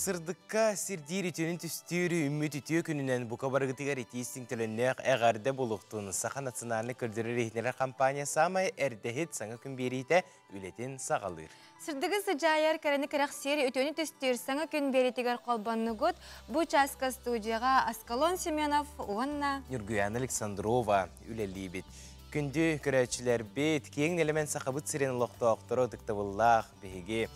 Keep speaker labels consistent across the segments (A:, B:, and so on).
A: Сырдыкка сирдиир үтүөнү түстүүр үммүт үтүө күнүнэн бука барыгытыгар итии истиҥ төлөннөөх эҕэрдэ буолуохтун. Саха национальнай көрдөрөр иһитиннэрэр компания саамай эрдэһит саҥа күн биэриитэ үлэтин саҕалыыр.
B: Сырдыгы сыдьаайар, кэрэни кэрэхсиир, үтүөнү түстүүр саҥа күн биэриитигэр холбоннугут. Бу чааска студияҕа Аскалон Семенов уонна
A: Ньургуяна Александрова үлэлиибит. Күндү көрөөччүлэрбит, киэҥ нэлэмэн Сахабыт сирин олохтоохторо ытыктабыллаах биһиги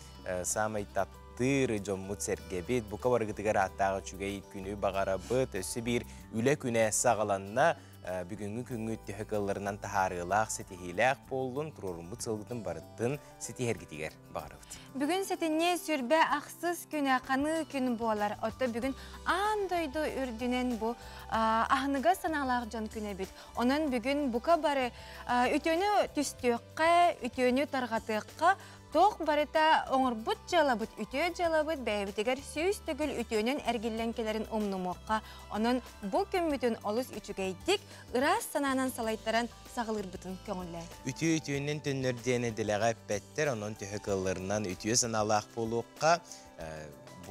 A: саамай таптыыр дьоммут-сэргэбит, бука барыгытыгар ааттаах үчүгэй күнү баҕарабыт. Өссө биир үлэ күнэ саҕаланна. Бүгүҥҥү күҥҥүт төһө кыалларынан таһаарыылаах, ситиһиилээх буоллун, туруоруммут сылгытын барытын ситиһэргитигэр баҕарабыт.
B: Бүгүн сэтинньи сүрбэ ахсыс күнэ ханыы күн буолар. Отто бүгүн аан дойду үрдүнэн бу аһыныгас санаалаах дьон күнэ эбит. Онон бүгүн бука бары үтүөнү түстүөххэ, үтүөнү тарҕатыахха, туох барыта оҥорбут дьыалабыт, үтүө дьыалабыт бэйэбитигэр 100 төгүл үтүөнэн эргиллэн кэлэрин умнумуохха. Онон бу күммүтүн олус үчүгэйдик, ыраас санаанан салайтаран саҕалыырбытын көҥүллээ.
A: Үтүө үтүөннэн төннөр диэн дэлэҕэ эппэттэр, онон төһө кыалларынан үтүө санаалаах буолуохха,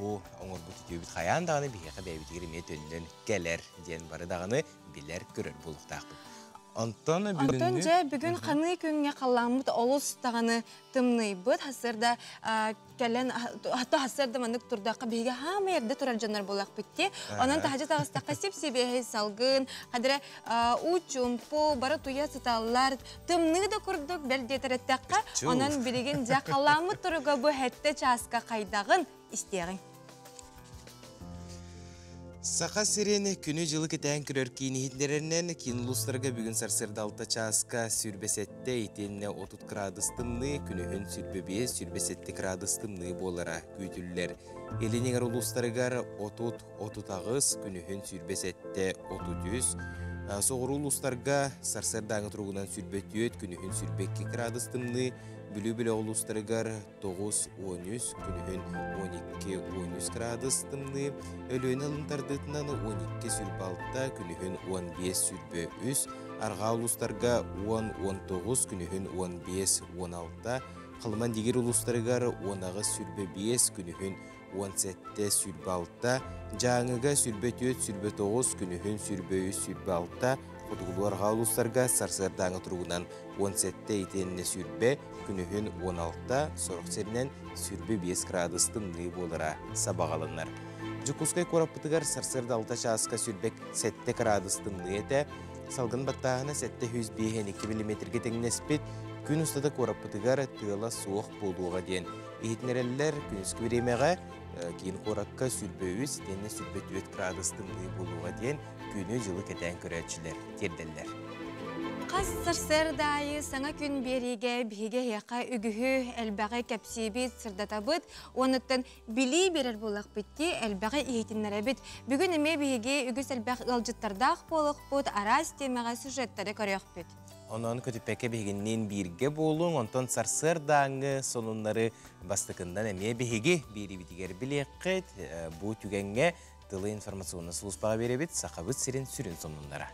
A: бу оҥорбут үтүөбүт хайаан даҕаны биһиэхэ бэйэбитигэр эмиэ төннөн кэлэр диэн бары даҕаны билэр көрөр буолуохтаахпыт. Онтон
B: Онтон
A: бүгүҥҥү
B: дьэ бүгүн ханыы күҥҥэ халлааммыт олус даҕаны тымныйбыт сарсыарда кэлэн хатта сарсыарда маннык турдахха биһиги хаама эрдэ турар дьоннор буоллахпыт дии. Онон таһдьа таҕыстахха сип-сибиэһэй салгын, хадыра уу чуумпу, бары туйа сыталлар, тымныы да курдук бэл диэтэр эттэххэ, онон билигин дьэ халлааммыт туруга бу 7 чааска хайдаҕын истиэҕиҥ.
A: Саха сирин күнү-дьылы кэтээн көрөр киин иһитиннэрэринэн киин улуустарга бүгүн сарсыарда 6 чааска 27 итиэннэ 30 градус тымныы, күнүһүн 25 27 градус тымныы буолара күүтүллэр. Илин эҥэр улуустарыгар 30-38, күнүһүн 27 33, соҕуруу улуустарга сарсыардааҥы туругунан 24, күнүһүн 22 градус тымныы, Бүлүү бөлөх улуустарыгар 9-13, күнүһүн 12-13 градус тымныы, Өлүөнэ алын тардыытынан 12-26, күнүһүн 15-23, арҕаа улуустарга 10-19, күнүһүн 15-16, Халыма Индигир улуустарыгар 18-25, күнүһүн 17-26, Дьааҥыга 24-29, күнүһүн 23-26, Хотугулуу арҕаа улуустарга сарсыардааҥы туругунан 17 итиэннэ 20, күнүһүн 16, сорох сиринэн 25 градус тымныы буолара сабаҕаланар. Дьокуускай куораппытыгар сарсыарда 6 чааска 27 градус тымныы этэ, салгын баттааһына 752 миллиметргэ тэҥнэспит, күн устата куораппытыгар тыала суох буолуоҕа диэн иһитиннэрэллэр. Күнүскү бириэмэҕэ киин куоракка 23 итиэннэ 24 градус тымныы буолуоҕа диэн күнү-дьылы кэтээн көрөөччүлэр тиэрдэллэр.
B: Хас сарсыарда аайы саҥа күн биэриигэ биһиги эһиэхэ үгүһү элбэҕи кэпсиибит, сырдатабыт, уонуттан билии биэрэр буоллахпыт дии, элбэҕи иһитиннэрэбит. Бүгүн эмиэ биһиги үгүс элбэх ыалдьыттардаах буолуохпут, араас тиэмэҕэ сюжеттары көрүөхпүт.
A: Онон көтүппэккэ биһигинниин бииргэ буолуҥ, онтон сарсыардааҥҥы сонуннары бастакыннан эмиэ биһиги биэриибитигэр билиэххит. Бу түгэҥҥэ тылы информационнай сулууспаҕа биэрэбит Сахабыт сирин сүрүн сонуннара.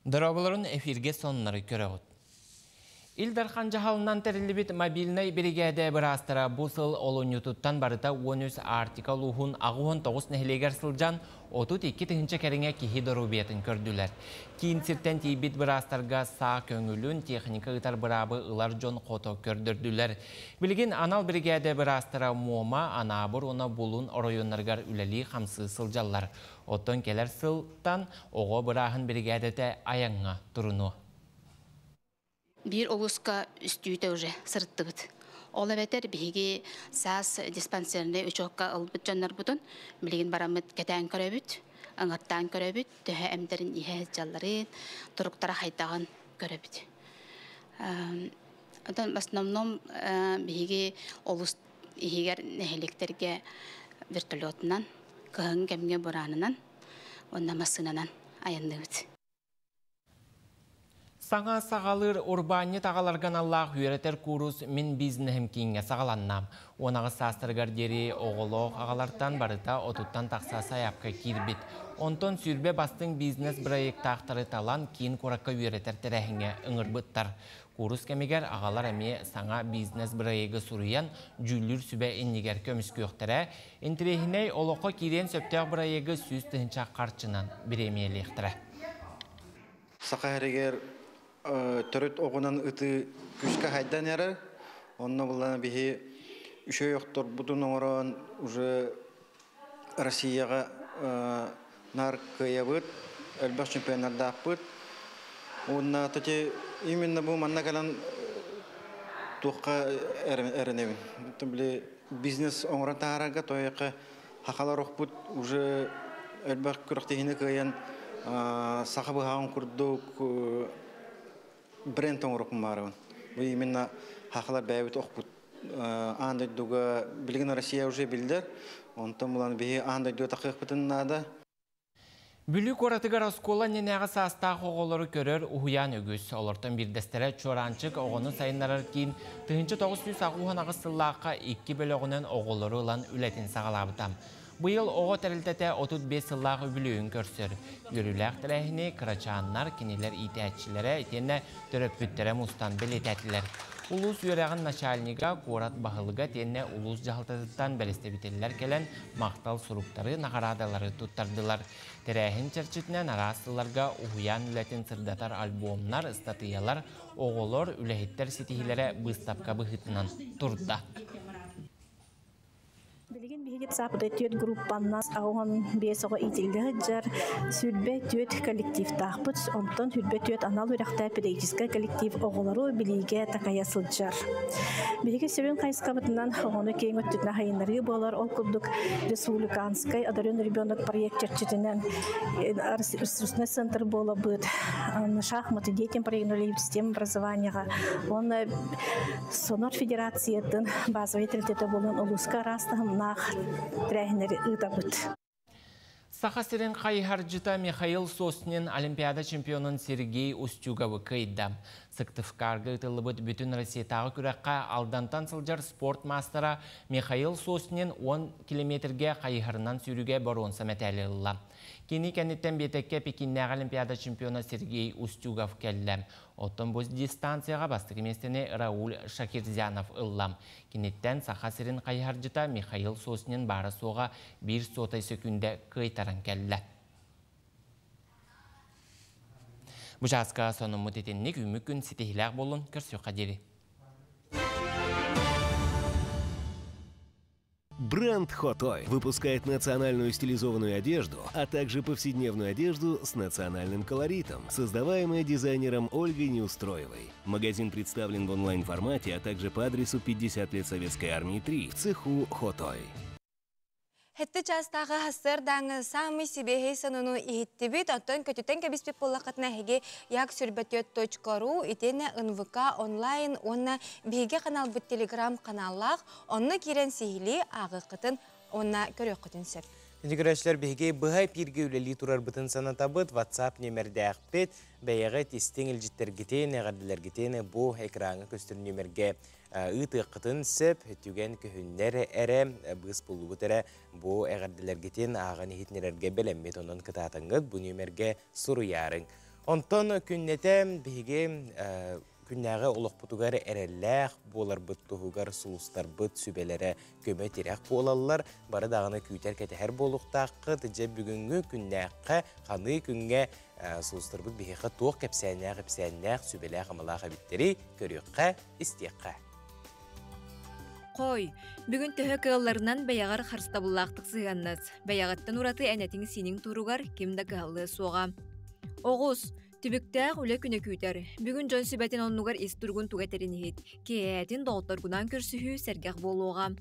C: Дорооболорун эфирге сонуннары көрөҕүт. Ил Дархан дьаһалынан тэриллибит мобильнай биригээдэ быраастара бу сыл олунньутуттан барыта 13 Арктика улууһун 89 нэһилиэгэр сылдьан 32 тыһыынча кэриҥэ киһи доруобуйатын көрдүлэр. Киин сиртэн тиийбит быраастарга саа көҥүлүн, техника ыытар быраабы ылар дьон хото көрдөрдүлэр. Билигин анал биригээдэ быраастара Муома, Анаабыр уонна Булун оройуоннарыгар үлэлии-хамсыы сылдьаллар. Оттон кэлэр сылтан оҕо бырааһын биригээдэтэ айаҥҥа турунуо.
D: Биир улууска үстүүтэ уже сырыттыбыт. Ол эбэтэр биһиги саас диспансерный учуокка ылбыт дьоннорбутун билигин бараммыт кэтээн көрөбүт, ыҥыртаан көрөбүт, төһө эмтэрин иһэ сылдьалларын, туруктара хайдаҕын көрөбүт. Оттон в основном биһиги олус иһигэр нэһилиэктэргэ вертолетунан, кыһын кэмҥэ бураанынан уонна массыынанан айанныыбыт.
C: Саҥа саҕалыыр урбаанньыт аҕаларга аналлаах үөрэтэр куурус Мин бизнеһим кииҥҥэ саҕаланна. 18 саастарыгар диэри оҕолоох аҕалартан барыта отуттан тахса сайаапка киирбит. Онтон 20 бастыҥ бизнес-бырайыактаахтары талан киин куоракка үөрэтэр тэрээһиҥҥэ ыҥырбыттар. Куурус кэмигэр аҕалар эмиэ саҥа бизнес-бырайыагы суруйан, дьүүллүүр сүбэ иннигэр көмүскүөхтэрэ. Интэриэһинэй олоххо киириэн сөптөөх бырайыагы 100 000 харчынан бириэмийэлиэхтэрэ.
E: Саха сиригэр төрүт оҕунан ытыы күүскэ сайдан эрэр. Онно булан биһи үчүгэй охторбутун оҥорон уже Россияҕа наар кыайабыт, элбэх чемпионнардаахпыт. Уонна тати именно бу манна кэлэн туохха эрэнэбин. Били бизнес оҥорон таһаарарга тойоққа хахалар охпут уже элбэх күрэхтэһиини кыайан саха быһаҕын курдук бренд оҥорокум баарыбын. Бу именно хахалар бэйэбит охпут аан дойдуга билигин Россия уже билдер. Онтон булан биһи аан дойдуга тахыахпытын наада.
C: Бүлүү куоратыгар оскуола иннинээҕи саастаах оҕолору көрөр уһуйаан үгүс. Олортон биирдэстэрэ Чуораанчык оҕону сайыннарар киин 1998 сыллаахха икки бөлөҕүнэн оҕолору ылан үлэтин саҕалаабыта. Быйыл оҕо тэрилтэтэ 35 сыллаах үбүлүөйүн көрсөр. Үөрүүлээх тэрээһини кырачааннар, кинилэр иитээччилэрэ итиэннэ төрөппүттэрэ мустан бэлиэтээтилэр. Улуус үөрэҕин начальнига, куорат баһылыга итиэннэ улуус дьаһалтатыттан бэрэстэбиитэллэр кэлэн махтал суруктары, наҕараадалары туттардылар. Тэрээһин чэрчитинэн араас сылларга уһуйаан үлэтин сырдатар альбомнар, ыстатыйалар, оҕолор, үлэһиттэр ситиһиилэрэ быыстапка быһыытынан турда.
F: Билигин биһиги саапытай түөрт группаннан 85 оҕо иитиллэ сылдьар, 24 коллективтаахпыт, онтон 24 анал үөрэхтээх педагогическай коллектив оҕолору билиигэ такайа сылдьар. Биһиги сүрүн хайысхабытынан оҕону киэҥ өттүнэн сайыннарыы буолар, ол курдук республиканскай одаренный ребенок проект чэрчитинэн ресурсный центр буолабыт, шахматы детям проект система образованияҕа уонна Сонор федерациятын базовай тэрилтэтэ буолан улууска араас таһымнаах тэрээһиннэри ыытабыт.
C: Саха сирин хайыһардьыта Михаил Соснин Олимпиада чемпионун Сергей Устюговы кыайда. Сыктывкарга ыытыллыбыт бүтүн Россиятааҕы күрэххэ Алдантан сылдьар спорт маастара Михаил Соснин 10 километргэ хайыһарынан сүүрүүгэ боруонса мэтээли ылла. Кини кэнниттэн биэтэккэ Пекиннээҕи Олимпиада чемпиона Сергей Устюгов кэллэ. Оттон бу дистанцияҕа бастакы миэстэни Рауль Шакирзянов ылла. Киниттэн Саха сирин хайыһардьыта Михаил Соснин баара-суоҕа биир суотай сөкүүндэ кыайтаран кэллэ. Бу чааска сонуммут итинник үүммүт күн ситиһиилээх буоллун көрсүөххэ диэри.
G: Бренд Хотой выпускает национальную стилизованную одежду, а также повседневную одежду с национальным колоритом, создаваемая дизайнером Ольгой Неустроевой. Магазин представлен в онлайн-формате, а также по адресу 50 лет Советской Армии 3 в цеху Хотой.
B: Сэттэ чаастааҕы сарсыардааҥҥы саамай сибиэһэй сонуну иһиттибит, оттон көтүтэн кэбиспит буоллаххытына эһиги як 24.ru итиэннэ НВК онлайн уонна биһиги каналбыт телеграм каналлаах, онно киирэн сиһилии ааҕыаххытын уонна көрүөххүтүн сөп.
A: Күндү биһиги быһа эпииргэ үлэлии турарбытын санатабыт, WhatsApp нүөмэрдээхпит, бэйэҕит истиҥ илдьиттэргитин, эҕэрдэлэргитин бу экраҥҥа көстөр нүөмэргэ ыытыаххытын сөп, түгэн көһүннэр эрэ, быыс буллубут эрэ бу эҕэрдэлэргитин ааҕан иһитиннэрэргэ бэлэммит, онон кытаатаҥҥыт бу нүөмэргэ суруйаарыҥ. Онтон күннэтэ биһиги күннээҕи олохпутугар эрэллээх буоларбыт туһугар сулустарбыт сүбэлэрэ көмө-тирэх буолаллар, бары даҕаны күүтэр-кэтэһэр буолуохтааххыт. Дьэ бүгүҥҥү күннээххэ, ханыы күҥҥэ сулустарбыт биһиэхэ туох кэпсээннээх-ипсээннээх, сүбэлээх-амалаах эбиттэрий көрүөххэ, истиэххэ.
H: Хой, бүгүн төһө кыалларынан бэйэҕэр харыстабыллаахтык сыһыаннас. Бэйэҕиттэн ураты эн этиҥ-сииниҥ туругар ким да кыһаллыа суоҕа. Оҕус, түбүктээх үлэ күнэ күүтэр. Бүгүн дьон сүбэтин оннугар ис туругун туга этэрин иһит. Киэһээтин доҕотторгунаан көрсүһүү сэргэх буолуоҕа.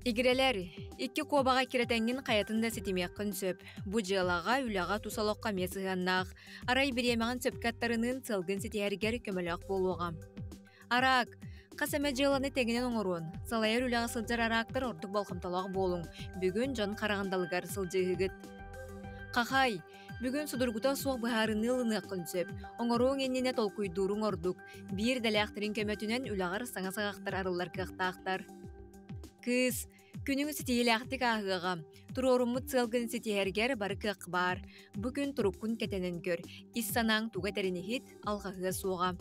H: Игирэлэр, икки куобаҕа эккирэтэҥҥин хайатын да ситимиэххин сөп. Бу дьыалаҕа, үлэҕэ тус олоххо эмиэ сыһыаннаах. Арай бириэмэҕин сөпкө аттарыныын сыалгын ситиһэргэр көмөлөөх буолуоҕа. Араак, хас эмэ дьыаланы тэҥинэн оҥоруон, салайар үлэҕэ сылдьар араактар ордук болҕомтолоох буолуҥ. Бүгүн дьон хараҕын далыгар сылдьыыһыгыт. Хахай, Бүгүн судургута суох быһаарыныы ылыныаххын сөп. Оҥоруоҥ иннинэ толкуйдууруҥ ордук. Биир идэлээхтэрин көмөтүнэн үлэҕэр саҥа саҕахтар арыллар кыахтаахтар. Кыыс, күнүҥ ситиһиилээхтик ааһыаҕа. Туруоруммут сыалгын ситиһэргэр бары кыах баар. Бу күн туруккун кэтэнэн көр. Ис санааҥ туга этэрин иһит, алҕаһыа суоҕа.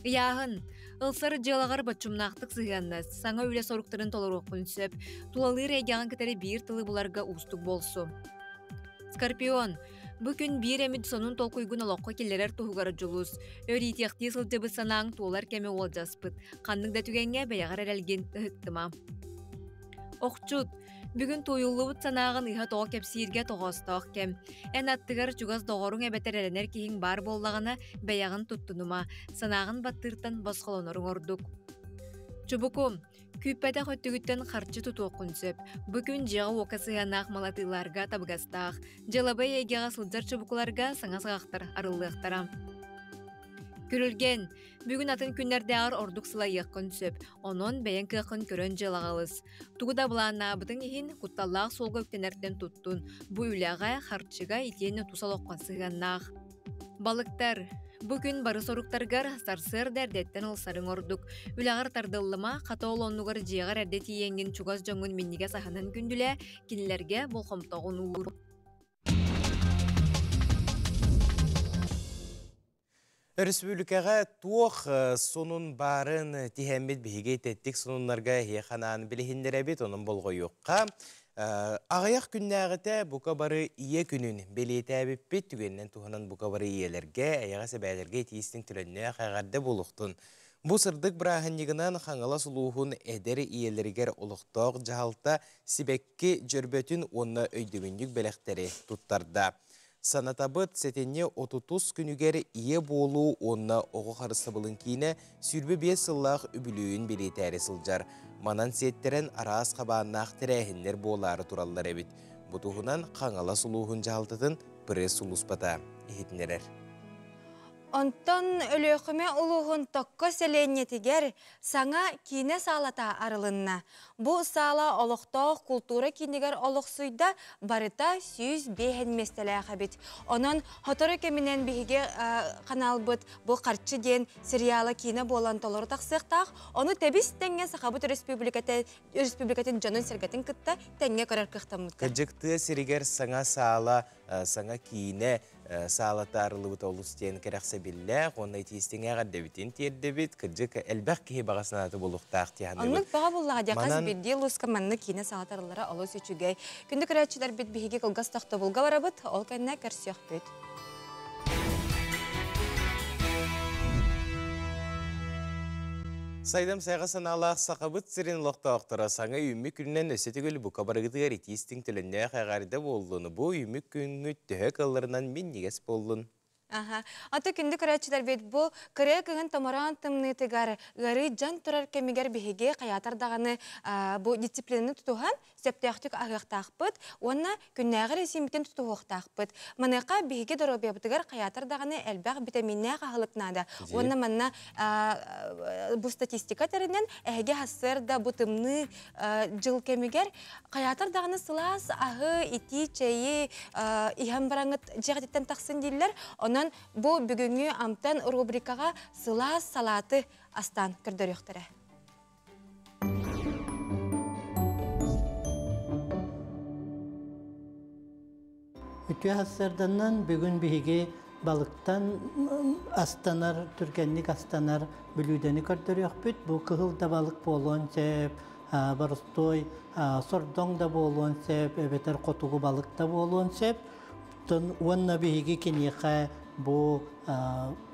H: Ыйааһын. Ылсар дьыалаҕар боччумнаахтык сыһыаннас, саҥа үлэ соруктарын толоруоххун сөп. Тулалыыр эйгэҕин кытары биир тылы буларга уустук буолсу. Скорпион. Бу күн биир эмит сонун толкуйгун олоххо киллэрэр туһугар дьулус. Өр иитиэхтии сылдьыбыт санааҥ туолар кэмэ уолдьаспыт. Ханнык да түгэҥҥэ бэйэҕэр эрэлгин ыһыктыма. Охчут. Бүгүн тууйуллубут санааҕын ыһа-тоҕо кэпсииргэ тоҕоостоох кэм. Эн аттыгар чугас доҕоруҥ эбэтэр эрэнэр киһиҥ баар буоллаҕына, бэйэҕин туттунума, санааҕын баттыыртан босхолоноруҥ ордук. Чубуку. Күүппэтэх өттүгүттэн харчы тутуоххун сөп. Бу күн дьиэҕэ-уокка сыһыаннаах малатыыларга табыгастаах. Дьыалабыай эйгэҕэ сылдьар чубукуларга саҥа саҕахтар арыллыахтара. Күрүлгэн. Бүгүн атын күннэрдээҕэр ордук сылайыаххын сөп. Онон бэйэҥ кыаххын көрөн дьыалаҕа ылыс. Тугу да былааннаабытыҥ иһин, кутталлаах суолга үктэнэртэн туттун. Бу үлэҕэ, харчыга итиэннэ тус олоххо сыһыаннаах. Балыктар. Бу күн бары соруктаргар сарсыарда эрдэттэн ылсарыҥ ордук. Үлэҕэр тардыллыма, хата ол оннугар дьиэҕэр эрдэ тиийэҥҥин чугас дьоҥҥун минньигэс аһынан күндүлээ, кинилэргэ болҕомтоҕун уур.
A: Өрөспүүбүлүкэҕэ туох сонун баарын тиһэммит биһиги тэттик сонуннарга эһиэхэ анаан билиһиннэрэбит, онон болҕойуохха. Аҕыйах күннээҕитэ бука бары ийэ күнүн бэлиэтээбиппит түгэнинэн туһанан бука бары ийэлэргэ, эйэҕэс эбээлэргэ итиистин төлөннөөх эҕэрдэ буолуохтун. Бу сырдык бырааһынньыгынан Хаҥалас улууһун эдэр ийэлэригэр олохтоох дьаһалта сибэкки дьөрбөтүн уонна өйдөбүнньүк бэлэхтэри туттарда. Санатабыт, сэтинньи отутус күнүгэр Ийэ буолуу уонна оҕо харыстабылын киинэ 25 сыллаах үбүлүөйүн бэлиэтээри сылдьар. Манан сиэттэрэн араас хабааннаах тэрээһиннэр буолаары тураллар эбит. Бу туһунан Хаҥалас улууһун дьаһалтатын пресс-сулууспата иһитиннэрэр.
B: Онтон Өлүөхүмэ улууһун Токко сэлиэнньэтигэр саҥа киинэ саалата арылынна. Бу саала олохтоох култуура киинигэр олохсуйда, барыта 105 миэстэлээх эбит. Онон сотору кэминэн биһиги ханаалбыт бу Харчы диэн сериала киинэ буолан толору тахсыахтаах. Ону тэбис тэҥҥэ Сахабыт Өрөспүүбүлүкэтин дьонун-сэргэтин кытта тэҥҥэ көрөр кыахтаммыттар.
A: Кырдьык тыа сиригэр саҥа саала, саҥа киинэ саалата арыллыбыта олус диэн кэрэхсэбиллээх уонна итиистиҥ эҕэрдэбитин тиэрдэбит. Кырдьык, элбэх киһи баҕа санаата буолуохтаах дии саныыбын.
B: Оннук баҕа буллаҕа дии хас биирдии улууска маннык киинэ саалата арыллара олус үчүгэй. Күндү көрөөччүлэрбит биһиги кылгас тохтобулга барабыт, ол кэннэ көрсүөхпүт.
A: Сайдам сайҕа санаалаах Сахабыт сирин олохтоохторо саҥа үүммүт күнүнэн өссө төгүл бука барыгытыгар итии-истиҥ төлөннөөх эҕэрдэ буоллун. Бу үүммүт күҥҥүт төһө кыалларынан минньигэс буоллун.
B: Аха. Аты күндү көрөөччүлэрбит бу кырыа кыһын томороон тымныытыгар ыарыы дьан турар кэмигэр биһиги хайаатар даҕаны бу дисциплинаны тутуһан сөптөөхтүк аһыахтаахпыт уонна күннээҕи эрэсииммитин тутуһуохтаахпыт. Маныаха биһиги доруобуйабытыгар хайаатар даҕаны элбэх битэмииннээх аһылык наада. Уонна манна бу статистика тэринэн эһиги сарсыарда бу тымныы дьыл кэмигэр хайаатар даҕаны сылаас аһы, итии чэйи иһэн бараҥыт дьиэҕититтэн тахсын дииллэр. Онон бу бүгүҥҥү амтан рубрикаҕа сылаас салааты астаан көрдөрүөхтэрэ.
I: Үтүө сарсыарданан бүгүн биһиги балыктан астанар, түргэнник астанар бүлүүдэни көрдөрүөхпүт. Бу кыһыл да балык буолуон сөп, боростуой сордоҥ да буолуон сөп, эбэтэр хотугу балык да буолуон сөп. Уонна биһиги киниэхэ бу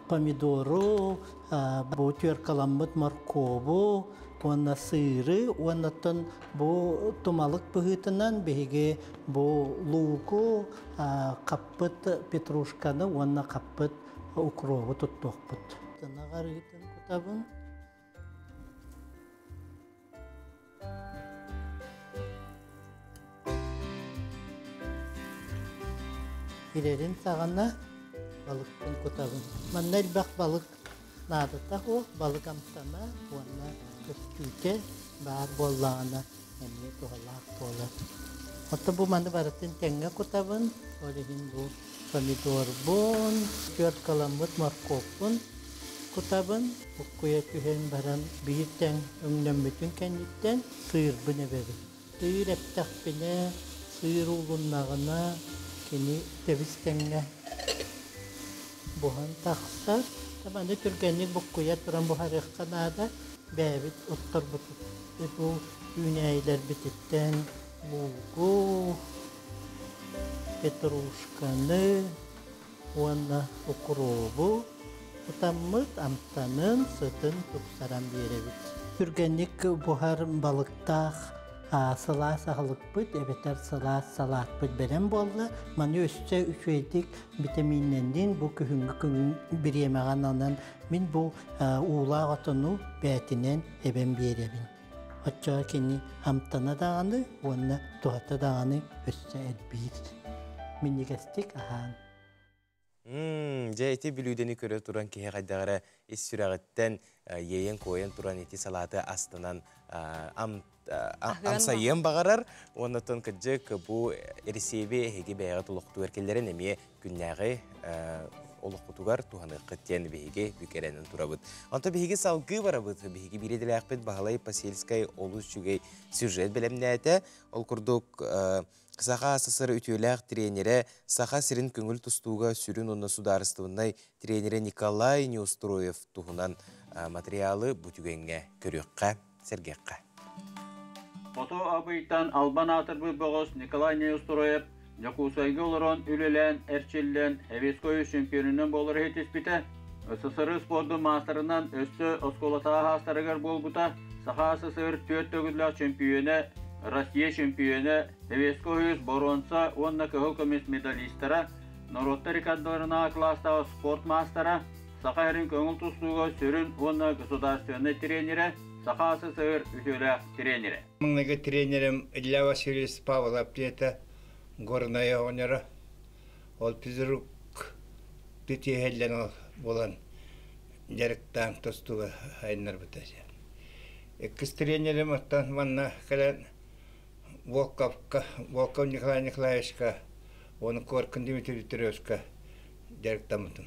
I: помидору, бу түөркаламмыт моркуобу уонна сыыры уоннаттан бу тумалык быһыытынан биһиги бу лууку, хаппыт петрушканы уонна хаппыт укробу туттуохпут. Тынаҕарыытын кутабын. Ирэрин саҕана балыкпын кутабын. Манна элбэх балык наадата суох, балык амтана уонна көстүүтэ баар буоллаҕына эмиэ туһалаах буолар. Отто бу маны барытын тэҥҥэ кутабын, ол иһин бу помидорбун, түөрткаламмыт моркуоппун кутабын, буккуйа түһэн баран биир тэҥ өҥнөммүтүн кэнниттэн сыырбын эбэбин. Сыыр эптэхпинэ, сыыр уулуннаҕына кини тэбис-тэҥҥэ буһан тахсар. Маны түргэнник буккуйа туран буһарыахха наада. Бэйэбит отторбут бу үүнээйилэрбититтэн луугу, петрушканы уонна укробу кутаммыт амтанын, сытын тупсаран биэрэбит. Түргэнник буһар балыктаах сылаас аһылыкпыт эбэтэр сылаас салаатпыт бэлэм буолла. Маны өссө үчүгэйдик витаминнэннин бу күһүҥҥү күн бириэмэҕэ ананан мин бу уулаах отону бээтинэн эбэн биэрэбин. Оччоҕо кини амтана даҕаны уонна туһата даҕаны өссө элбиир. Минньигэстик аһаан.
A: Дьэ ити бүлүүдэни көрө туран киһи хайдах эрэ ис сүрэҕиттэн иэйэн-куойан туран ити салааты астынан амсайыан баҕарар. Уоннаттан кырдьык бу эрэсиэби эһиги бэйэҕит олохтугар киллэрэн эмиэ күннээҕи олоххутугар туһаныаххыт диэн биһиги бүк эрэнэн турабыт. Онто биһиги салгыы барабыт. Биһиги биир идэлээхпит Баһылай Посельскай олус үчүгэй сюжет бэлэмнээтэ. Ол курдук Саха СССР үтүөлээх тренерэ, Саха сирин көҥүл тустууга сүрүн уонна судаарыстыбаннай тренерэ Николай Неустроев туһунан материалы бу түгэҥҥэ көрүөххэ, сэргиэххэ.
J: Хоту Абыйтан албан аатырбыт бөҕөс Николай Неустроев Дьокуускайга олорон үлэлээн, эрчиллэн, Эвеской чемпионунан буолар иһитиспитэ. СССР спордун маастарынан өссө оскуолатааҕы аастарыгар буолбута. Саха СССР түөрт төгүллээх чөмпүйүөнэ, Россия чөмпүйүөнэ, Эвеско үс боруонса уонна кыһыл көмүс медалистара, норуоттар рекордаларынааҕы кылаастааҕы спорт маастара, Саха сирин көҥүл тустууга сүрүн уонна государственнай тренерэ, Саха СССР үтүөлээх тренерэ.
K: Маҥнайгы тренерим Илья Васильевич Павлов диэтэ, Горнай оҕонньоро. Ол физрук тиһэллэн буолан дьарыктаан тустууга айаннарбыта. Иккис тренерим оттон манна кэлэн Волковка, Волков Николай Николаевичка, уонна Коркин Дмитрий Викторовичка дьарыктаммытым.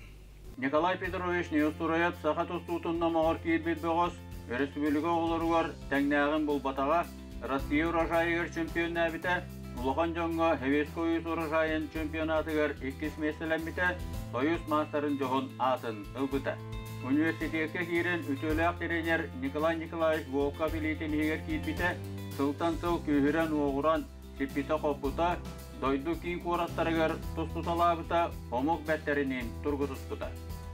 J: Николай Петрович Неустроев саха тустуутун номоҕор киирбит бөҕөс, өрөспүүбүлүкэ оҕолоругар тэҥнээҕин булбатаҕа, Россия урожайыгар чемпионнаабыта, улахан дьоҥҥо Советский урожайын чемпионатыгар иккис миэстэлэммитэ, Союз маастарын дьоһун аатын ылбыта. Университекка киирэн үтүөлээх тренер Николай Николаевич Волков илиитин иһигэр киирбитэ, сылтан сыл күүһүрэн-уоҕуран, сиппитэ-хоппута, дойду киин куораттарыгар тустуталаабыта, омук бэртэриниин тургутуспута.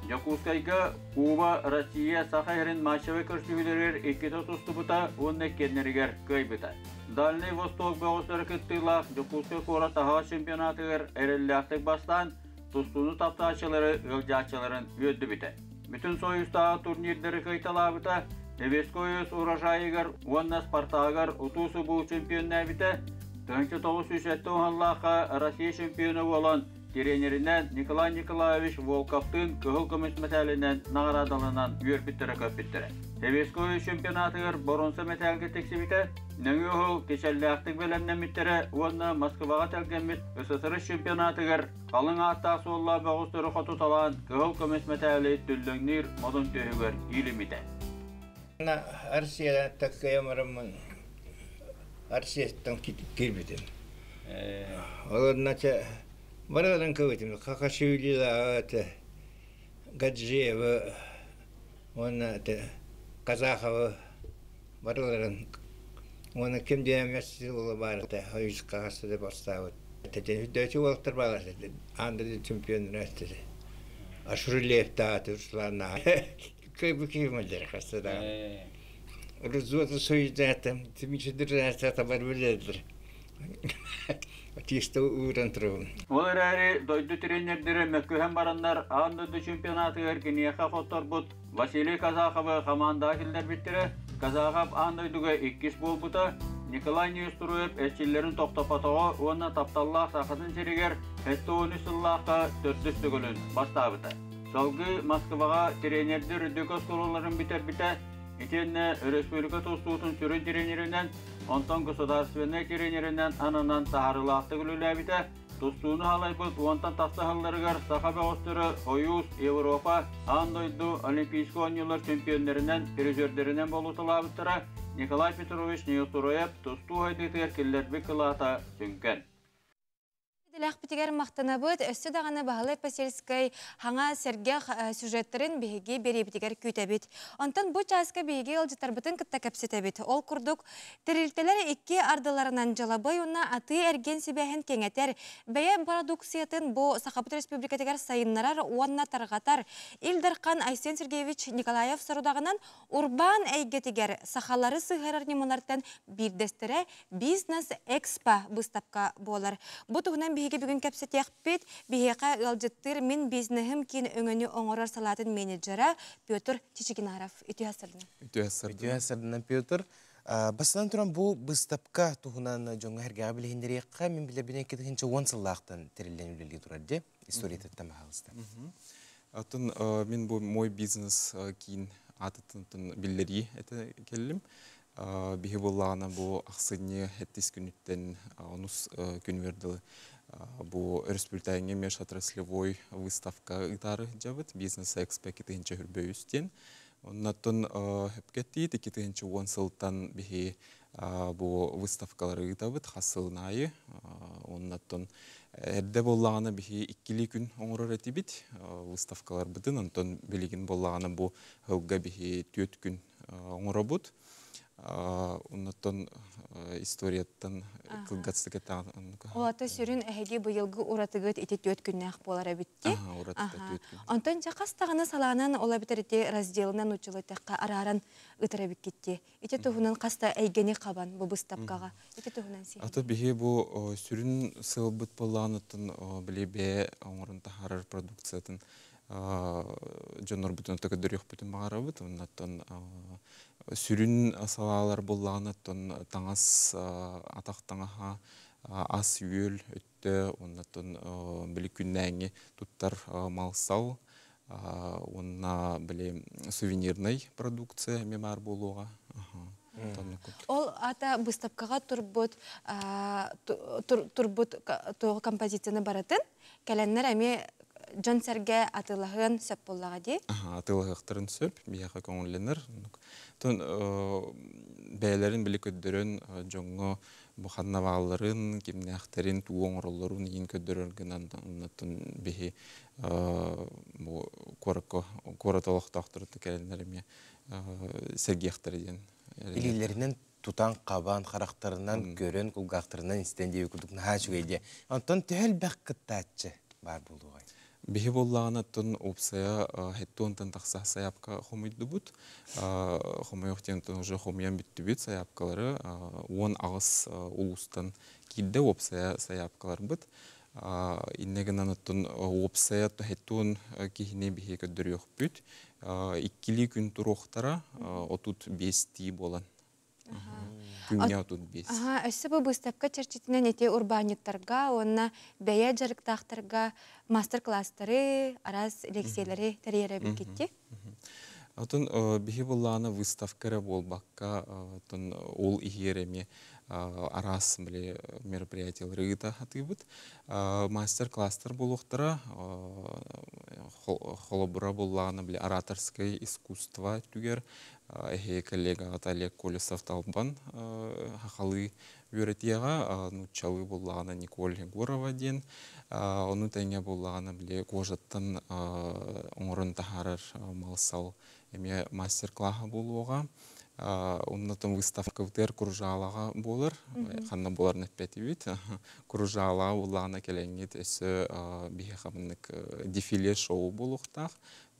J: Дьокуускайга Куба, Россия, Саха сирин матчевай көрсүһүүлэригэр иккитэ тустубута уонна иккиэннэригэр кыайбыта. Дальнай Восток бөҕөстөрө кыттыылаах Дьокуускай куорат аһаҕас чемпионатыгар эрэллээхтик бастаан, тустууну таптааччылары ыалдьааччыларын үөрдүбүтэ. Бүтүн Союзтааҕы турнирдары кыайталаабыта, Невескойус урожайыгар уонна Спартагар утуу-субуу чемпионнаабыта, 1907 уһаллаахха Россия чемпиона буолан, тренеринэн Николай Николаевич Волковтыын кыһыл көмүс мэтээлинэн наҕараадаланан үөрбүттэрэ-көппүттэрэ. Советскай чемпионатыгар боруонса мэтээлгэ тиксибитэ, нөҥүө уһул кичэллээхтик бэлэмнэммиттэрэ уонна Москваҕа тэлгэммит СССР чемпионатыгар халыҥ ааттаах суоллаах бөҕөстөрү хотуталаан кыһыл көмүс мэтээли түллэҥниир модун түөһүгэр иилиммитэ.
K: Арсия таккайамараммын Арсияттан киирбитим. Олорна барыларын кыбытым. Хакашвилилаҕа Гаджиевы уонна Казаховы барыларын уонна ким диэмэс уола баар этэ Союзка хаста да бастаабыт. Үрдөөчү уолаттар баалар аан дойду чемпионнара этэ. Ашурилиевтааты Русланна кыайбы киһи хаста да. Рузуота союздаатым, Тимичидирнаата бар билэллэр. Тиэстэ ууран турабын.
J: Ол эрээри дойду тренердэрэ мөккүһэн бараннар аан дойду чемпионатыгар киниэхэ хотторбут Василий Казаховы хамаандаҕа киллэрбиттэрэ. Казахов аан дойдуга иккис буолбута. Николай Неустроев эрчиллэрин тохтоппотоҕо уонна тапталлаах Сахатын сиригэр 73 сыллаахха төрдүс төгүлүн бастаабыта. Салгыы Москваҕа тренердэр үрдүк оскуолаларын бүтэрбитэ. Итиэннэ өрөспүүбүлүкэ тустуутун сүрүн тренеринэн, онтон государственнай тренеринэн ананан таһаарыылаахтык үлэлээбитэ. Тустууну халайбыт уонтан тахса сылларыгар саха бөҕөстөрө Союз, Европа, аан дойду, Олимпийскай оонньуулар чемпионнарынан, призердэринэн буолуталаабыттара. Николай Петрович Неустроев тустуу сайдыытыгар киллэрбит кылаата сүҥкэн.
B: Идэлээхпитигэр махтанабыт. Өссө даҕаны Баһылай Посельскай хаҥа сэргэх сюжеттарын биһиги биэриэбитигэр күүтэбит. Онтон бу чааска биһиги ыалдьыттарбытын кытта кэпсэтэбит. Ол курдук, тэрилтэлэр икки ардыларынан дьалабай уонна атыы-эргиэн сибээһин кэҥэтэр, бэйэ бородууксуйатын бу Сахабыт Республикатыгар сайыннарар уонна тарҕатар Ил Дархан Айсен Сергеевич Николаев сорудаҕынан урбаан эйгэтигэр сахалары сыһыарар ньымалартан биирдэстэрэ Бизнес-экспо быыстапка буолар. Бу туһунан биһиги бүгүн кэпсэтиэхпит. Биһиэхэ ыалдьыттыыр Мин бизнеһим киин өҥөнү оҥорор салаатын менеджера Петр Чичигинаров. Үтүө сырдынан.
A: Үтүө сырдынан. Үтүө сырдынан, Петр. Бастатан туран бу быыстапка туһунан дьоҥҥо эргэҕэ билиһиннэриэххэ, мин билэрбинэн 2010 сыллаахтан тэриллэн үлэлии турар дии. Историятыттан баһаалыста.
L: Оттон мин бу мой бизнес киин аатыттан биллэрии этэ кэллим. Биһи буоллаҕына бу ахсынньы сэттис күнүттэн онус күнүгэр дылы бу өрөспүүбүлүкэтээҥҥи межотраслевой выставка ыытаары сылдьабыт бизнес экспо 2023 диэн. Оннуттан хөпкөттиит 2010 сылтан биһи бу выставкалары ыытабыт хас сылын аайы. Оннуттан эрдэ буоллаҕына биһи иккилии күн оҥорор этибит выставкаларбытын. Онтон билигин буоллаҕына бу сылга биһи түөрт күн оҥоробут. Оннуттан историяттан кылгастык эттэҕин.
B: Олата сүрүн эһиги быйылгы уратыгыт ити түөрт күннээх буолар эбитти.
L: Уратыта түөрт күн.
B: Онтон дьэ хас даҕаны салаанан ол эбэтэр ити разделынан учулуйтахха арааран ытар эбиккитти. Ити туһунан хас да эйгэни хабан бу быстапкаҕа. Ити туһунан сиһилии.
L: Ата биһи бу сүрүн сыалбыт буоллаҕыныттан били бэйэ оҥорон таһаарар продукциятын дьоннорбутун көрдөрүөхпүтүн баҕарабыт. Оннуттан сүрүн салаалар буоллаҕына таҥас, атах таҥаһа, ас-үөл өттө, оннуттан били күннээҥҥи туттар мал-сал, уонна били сувенирнай продукция эмиэ баар буолуоҕа.
B: Ол ата быыстапкаҕа турбут турбут композицияны барытын кэлэннэр эмиэ дьон-сэргэ атыылаһыан сөп буоллаҕа дии.
L: Атыылаһыахтарын сөп, биһиэхэ көҥүллэнэр. Тон бэйэлэрин били көрдөрөн дьоҥҥо бу ханна баалларын, кимнээхтэрин, тугу оҥороллорун иин көрдөрөр гынан оннуттан биһи бу куоракка куорат олохтоохтору кэлэннэр эмиэ сэргиэхтэрэ диэн.
A: Илиилэринэн тутан хабан, харахтарынан көрөн, кулгаахтарынан истэн диэби курдук наһаа үчүгэй диэ. Онтон төһө элбэх кыттааччы баар буолуоҕай?
L: Биһи буоллаҕына оттон уопсайа хэттуонтан тахса сайаапка хомуйдубут. Хомуйуох диэн уже хомуйан бүттүбүт сайаапкалары 18 улуустан киирдэ уопсайа сайаапкаларбыт. Иннэ гынан оттон уопсайа хэттуон киһини биһи көрдөрүөхпүт. Иккилии күн туруохтара 35-тии буолан. Күҥҥэ 35.
B: Өссө бу быыстапка чэрчитинэн ити урбаанньыттарга уонна бэйэ дьарыктаахтарга мастер-класстары, араас лекциялары тэрийэр эбиккитти.
L: Отон биһи буоллаҕына выставка эрэ буолбакка, отон ол иһиэр эмиэ араас били мероприятиялары ыыта сатыыбыт. Мастер-класстар буолуохтара, холобура буоллаҕына били ораторское искусство өттүгэр эһи коллегаҕыт Олег Колесов Талбан сахалыы үөрэтиэҕэ, нууччалыы буоллаҕына Николь Егорова диэн, ону тэҥэ буоллаҕына били кожаттан оҥорон таһаарар мал-сал эмиэ мастер-класса буолуоҕа. Оннотон выставкабытыгар Кружалаҕа буолар, ханна буоларын эппэтибит. Кружалаҕа буоллаҕына кэлэҥҥит өссө биһиэхэ маннык дефиле шоу буолуохтаах.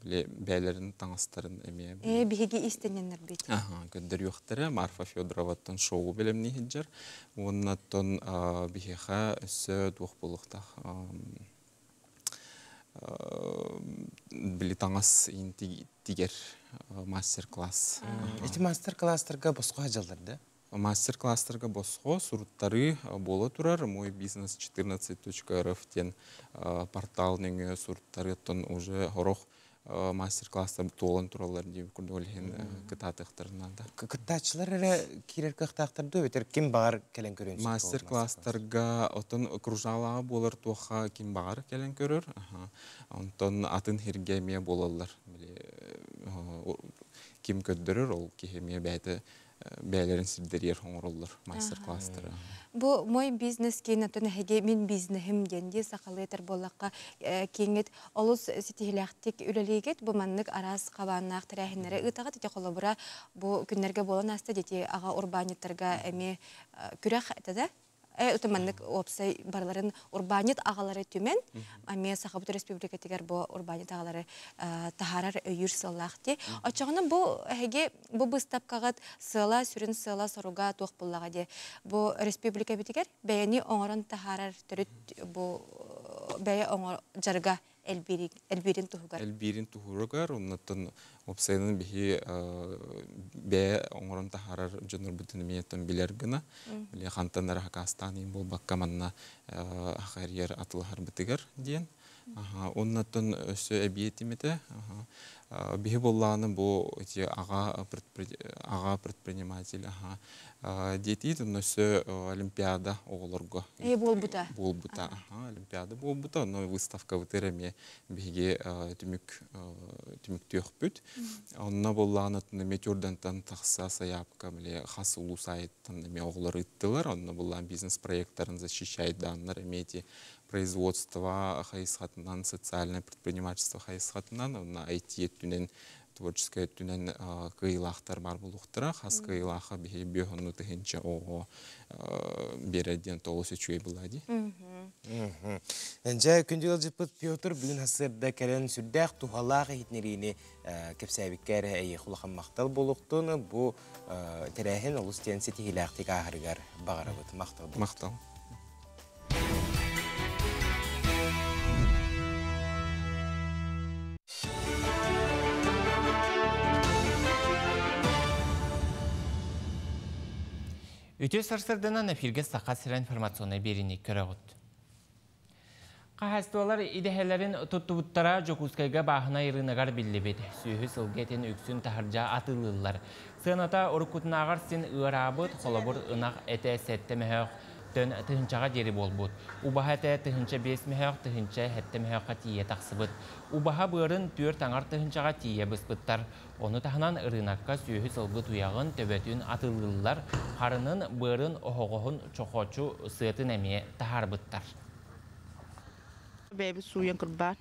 L: Били бэйэлэрин таҥастарын эмиэ
B: Ээ, биһиги иистэнньэннэрбит.
L: Көрдөрүөхтэрэ. Марфа Федороваттан шоу бэлэмнии сылдьар. Уонна оттон биһиэхэ өссө туох буолуохтаах били таҥас тигэр мастер-класс.
A: Эти мастер-класстарга босхо дьаллар да?
L: Мастер-класстарга босхо суруттарыы буола турар. Мой бизнес 14.рф диэн портал нөҥүө суруттарыттан уже хорох мастер-класстар туолан тураллар диэбит курдук ол иһин кытаатыахтарын наада.
A: Кыттааччылар эрэ киирэр кыахтаахтар дуо эбэтэр ким баҕар кэлэн көрүөн сөп?
L: Мастер-класстарга отон кружалааҕа буолар туохха ким баҕар кэлэн көрөр. Онтон атын сиргэ эмиэ буолаллар. Ким көрдөрөр ол киһи эмиэ бэйэтэ бэйэлэрин сирдэригэр оҥороллор мастер-класстары.
B: Бу мой бизнес киин отон эһиги мин бизнеһим диэн дии сахалыы этэр буоллахха кииҥҥит олус ситиһилээхтик үлэлиигит. Бу маннык араас хабааннаах тэрээһиннэри ыытаҕыт. Ити холобура бу күннэргэ буолан ааста дети аҕа урбаанньыттарга эмиэ күрэх этэ да Ытыманнык уопсай барыларын урбаанньыт аҕалары түмэн, эмиэ Сахабыт Өрөспүүбүлүкэтигэр бу урбаанньыт аҕалары таһаарар өйүүр сыаллаах дии. Оччоҕуна бу эһиги бу быыстапкаҕыт сыала, сүрүн сыала, соруга туох буоллаҕа дии. Бу өрөспүүбүлүкэбитигэр бэйэни оҥорон таһаарар төрүт бу бэйэ оҥор дьарыга элбиирин туһугар.
L: Элбиирин туһугар, оннуттан уопсайынан биһи бэйэ оҥорон таһаарар дьоннорбутун эмиэ билэр гына, били хантан эрэ хакаастаан иин буолбакка манна харьер атылаһарбытыгар диэн. Оннуттан өссө эбии этим этэ. Биһи буоллаҕына бу ити аҕа аҕа предприниматель диэтиит онно өссө олимпиада оҕолорго
B: буолбута
L: буолбута олимпиада буолбута онно выставкабытыгар эмиэ биһиги түмүк түмүктүөхпүт онно буоллаҕына эмиэ тюрдантан тахса сайаапка били хас улуус айыттан эмиэ оҕолор ыыттылар онно буоллаан бизнес проекттарын защищайдааннар эмиэ ити производство хайысхатынан социальное предпринимательство хайысхатынан онно IT өттүнэн творческай өттүнэн кыайыылаахтар баар буолуохтара. Хас кыайыылааха биһи бүөхонну тыһынча оҕо биэрэр диэн толус үчүгэй буолаа дии.
A: Дьэ, күндү ыалдьыппыт Петр бүгүн сарсыарда кэлэн сүрдээх туһалаах иһитиннэриини кэпсээбиккэ эрэ эйиэхэ улахан махтал буолуохтун. Бу тэрээһин олус диэн ситиһиилээхтик ааһарыгар баҕарабыт. Махтал.
L: Махтал.
C: Үтүө сарсырданан эфирге Саха сирэ информационнай биэриини көрөҕүт. Хаһаайыстыбалар идэһэлэрин туттубуттара Дьокуускайга бааһынай ырыынагар биллибит. Сүөһү сылгы этин үксүн таһырдьа атыылыыллар. Сыаната уруккутунааҕар син ыараабыт, холобур, ынах этэ сэттэ мөһөөх төн тыһыынчаҕа диэри буолбут. Убаһа этэ 1005 мөһөөх 1007 мөһөөххө тиийэ тахсыбыт. Убаһа быарын түөрт аҥар тыһыынчаҕа тиийэ быспыттар. Ону таһынан ырыынакка сүөһү сылгы туйаҕын, төбөтүн атыылыыллар, харынын, быарын, оһоҕоһун, чохочу сыатын эмиэ таһаарбыттар.
M: Бэйэбит сууйан кырбаан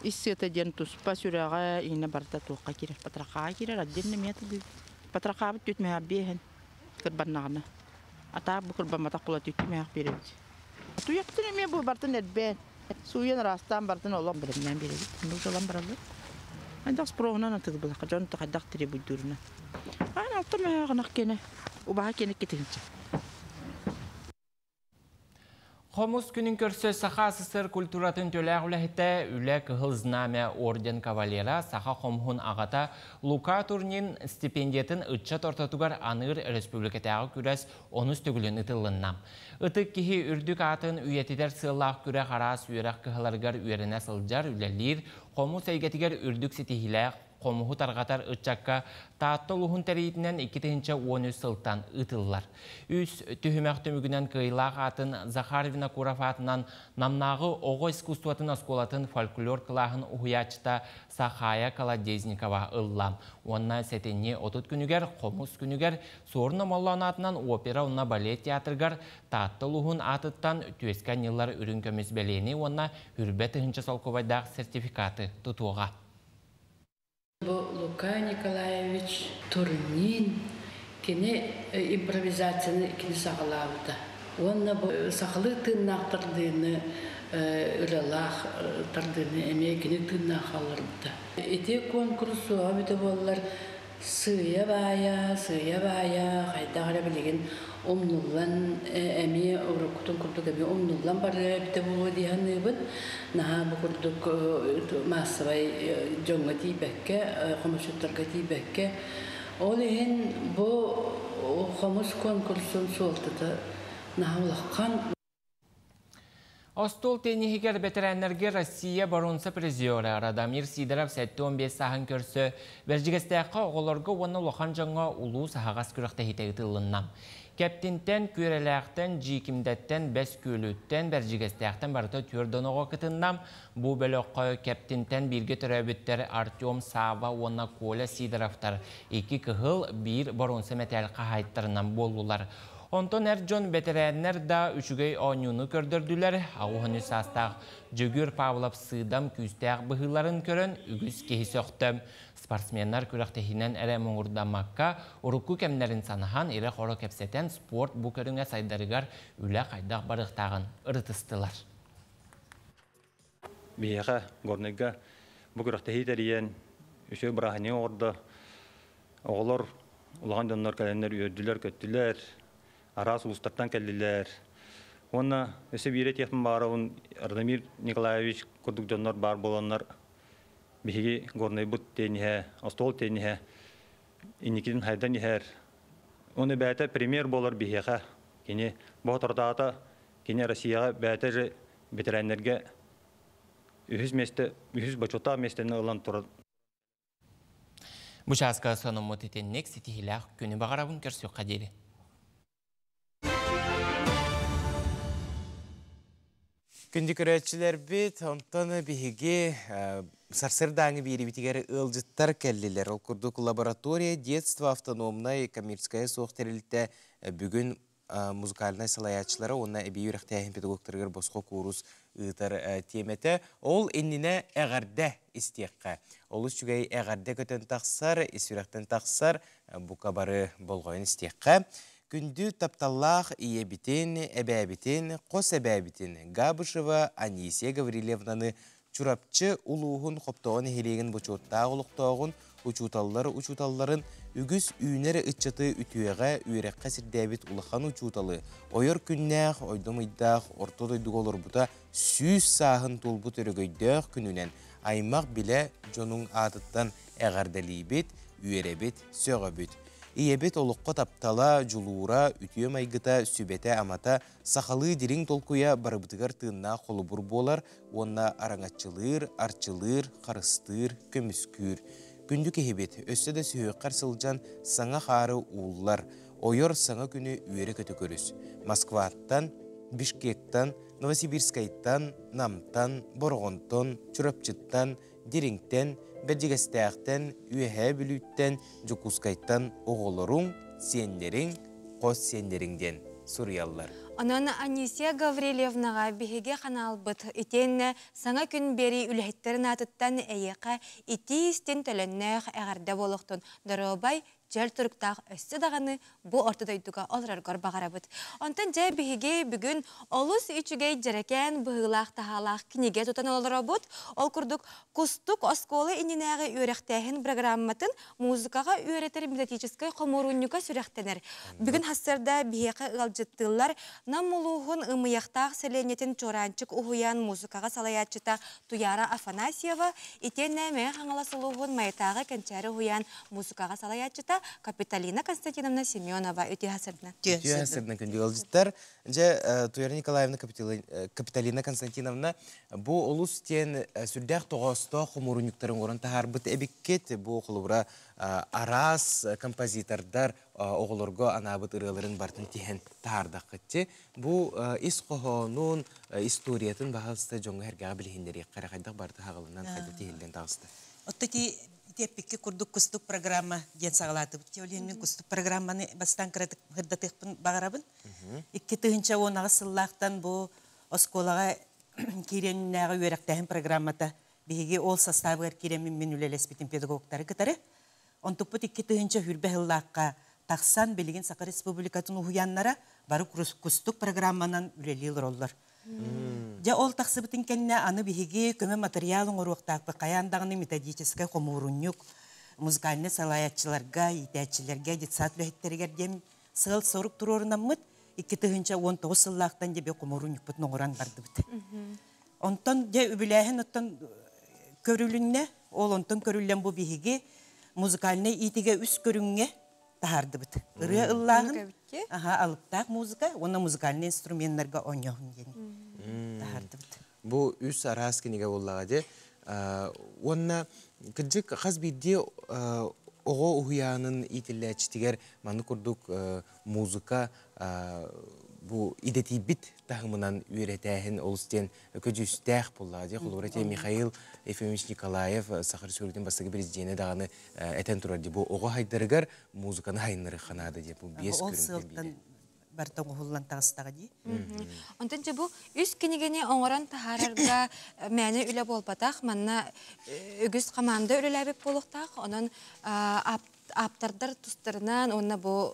M: ис сыата диэн туспа сүрэҕэ иҥнэ барыта туохха киирэр патрахааҕа киирэр отдельно эмиэ атылыыбыт патрахаабыт түт мөһөөх биэһин кырбаннаҕына атаах бу кырбамматах була түт мөһөөх биэрэбит туйахтын эмиэ бу бартын эрбээн сууйан ыраастаан бартын олох бэлэмнээн биэрэбит оннук дьолон бараллар хайдах спроһунан атыылбылаха дьон хайдах требуйдуурунан аан алта мөһөөх ынах киэнэ убаһа киэнэ икки
C: Хомус күнүн көрсө Саха СССР культуратын төлөөх үлэһитэ, Үлэ Кыһыл Знамя орден кавалера, саха хомуһун аҕата Лука Турнин стипендиятын ыччат ортотугар аныыр республикатааҕы күрэс онус төгүлүн ытыллынна. Ытык киһи үрдүк аатын үйэтитэр сыаллаах күрэх араас үөрэх кыһаларыгар үөрэнэ сылдьар, үлэлиир, хомус эйгэтигэр үрдүк ситиһиилээх хомуһу тарҕатар ыччакка Таатта улууһун тэрийиитинэн 2013 сылтан ыытыллар. Үс түһүмэх түмүгүнэн кыайыылаах аатын Захар Винокуров аатынан Намнааҕы оҕо искусствотын оскуолатын фольклор кылааһын уһуйааччыта Сахая Колодезникова ылла. Уонна сэтинньи 30 күнүгэр Хомус күнүгэр Суорун Омоллоон аатынан опера уонна балет театрыгар Таатта улууһун аатыттан түөскэ анньыллар үрүҥ көмүс бэлиэни уонна үрбэ тыһыынча солкуобайдаах сертификаты тутуоҕа.
N: Бу Лука Николаевич Турнин кини импровизацияны кини саҕалаабыта. Уонна бу сахалыы тыыннаах тардыыны ырыалаах тардыыны эмиэ кини тыыннаах хаалларбыта. Ити куонкурус суоҕа эбитэ буоллар сыыйа-баайа, сыыйа-баайа хайдах эрэ билигин умнуллан эмиэ уруккутун курдук эмиэ умнуллан барыа эбитэ буолуо дии саныыбын. Наһаа бу курдук маассабай дьоҥҥо тиийбэккэ, хомусчуттарга тиийбэккэ. Ол иһин бу хомус конкурсун суолтата наһаа улахан.
C: Остуол тенниһигэр бэтэрээннэргэ Россия боруонса призера Радомир Сидоров 75 сааһын көрсө Бэрдьигэстээххэ оҕолорго уонна улахан дьоҥҥо улуус аһаҕас күрэхтэһиитэ ыытыллынна. Кэптинтэн, Күөрэлээхтэн, Дьиикимдэттэн, Бэс Күөлүттэн, Бэрдьигэстээхтэн барыта түөрт оҕо кытынна. Бу бөлөххө Кэптинтэн бииргэ төрөөбүттэр Артем Сава уонна Коля Сидоровтар икки кыһыл, биир боруонса мэтээл хаһаайыттарынан буоллулар. Онтон эр дьон бэтэрээннэр да үчүгэй оонньууну көрдөрдүлэр. 83 саастаах Дьөгүөр Павлов сыыдам күүстээх быһыыларын көрөн үгүс киһи сөхтө. Спортсменнар күрэхтэһиинэн эрэ муҥурдаммакка, урукку кэмнэрин санаһан, ирэ-хоро кэпсэтэн спорт бу көрүҥэ сайдарыгар үлэ хайдах барыахтааҕын ырытыстылар.
O: Биһиэхэ, Горнайга бу күрэхтэһии тэрийэн, үчүгэй бырааһынньык оҥордо. Оҕолор, улахан дьоннор кэлэннэр үөрдүлэр-көттүлэр, араас улуустартан кэллилэр. Уонна өссө биир этиэхпин баҕарабын, Радомир Николаевич курдук дьоннор баар буоланнар, биһиги Горнайбыт тенниһэ, остуол тенниһэ инникитин хайдан иһэр. Уонна бэйэтэ премьер буолар биһиэхэ. Кини бу соторутааҕыта кини Россияҕа бэйэтэ же бэтэрээннэргэ үһүс миэстэ, үһүс бочуоттаах миэстэни ылан турар.
C: Бу чааска сонуммут итинник ситиһиилээх күнү баҕарабын көрсүөххэ диэри.
A: Күндү көрөөччүлэрбит, онтон биһиги сарсырдааҥы биэрибитигэр ыалдьыттар кэллилэр. Ол курдук лаборатория детства автономнай коммерческая суох тэрилтэ бүгүн музыкальнай салайааччылара уонна эбии үөрэхтээһин педагогтарыгар босхо куурус ыытар тиэмэтэ. Ол иннинэ эҕэрдэ истиэххэ. Олус үчүгэй эҕэрдэ көтөн тахсар, ис сүрэхтэн тахсар, бука бары болҕойон истиэххэ. Күндү тапталлаах ийэбитин, эбээбитин, хос эбээбитин Габышева Анисия Гаврильевнаны Чурапчы улууһун Хоптоҕо нэһилиэгин бочуоттаах олохтооҕун, учууталлар учууталларын, үгүс үүнэр ыччаты үтүөҕэ, үөрэххэ сирдээбит улахан учууталы, ойор күннээх, ойдом ыйдаах орто дойдуга олорбута 100 сааһын туолбут өрөгөйдөөх күнүнэн аймах-билэ дьонуҥ аатыттан эҕэрдэлиибит, үөрэбит, сөҕөбүт. Ийэбит олоххо таптала, дьулуура, үтүө майгыта, сүбэтэ-амата, сахалыы дириҥ толкуйа барыбытыгар тыыннаах холобур буолар уонна араҥаччылыыр, арчылыыр, харыстыыр, көмүскүүр. Күндү киһибит, өссө да сүһүөххэр сылдьан саҥа хаары ууллар, ойор саҥа күнү үөрэ-көтө көрүс. Москваттан, Бишкектан, Новосибирскайтан, Намтан, Бороҕонтон, Чурапчыттан, Дириҥтэн, Бэрдьигэстээхтэн, Үөһээ Бүлүүттэн, Дьокуускайтан оҕолоруҥ, сиэннэриҥ, хос сиэннэриҥ диэн суруйаллар.
B: Онон Анисия Гаврильевнаҕа биһиги ханаалбыт итиэннэ саҥа күн биэрии үлэһиттэрин аатыттан эйиэхэ итии-истин төлөннөөх эҕэрдэ буолуохтун. Доруобай, чөл туруктаах өссө даҕаны бу орто дойдуга олороргор баҕарабыт. Онтон дьэ биһиги бүгүн олус үчүгэй дьэрэкээн быһыылаах-таһаалаах кинигэ тутан олоробут. Ол курдук Кустук оскуола иннинээҕи үөрэхтээһин программатын музыкаҕа үөрэтэр методическай хомуурунньука сүрэхтэнэр. Бүгүн сарсыарда биһиэхэ ыалдьыттыыллар Нам улууһун Ымыйахтаах сэлиэнньэтин Чуораанчык уһуйаан музыкаҕа салайааччыта Туяра Афанасьева, итиэннэ Мэҥэ Хаҥалас улууһун Майатааҕы Кэнчээри уһуйаан музыкаҕа салайааччыта Капиталина Константиновна Семенова. Үтүө сарсыарда.
A: Үтүө сарсыарда күндү ыалдьыттар. Дьэ, Туяра Николаевна Капиталина Константиновна бу олус диэн сүрдээх тоҕоостоох хомуурунньуктарын оҥорон таһаарбыт эбиккит. Бу холобура араас композитордар оҕолорго анаабыт ырыаларын барытын тиһэн таһаардаххытчы. Бу ис хоһоонун, историятын баһаалыста дьоҥҥо эргэҕэ билиһиннэриэххэ эрэ хайдах барыта хаҕылынан хайда тиһиллэн таҕыста.
P: Отто ити ити курдук кустук программа диэн саҕалаатыбыт. Ол мин кустук программаны бастаан кыратык ырдатыахпын баҕарабын. 2018 сыллаахтан бу оскуолаҕа киирэннээҕи үөрэхтээһин программата биһиги ол составыгар киирэммин мин үлэлэспитим педагогтары кытары. Онтукпут 2020 сыллаахха тахсан билигин Саха Республикатын уһуйааннара бары кустук программанан үлэлии олороллор. Дьэ ол тахсыбытын кэннэ аны биһиги көмө материал оҥоруохтаахпыт хайаан даҕаны методическай хомуурунньук музыкальнай салайааччыларга, иитээччилэргэ, детсад үлэһиттэригэр диэн сыал-сорук туруорунаммыт 2019 сыллаахтан дьэ хомуурунньукпутун оҥорон бардыбыт. Онтон дьэ үбүлээһин оттон көрүлүннэ, ол онтон көрүллэн бу биһиги музыкальнай иитигэ үс көрүҥҥэ таһаардыбыт. Ырыа ыллааһын, аха, алыптаах музыка уонна музыкальный инструменнарга оонньооһун диэн. Тахардыбыт.
A: Бу үс араас кинигэ буоллаҕа дии. Уонна кырдьык хас биирдии оҕо уһуйаанын иитиллээччитигэр маннык курдук музыка бу идэтийбит таһымынан үөрэтээһин олус диэн көдьүүстээх буоллаҕа дии. Холобура, Михаил Ефимович Николаев Саха Республикатын бастакы президенэ даҕаны этэн турар дии. Бу оҕо хайдарыгар музыканы хайыннарыахха наада диэн. Бу биэс
P: Ол
A: көрүҥтэн
P: сыалтан
A: биирэ.
P: барыта оҥоһуллан таҕыстаҕа дии.
B: Онтон дьэ бу үс кинигэни оҥорон таһаарарга мээнэ үлэ буолбатах. Манна үгүс хамаанда үлэлээбит буолуохтаах. Онон ааптардар тустарынан уонна бу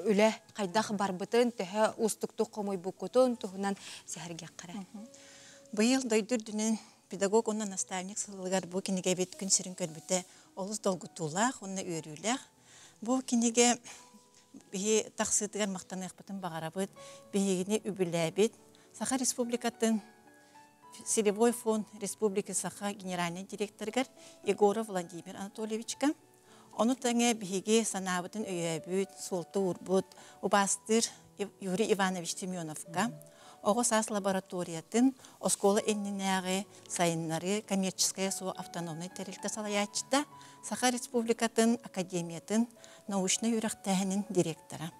B: үлэ хайдах барбытын, төһө уустуктук хомуйбуккутун туһунан сэһэргиэххэ эрэ.
Q: Быйыл дойду үрдүнэн педагог уонна наставник сылыгар бу кинигэбит күн сирин көрбүтэ олус долгутуулаах уонна үөрүүлээх. Бу кинигэ биһи тахсыытыгар махтаныахпытын баҕарабыт, биһигини үбүлээбит Саха Республикатын Целевой фонд Республики Саха генеральнай директорыгар Егоров Владимир Анатольевичка, ону тэҥэ биһиги санаабытын өйөөбүт, суолта уурбут, убаастыыр Юрий Иванович Семеновка, оҕо саас лабораториятын оскуола иннинээҕи сайыннарыы коммерческая суо автономнай тэрилтэ салайааччыта, Саха Республикатын Академиятын научнай үөрэхтээһинин директора.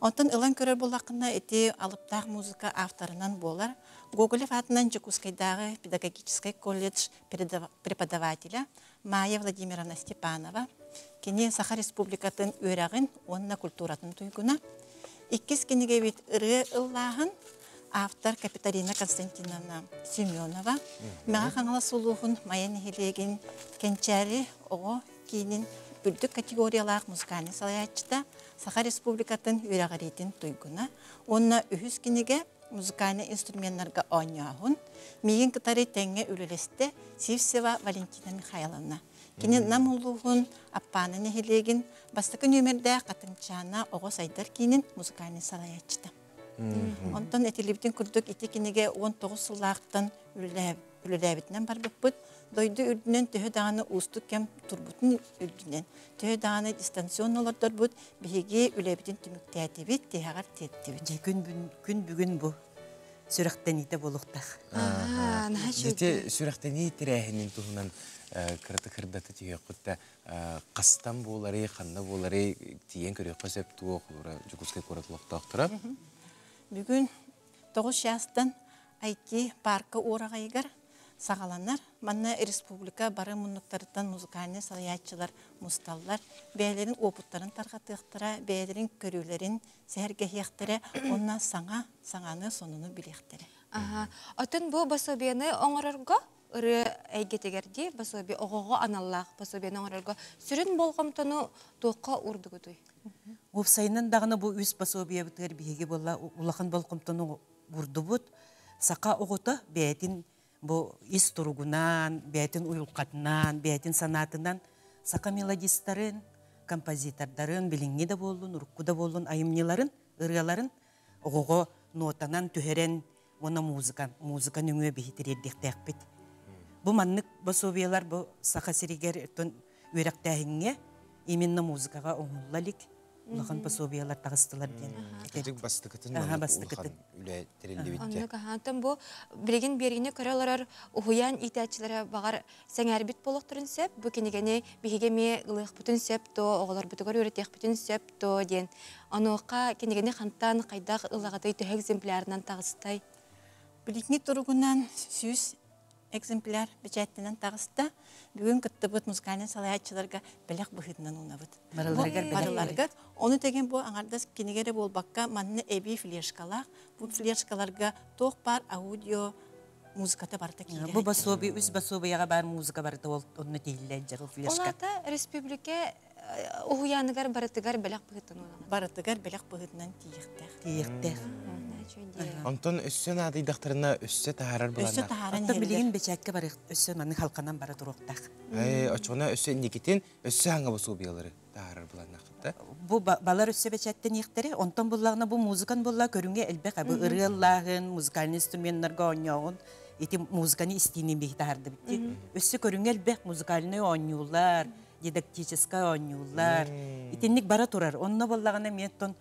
Q: Онтон ылан көрөр буоллаххына, ити алыптаах музыка авторынан буолар Гоголев аатынан Дьокуускайдааҕы педагогическай колледж преподавателя Майя Владимировна Степанова. Кини Саха Республикатын үөрэҕин уонна культуратын туйгуна. Иккис кинигэбит ырыа ыллааһын автор Капиталина Константиновна Семенова. Мэҥэ Хаҥалас улууһун Майа нэһилиэгин Кэнчээри оҕо киинин үрдүк категориялаах музыкальнай салайааччыта, Саха Республикатын үөрэҕириитин туйгуна уонна үһүс кинигэ музыкальнай инструменнарга оонньооһун миигин кытары тэҥҥэ үлэлэстэ Сивцева Валентина Михайловна. Кини Нам улууһун Аппааны нэһилиэгин бастакы нүөмэрдээх Хатыҥчаана оҕо сайдар киинин музыкальнай салайааччыта. Онтон этиллибитин курдук ити кинигэ 19 сыллаахтан үлэлээбитинэн барбыппыт. Дойду үрдүнэн төһө даҕаны уустук кэм турбутун үрдүнэн, төһө даҕаны дистанционно олордорбут, биһиги үлэбитин түмүктээтибит, тиһэҕэр тиэртибит.
P: Дьэ, күн бүгүн бу сүрэхтэниитэ буолуохтаах.
A: Ити сүрэхтэнии тэрээһинин туһунан кыратык кырдата түһүөххүт да хастан буоларый, ханна буоларый тиийэн көрүөххэ сөп туох олора Дьокуускай куорат олохтоохторо.
Q: Бүгүн 9 чаастан IT парка уораҕайыгар саҕаланар. Манна республика бары муннуктарыттан музыкальнай салайааччылар мусталлар, бэйэлэрин уопуттарын тарҕатыахтара, бэйэлэрин көрүүлэрин сэһэргэһиэхтэрэ уонна саҥа саҥаны сонуну билиэхтэрэ.
B: Оттон бу пособиены оҥорорго ырыа эйгэтигэр дии пособие оҕоҕо аналлаах пособиены оҥорорго сүрүн болҕомтону туохха уурдугутуй?
P: Уопсайынан даҕаны бу үс пособиебытыгар биһиги буолла улахан болҕомтону уурдубут. Саха оҕото бэйэтин бу ис туругунан, бэйэтин уйулҕатынан, бэйэтин санаатынан саха мелодистарын, композитордарын, билиҥҥи да буоллун, урукку да буоллун айымньыларын, ырыаларын оҕоҕо нотанан түһэрэн уонна музыка, музыка нөҥүө биһи тириэрдиэхтээхпит. Бу маннык пособиелар бу Саха сиригэр үөрэхтээһиҥҥэ именно музыкаҕа оҥоһулла илик улахан пособиелар таҕыстылар диэн.
A: Кырдьык бастакытын маннык улахан үлэ тэриллибиттэ.
B: Оннук аһаантан бу билигин биэргини көрө олорор уһуйаан иитээччилэрэ баҕар сэҥээрбит буолуохтарын сөп. Бу кинигэни биһиги эмиэ ылыахпытын сөп дуо, оҕолорбутугар үөрэтиэхпитин сөп дуо диэн. Онуоха кинигэни хантан, хайдах ылаҕытый, төһө экземплярынан таҕыстай?
Q: Билиҥҥи туругунан 100 экземпляр бэчээттэнэн таҕыста. Бүгүн кыттыбыт музыкальнай салайааччыларга бэлэх быһыытынан уунабыт.
P: Барыларыгар
Q: Барыларыгар. Ону тэҥэ бу аҥардас кинигэ эрэ буолбакка, манна эбии флешкалаах. Бу флешкаларга туох баар аудио музыката барыта киирэр.
P: Бу пособие, үс пособияҕа баар музыка барыта ол онно тиһиллэн дьэр ол флешка.
B: Ол аата республика уһуйааныгар барытыгар бэлэх быһыытынан уунабыт.
Q: Барытыгар бэлэх быһыытынан тиийиэхтээх.
P: Тиийиэхтээх.
A: Онтон өссө наадыйдахтарына өссө таһаарар
Q: Өссө таһааран
P: Оттон билигин бэчээккэ барыах өссө маннык халканан бара туруохтаах.
A: Оччоҕуна өссө инникитин өссө хаҥа босуобуйалары таһаарар былааннааххыт
P: Бу балар өссө бэчээттэниэхтэрэ. Онтон буллаҕына бу музыкан булла көрүҥэ элбэх бу ырыаллааһын, музыкальный инструменнарга оонньооҕун ити музыканы истиини биһи таһардыбыт. Өссө көрүҥэ элбэх музыкальный оонньуулар, дидактическай оонньуулар. Итинник бара турар. Онно буоллаҕына миэттон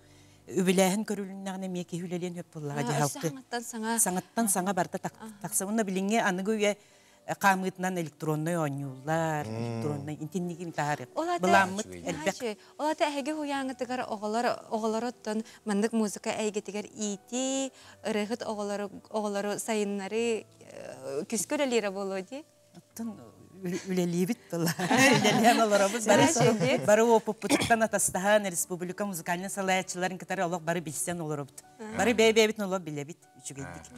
P: Үбүлээһин көрүлүннэҕинэ эмиэ киһи үлэлиэн сөп буоллаҕа дьаһалты.
B: Саҥаттан саҥа.
P: Саҥаттан саҥа барыта тахса. Уонна билиҥҥи аныгы үйэ хаамыытынан электроннай оонньууллар, электроннай интиннигин таһаарыах. Былааммыт элбэх.
B: Ол ата эһиги уһуйааҥҥытыгар оҕолор оҕолороттон маннык музыка эйгэтигэр иитии, ырыаһыт оҕолору оҕолору сайыннарыы күскэ үлэлиирэ буолуо дии?
P: Оттон үлэлиибит была. Үлэлээн олоробут. Бары, бары опыппытыттан атастаһан, республика музыкальнай салайааччыларын кытары олох бары билсэн олоробут. Бары бэйэ-бэйэбитин олох билэбит үчүгэйдик.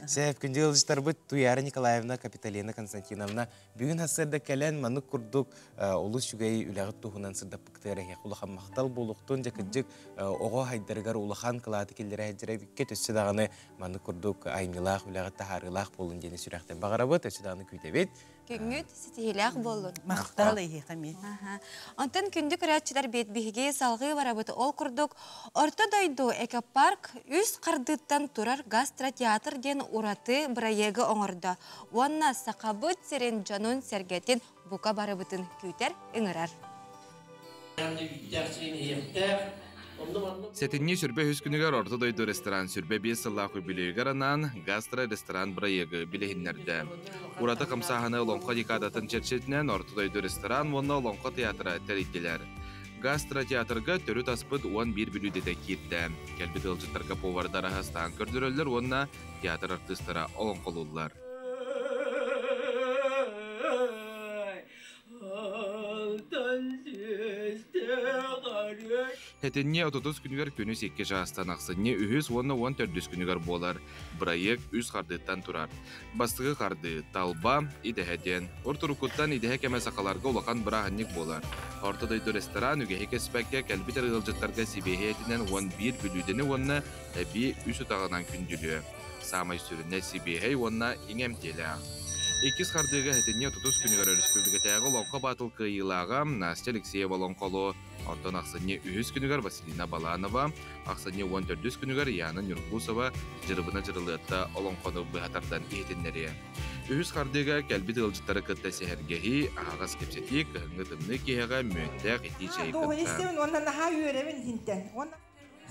A: Сээп, күндү ыалдьыттарбыт Туяра Николаевна, Капиталина Константиновна бүгүн сарсыарда кэлэн маннык курдук олус үчүгэй үлэҕит туһунан сырдаппыктыгар эһиэхэ улахан махтал буолуохтун, дьэ кырдьык оҕо хайдарыгар улахан кылааты киллэрэ сылдьар эбиккит, өссө даҕаны маннык курдук айымньылаах үлэҕит таһаарыылаах буолун диэни сүрэхтэн баҕарабыт, өссө даҕаны күүтэбит.
B: Күҥҥүт ситиһиилээх буоллун.
P: Махтал эһиэхэ эмиэ.
B: Онтон күндү көрөөччүлэр бит биһиги салҕыы барабыт. Ол курдук Орто дойду экопарк үс хардыыттан турар гастротеатр диэн ураты бырайыагы оҥордо уонна Сахабыт сирин дьонун-сэргэтин бука барыбытын күүтэр, ыҥырар.
R: Сэтинньи сүрбэ үһүс күнүгэр Орто дойду ресторан сүрбэ биэс сыллаах үбүлүөйүгэр анаан гастро-ресторан бырайыагы билиһиннэрдэ. Ураты хамсааһыны Олоҥхо декадатын чэрчитинэн Орто дойду ресторан уонна Олоҥхо театра тэрийдилэр. Гастротеатрга төрүт аспыт 11 бүлүүдэтэ киирдэ. Кэлбит ыалдьыттарга повардар аһастаан көрдөрөллөр уонна театр артыыстара олоҥхолууллар. Сэтинньи отутус күнүгэр күнүс икки чаастан ахсынньы үһүс уонна уон төрдүс күнүгэр буолар. Бырайыак үс хардыыттан турар. Бастакы хардыы талба, идэһэ диэн. Уртуруккуттан идэһэ кэмэ сахаларга улахан бырааһынньык буолар. Орто дойду ресторан үгэһи кэспэккэ кэлбит эрэ ыалдьыттарга сибиэһэй этинэн уон биир бүлүүдэни уонна эбии үс утаҕынан күндүлүө. Саамай сүрүнэ сибиэһэй уонна иҥэмтиэлээх. Иккис хардыыга сэтинньи отутус күнүгэр өрөспүүбүлүкэтээҕи Олоҥхо Баатыл кыайыылааҕа Настя Алексеева олоҥхолуо, онтон ахсынньы үһүс күнүгэр Василина Баланова, ахсынньы уон төрдүс күнүгэр Яна Нюргусова Дьырыбына Дьырылыатта олоҥхону быһа тардан иһитиннэриэ. Үһүс хардыыга кэлбит ыалдьыттары кытта сэһэргэһии, аһаҕас кэпсэтии, кыһыҥҥы тымныы киэһэҕэ мүөттээх итии чэйи кытта.
S: Уонна наһаа үөрэбин итинтэн.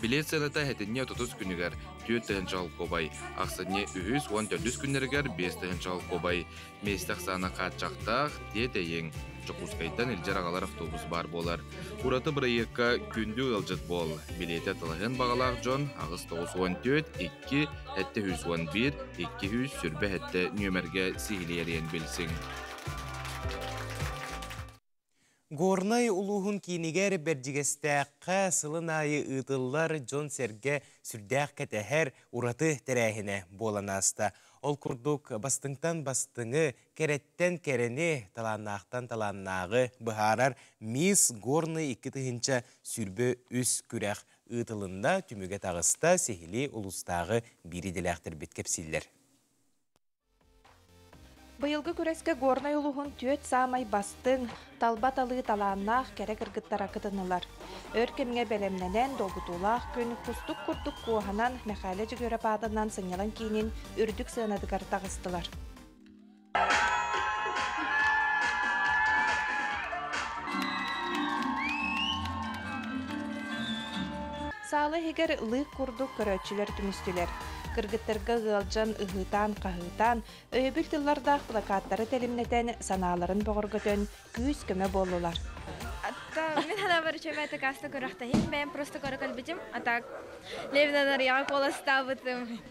R: Билиэт сыаната сэтинньи отутус күнүгэр түөрт тыһыынча солкуобай, ахсынньы үһүс уон төрдүс күннэригэр биэс тыһыынча солкуобай. Миэстэ ахсаана хааччахтаах, тиэтэйиҥ. Дьокуускайтан илдьэр-аҕалар автобус баар буолар. Ураты бырайыакка күндү ыалдьыт буол. Билиэти атылаһыан баҕалаах дьон аҕыс тоҕус уон түөрт икки сэттэ сүүс уон биир икки сүүс сүүрбэ сэттэ нүөмэргэ сиһилии эрийэн билсиҥ.
A: Горнай улууһун киинигэр Бэрдьигэстээххэ сылын аайы ыытыллар дьон-сэргэ сүрдээх кэтэһэр ураты тэрээһинэ буолан ааста. Ол курдук, бастыҥтан бастыҥы, кэрэттэн кэрэни, талааннаахтан талааннааҕы быһаарар Мисс Горный 2023 күрэх ыытылынна, түмүгэ таҕыста, сиһилии улуустааҕы биир идэлээхтэрбит кэпсииллэр.
T: Быйылгы күрэскэ Горнай улууһун түөрт саамай бастыҥ, талба талыы талааннаах кэрэ кыргыттара кытыннылар. Өр кэмҥэ бэлэмнэнэн, долгутуулаах күн кустук курдук куоһанан Мэхээлэ Дьөгүөрэп аатынан сынньалаҥ киинин үрдүк сыанатыгар таҕыстылар. Саала иһигэр лыык курдук көрөөччүлэр түмүстүлэр. Кыргыттарга ыалдьан, ыһыытаан-хаһыытаан, өйөбүл тыллардаах плакаттары тэлимнэтэн, санааларын бөҕөргөтөн, күүс-көмө буоллулар.
U: Мин санаабар үчүгэй каста күрэхтэһиим, бэйэм просто көрө кэлбитим, а так Левина Нарияҕа куоластаабытым.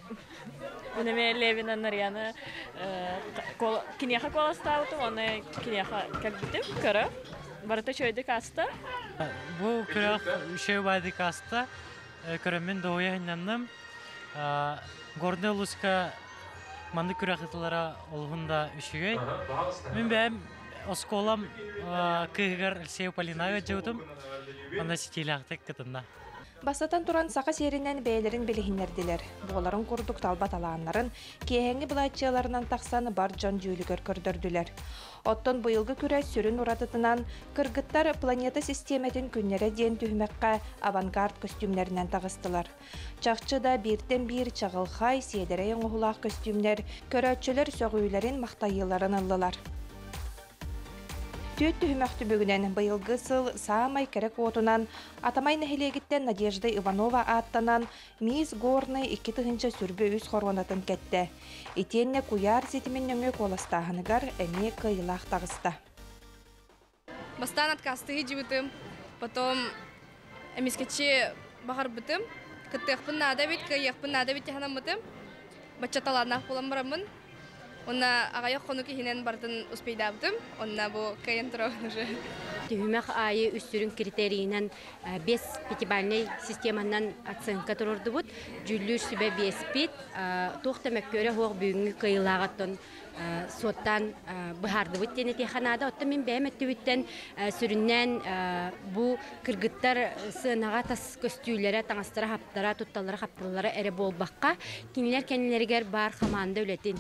V: Мин эмиэ Левина Нарияны киниэхэ куоластаабытым, уонна киниэхэ кэлбитим, көрө. Барыта үчүгэйдик ааста.
W: Бу күрэх үчүгэй баайдык ааста. Көрөммүн дуоһуйа сынньанным. Горнай улууска маннык күрэх ыытыллара олуһун да үчүгэй. Мин бэйэм оскуолам кыыһыгар Алексею Полинаҕа дьыбытым. Онно ситиилээхтик кытынна.
T: Бастатан туран, саха сиэринэн бэйэлэрин билиһиннэрдилэр. Буоларын курдук талба талааннарын киэһэҥҥи былааччыйаларынан тахсан бар дьон дьүүлүгэр көрдөрдүлэр. Оттон быйылгы күрэс сүрүн уратытынан кыргыттар планета систиэмэтин күннэрэ диэн түһүмэххэ авангард көстүүмнэринэн таҕыстылар. Чахчы да бииртэн биир чаҕылхай, сиэдэрэй оҥоһуулаах көстүүмнэр көрөөччүлэр сөҕүүлэрин-махтайыыларын ыллылар. Түөрт түһүмэх түмүгүнэн быйылгы сыл саамай кэрэ куотунан Атамай нэһилиэгиттэн Надежда Иванова ааттанан Мисс Горнай 2023 хоруонатын кэттэ. Итиэннэ куйаар ситимин нөҥүө куоластааһыныгар эмиэ кыайыылаах таҕыста.
U: Бастаан отказтыы дьыбытым, потом эмискэччи баҕарбытым, кыттыахпын наада эбит, кыайыахпын наада эбит санаммытым. Бачча талааннаах буолан бараммын, Онно аҕыйах хонук иһинэн барытын успейдаабытым. Онно бу кыайан турабын уже.
D: Түһүмэх аайы үс сүрүн критерийинэн без пятибальнай системанан оценка турурдубут. Дьүүллүүр сүбэ биэспит. Туох да мөккүөрэ суох бүгүҥҥү кыайыылааҕыттан суоттаан быһаардыбыт диэн этиэхэ наада. Оттон мин бэйэм өттүбүттэн сүрүннээн бу кыргыттар сыанаҕа тас көстүүлэрэ, таҥастара-хаптара, тутталлара-хапталлара эрэ буолбакка, кинилэр кэннилэригэр баар хамаанда үлэтин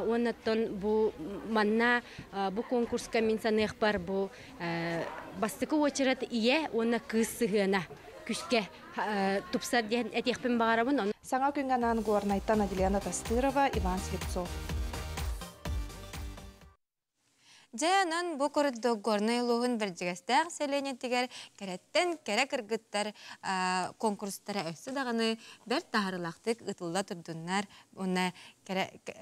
D: уонна оттон бу манна бу конкурска мин саныахпар бу бастакы уочарат ийэ уонна кыыс сыһыана күскэ тупсар диэн этиэхпин баҕарабын.
T: Саҥа күҥҥэ анаан Горнайтан Аделена Тастырова, Иван Слепцов.
B: Дьэ, онон бу курдук Горнай улууһун Бэрдьигэстээх сэлиэнньэтигэр кэрэттэн кэрэ кыргыттар конкурстара өссө даҕаны бэрт таһаарыылаахтык ыытылла турдуннар. Уонна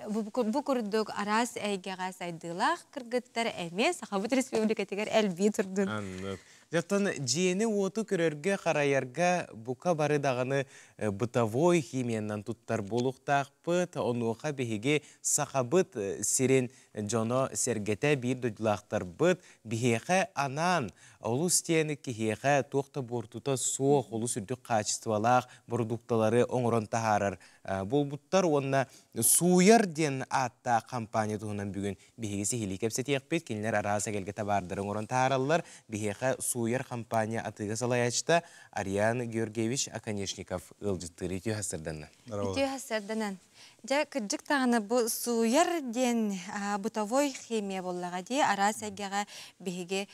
B: бу курдук араас эйгэҕэ сайдыылаах кыргыттар эмиэ Сахабыт Республикатыгар элбии турдун.
A: Аннык. Дьоттон дьиэни-уоту көрөргө-харайарга бука бары даҕаны бытовой химиянан туттар буолуохтаахпыт. Онуоха биһиги Сахабыт сирин дьоно-сэргэтэ биир дойдулаахтарбыт биһиэхэ анаан олус диэн киһиэхэ туох да буортута суох олус үрдүк хаачыстыбалаах бородуукталары оҥорон таһаарар буолбуттар уонна Сууйар диэн ааттаах компания туһунан бүгүн биһиги сиһилии кэпсэтиэхпит. Кинилэр араас эгэлгэ табаардары оҥорон таһаараллар. Биһиэхэ Сууйар компания атыыга салайааччыта Ариан Георгиевич Оконешников ыалдьыттыыр. Үтүө сарсыарданнан.
B: Үтүө сарсыарданан. Дьэ, кырдьык даҕаны бу сууйар диэн бытовой химия буоллаҕа дии. Араас эйгэҕэ биһиги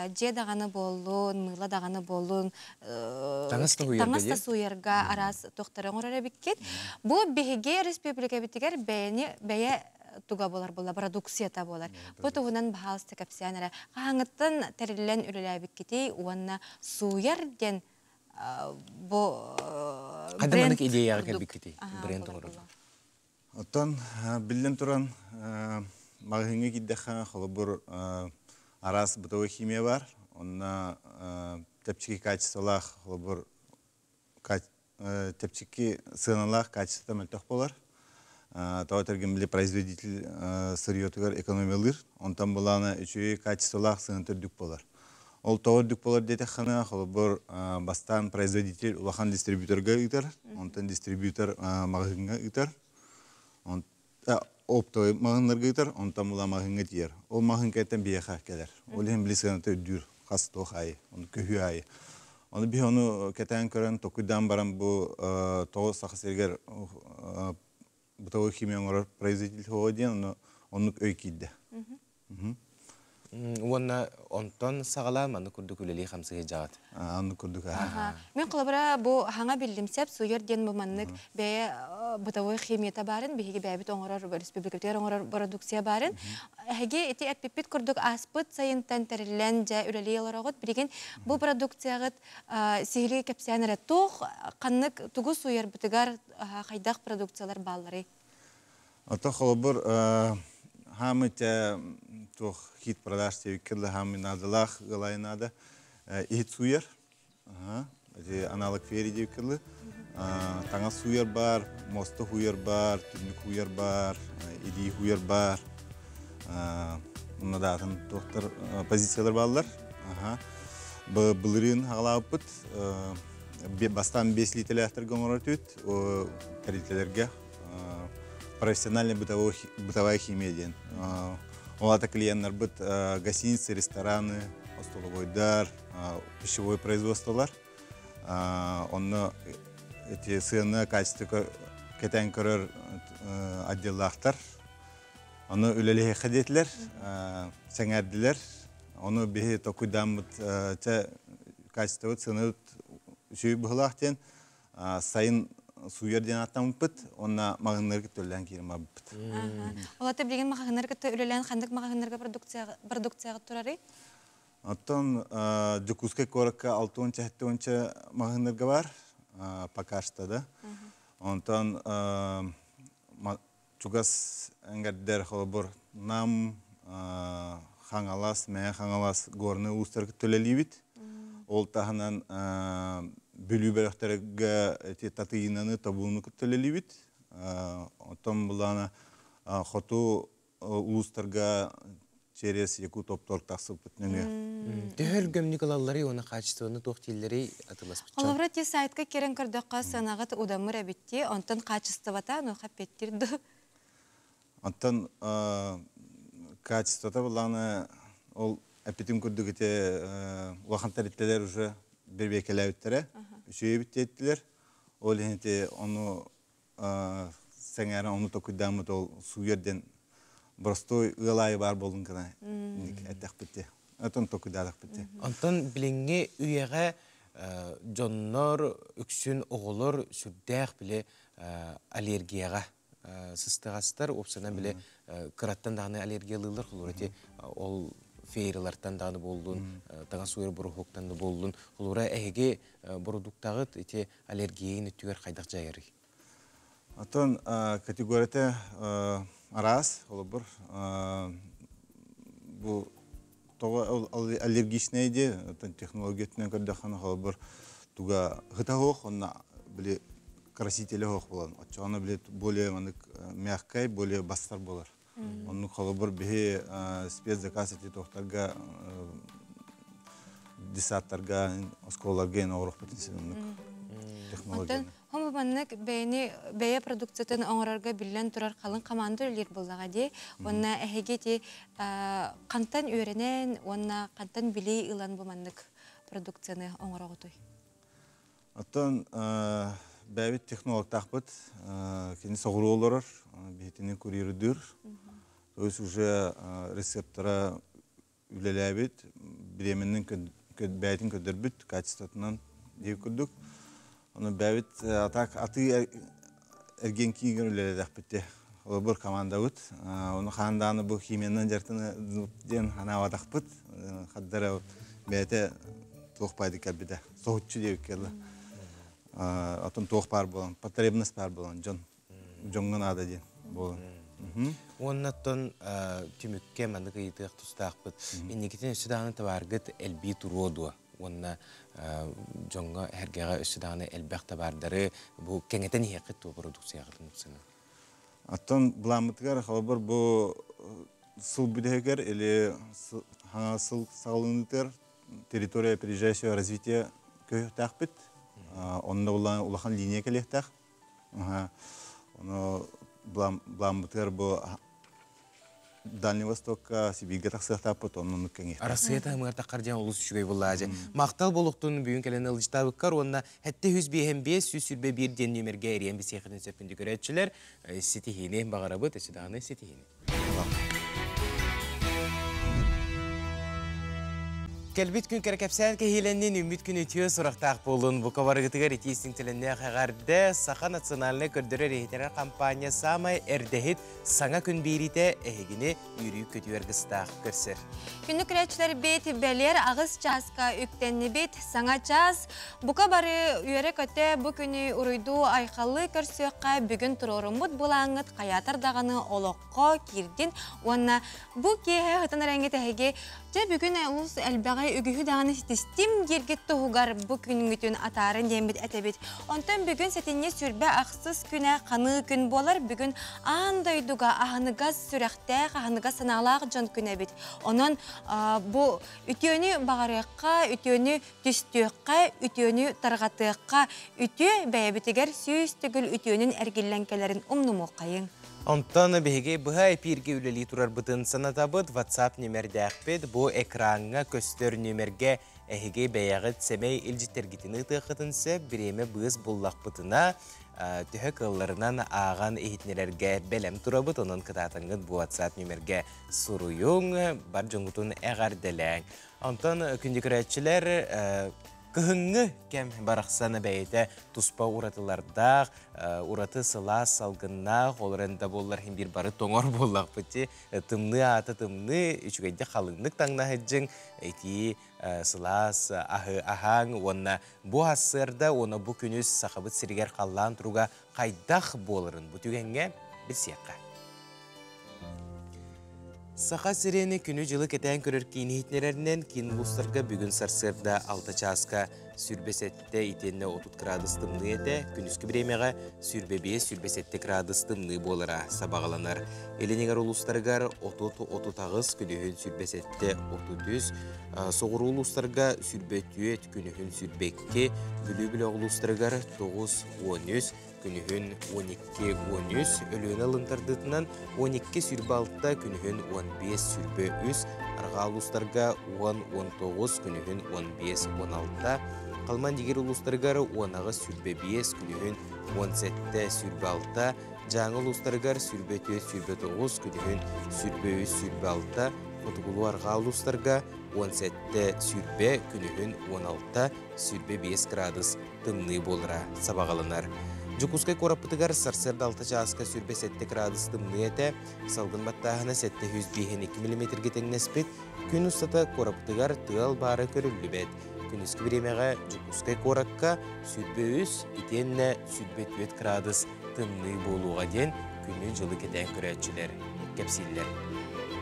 B: дьиэ даҕаны буоллун, мыыла даҕаны буоллун,
A: таҥас да
B: таҥас да сууйарга араас туохтары оҥорор эбиккит. Бу биһиги республикабытыгар бэйэни бэйэ туга буолар буолла, продукцията буолар. Бу туһунан баһаалыста кэпсээн эрэ. Хаһааҥҥыттан тэриллэн үлэлээбиккитий уонна сууйар диэн бу
A: Хайда маннык идеяҕа кэлбиккитий бренд оҥорорго?
E: Оттон биллэн туран маҕаһыыҥҥа киирдэххэ холобур араас бытовой химия бар. Онно чэпчэки качестволаах холобур чэпчэки сыаналаах качествота мөлтөх буолар. Тоҕо этэргин били производитель сырьетугар экономиялыыр. Онтон былаана үчүгэй качестволаах сыаната үрдүк буолар. Ол тоҕо үрдүк буолар диэтэххинэ, холобур, бастаан производитель улахан дистрибьюторга ыытар, онтон дистрибьютор маҕаһыыҥҥа ыытар, оптовый маҕаһыыннарга ыытар, онтон була маҕаһыыҥҥа тиийэр. Ол маҕаһыын кэнниттэн биһиэхэ кэлэр. Ол иһин били сыаната үрдүүр, хас туох аайы, ону көһүү аайы. Ону биһи ону кэтээн көрөн, толкуйдаан баран бу тоҕо Саха сиригэр бытовой химия оҥорор производитель ХО диэн ону оннук өй киирдэ.
A: Уонна онтон саҕалаан маннык курдук үлэлии хамсыы сылдьаҕыт.
E: Оннук курдук.
B: Мин холобура бу хаҥа биллим сеп суйар диэн бу маннык бэйэ бытовой химията баарын биһиги бэйэбит оҥорор республикабытыгар оҥорор продукция баарын эһиги ити эппиппит курдук ааспыт сайынтан тэриллэн дьэ үлэлии олороҕут билигин бу продукцияҕыт сиһилии кэпсээн эрэ туох ханнык тугу суйарбытыгар хайдах продукциялар баалларый?
E: Ото холобур хаамы те туох хит продаж диэбиккэ хаамы наадалаах ыалайы наада иһит сууйар эти аналог фери диэбиккэ таҥас сууйар бар муоста хууйар бар түннүк хууйар бар илии хууйар бар унадаатын туохтар позициялар бааллар былырыын хаҕалаабыппыт бастаан 5 литрэлээхтэргэ оҥорор этибит тэрилтэлэргэ профессиональная бытовая химия диэн. Ол аата клиеннарбыт гостиницы, рестораны, остолобуойдар, пищевой производстволар. Онно эти сыаны качество кэтээн көрөр отделлаахтар. Ону үлэлиһиэххэ диэтилэр, сэҥээрдилэр. Ону биһи токуйдааммыт чэ качествобыт, сыанабыт үчүгэй быһыылаах диэн сайын сууйар диэн ааттаммыппыт уонна маҕаһыыннарга кытта үлэлээн киирэн барбыппыт.
B: Ол ата билигин маҕаһыыннар кытта үлэлээн ханнык маҕаһыыннарга продукцияҕа турарый?
E: Оттон Дьокуускай куоракка 60-70 маҕаһыыннарга бар, пока что да. Онтон чугас эҥэрдэр холобур Нам, Хаҥалас, Мэҥэ Хаҥалас, Горнай улуустарга төлөлүүбүт. Ол таһынан Бүлүү бөлөхтөргө эти Татыйынаны, Тобууну төлөлүүбүт. Оттон булаана хоту улуустарга через Якутопторг тахсыбыт нөҥүө.
A: Төһө өлгөмнүк ылалларый уонна качествоны туох дииллэрий атыласпычча?
B: Холобура ти сайтка киирэн көрдөххө сыанаҕыт удамыр эбитти, онтон качествота онуоха эппиэттиир ду?
E: Оттон качествота булааны ол эппитим курдук ити улахан тэрилтэлэр уже бэбиэкэлээбиттэрэ, үчүгэйбит диэттилэр. Ол иһин ити ону сэҥээрэн ону токуйдааммыт ол сууйар диэн боростуой ыал аайы баар буолун гына эттэхпит дии. Отон токуйдаатахпыт дии.
A: Онтон билиҥҥи үйэҕэ дьоннор үксүн оҕолор сүрдээх били аллергияҕа сыстыҕастар уопсанан били кыраттан даҕаны аллергиялыыллар холобура ити ол фейрилартан даҕаны буоллун таҥас сууйар бороһуоктан да буоллун холобура эһиги бородууктаҕыт ити аллергияйын өттүгэр хайдах дьайарый?
E: Оттон категорията араас, холобур, бу тоҕо аллергичнай дии, оттон технология өттүнэн көрдөххүнэ, холобур, туга ыта суох, онно били красителэ суох буолан, оччоҕуна били более маннык мягкай, более бастар буолар. Оннук холобур биһи спецзаказ эти туохтарга десанттарга оскуолаларга эн оҥоруохпутун син оннук технологияны.
B: Онтон хому маннык бэйэни бэйэ продукциятын оҥорорго биллэн турар халыҥ хамаанда үлэлиир буоллаҕа дии. Уонна эһиги ити хантан үөрэнэн уонна хантан билии ылан бу маннык продукцияны оҥороҕутуй?
E: Оттон бэйэбит технологтаахпыт, кини соҕуруу олорор, биһитини курьердыыр. То есть уже рецептора үлэлээбит, бириэмэнэн бэйэтин көрдөрбүт, качествотынан диир курдук. Ону бэйэбит атак атыы эргиэн киинигэр үлэлээтэхпит Холобур командабыт. Ону хаан даҕаны бу химиянан дьарыктана диэн санаабатахпыт. Хардара бэйэтэ туох баайды кэлбитэ. Соһуччу диэбиккэ дылы. Отон туох баар буолан, потребность баар буолан, дьон дьоҥҥо наада диэн буолан.
A: Уонна оттон түмүккэ маннык ыйытыах тустаахпыт. Инникитин өссө даҕаны табааргыт элбии туруо дуо? Уонна дьоҥҥо эһэргэҕэ өссө даҕаны элбэх табаардары бу кэҥэтэн иһиэххит дуо продукцияҕытын упсанан?
E: Оттон былааммытыгар холобур бу сыл бүтэһигэр или саҥа сыл саҕаланыытыгар территория опережающего развития көһүөхтээхпит. Онно улахан линия кэлиэхтээх. Ону былааммытыгар бу Дальний Востокка, Сибииргэ тахсыахтаахпыт, оннук кэҥиэхтээх.
A: Арассыыйа таһымыгар таххар диэн олус үчүгэй буоллаа дьэ. Махтал буолуохтун бүгүн кэлэн ылдьытаабыккар уонна 705 121 диэн нүөмэргэ эрийэн бисиэхитин сөп күндү көрөөччүлэр ситиһиини баҕарабыт, өссө даҕаны ситиһиини. Кэлбит күн кэрэ кэпсээн кэһиилэннин, үүммүт күн үтүө сурахтаах буоллун. Бука барыгытыгар итии истиҥтэлэннээх эҕэрдэ Саха национальнай көрдөрөр-иһитинэр компания саамай эрдэһит саҥа күн биэриитэ эһигини үөрүү көтүү аргыстаах көрсөр.
B: Күндү көрөөччүлэрбит, бэлиэр аҕыс чааска үктэннибит. Саҥа чаас бука бары үөрэ-көтө бу күнү уруйдуу айхаллыы көрсүөххэ бүгүн туруоруммут былааҥҥыт хайаатар даҕаны олох олоххо киирдин уонна бу киэһэ ытан эрэҥҥит эһиги дьэ бүгүн олус элбэҕи үгүһү даҕаны ситистим дииргит туһугар бу күҥҥүтүн атаарын диэммит этэбит. Онтон бүгүн сэтинньи сүрбэ ахсыс күнэ ханыы күн буолар. Бүгүн аан дойдуга аһыныгас сүрэхтээх, аһыныгас санаалаах дьон күнэ эбит. Онон бу үтүөнү баҕарыахха, үтүөнү түстүөххэ, үтүөнү тарҕатыахха, үтүө бэйэбитигэр сүүс төгүл үтүөнүн эргиллэн кэлэрин умнумуоххайыҥ.
A: Онтон биһиги быһа эпииргэ үлэлии турарбытын санатабыт. WhatsApp нүмердээхпит. Бу экраҥҥа көстөр нүмергэ эһиги бэйэҕит сэмэй илдьиттэргитин ыытыаххытын сөп. Бириэмэ быыс буллахпытына, төһө кыалларынан ааҕан иһитиннэрэргэ бэлэм турабыт. Онон кытаатаҥҥыт бу WhatsApp нүмергэ суруйуҥ, бар дьоҥҥутун эҕэрдэлээҥ. Онтон күндү көрөөччүлэр, Кыһыҥҥы кэм барахсан бэйэтэ туспа уратылардаах, ураты сылаас салгыннаах, ол эрэн да буоллар иһин биир бары тоҥор буоллахпыт дии. Тымныы аата тымныы, үчүгэйдик халыҥнык таҥнаһыдьыҥ, итии сылаас аһы аһааҥ уонна бу ассыарда уонна бу күнүс Сахабыт сиригэр халлаан туруга хайдах буоларын бу түгэҥҥэ билсиэххэ. Саха сирин күнү-дьылы кэтээн көрөр киин иһитиннэрэринэн киин улуустарга бүгүн сарсыарда 6 чааска 27 итиэннэ 30 градус тымныы этэ, күнүскү бириэмэҕэ 25-27 градус тымныы буолара сабаҕаланар. Илин эҥэр улуустарыгар 30-38, күнүһүн 27-33, соҕуруу улуустарга 24, күнүһүн 22, Бүлүү бөлөх улуустарыгар 9-13, күнүһүн 12-13, Өлүөнэ ылын тардыытынан 12-26, күнүһүн 15-23, арҕаа улуустарга 10-19, күнүһүн 15-16, Халман Дигир улуустарыгар 18-25, күнүһүн 17-26, Дьааҥы улуустарыгар 24-29, күнүһүн 23-26, Хотугулуу-арҕаа улуустарга 17-20, күнүһүн 16-25 градус тымныы буолара сабаҕаланар. Дьокуускай куораппытыгар сарсыарда 6 чааска 27 градус тымныы этэ, салгын баттааһына 752 миллиметргэ тэҥнэспит. Күн устата куораппытыгар тыал баара көрүллүбэт. Күнүскү бириэмэҕэ Дьокуускай куоракка 23 итиэннэ 24 градус тымныы буолуоҕа диэн күнү-дьылы кэтээн көрөөччүлэр кэпсииллэр.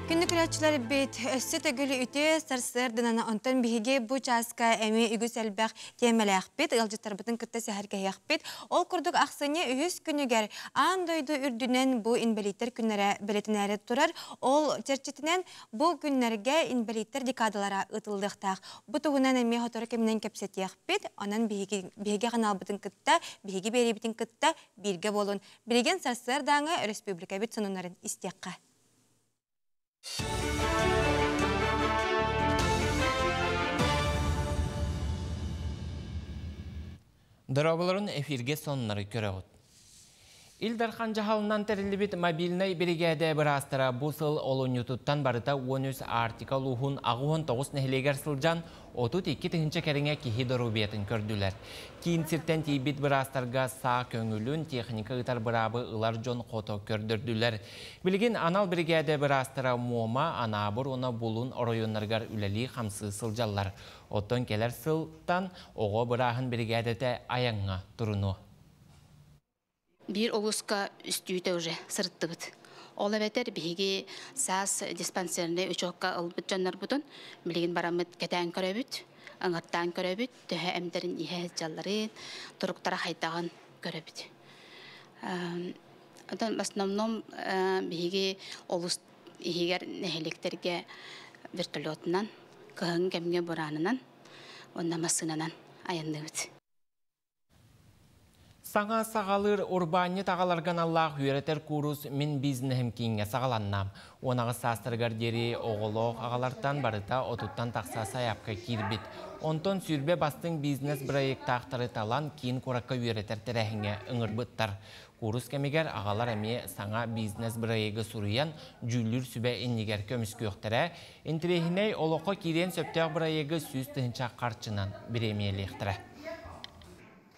B: Күндү көрөөччүлэрбит, өссө төгүл үтүө сарсыарданан онтон биһиги бу чааска эмиэ үгүс элбэх тиэмэлээхпит, ыалдьыттарбытын кытта сэһэргэһиэхпит. Ол курдук ахсынньы үһүс күнүгэр аан дойду үрдүнэн бу инбэлииттэр күннэрэ бэлиэтэнээри турар. Ол чэрчитинэн бу күннэргэ инбэлииттэр декадалара ыытыллыахтаах. Бу туһунан эмиэ сотору кэминэн кэпсэтиэхпит. Онон биһиги биһиги ханаалбытын кытта, биһиги биэриибитин кытта бииргэ буолун. Билигин сарсыардааҥы өрөспүүбүлүкэбит сонуннарын истиэххэ.
C: Дорооболорун эфирге соннары көрөҕүт. Ил Дархан дьаһалынан тэриллибит мобильнай биригээдэ быраастара бу сыл олунньутуттан барыта 13 Арктика улууһун 89 нэһилиэгэр сылдьан 32 тыһыынча кэриҥэ киһи доруобуйатын көрдүлэр. Киин сиртэн тиийбит быраастарга саа көҥүлүн, техника ыытар быраабы ылар дьон хото көрдөрдүлэр. Билигин анал биригээдэ быраастара Муома, Анаабыр уонна Булун оройуоннарыгар үлэлии-хамсыы сылдьаллар. Оттон кэлэр сылтан оҕо бырааһын биригээдэтэ айаҥҥа турунуо.
F: Биир улууска үстүүтэ уже сырыттыбыт. Ол эбэтэр биһиги саас диспансернай учуокка ылбыт дьоннорбутун билигин бараммыт кэтээн көрөбүт, ыҥыртаан көрөбүт, төһө эмтэрин иһэ сылдьалларын, туруктара хайдаҕын көрөбүт. Оттон в основном биһиги олус иһигэр нэһилиэктэргэ вертолетунан, кыһыҥҥы кэмҥэ бураанынан уонна массыынанан айанныыбыт.
C: Саҥа саҕалыыр урбаанньыт аҕаларга аналлаах үөрэтэр куурус Мин бизнеһим кииҥҥэ саҕаланна. 18 саастарыгар диэри оҕолоох аҕалартан барыта отуттан тахса сайаапка киирбит. Онтон сүүрбэ бастыҥ бизнес-бырайыактаахтары талан киин куоракка үөрэтэр тэрээһиҥҥэ ыҥырбыттар. Куурус кэмигэр аҕалар эмиэ саҥа бизнес-бырайыагы суруйан, дьүүллүүр сүбэ иннигэр көмүскүөхтэрэ. Интэриэһинэй олоххо киириэн сөптөөх бырайыагы 100 000 харчынан бириэмийэлиэхтэрэ.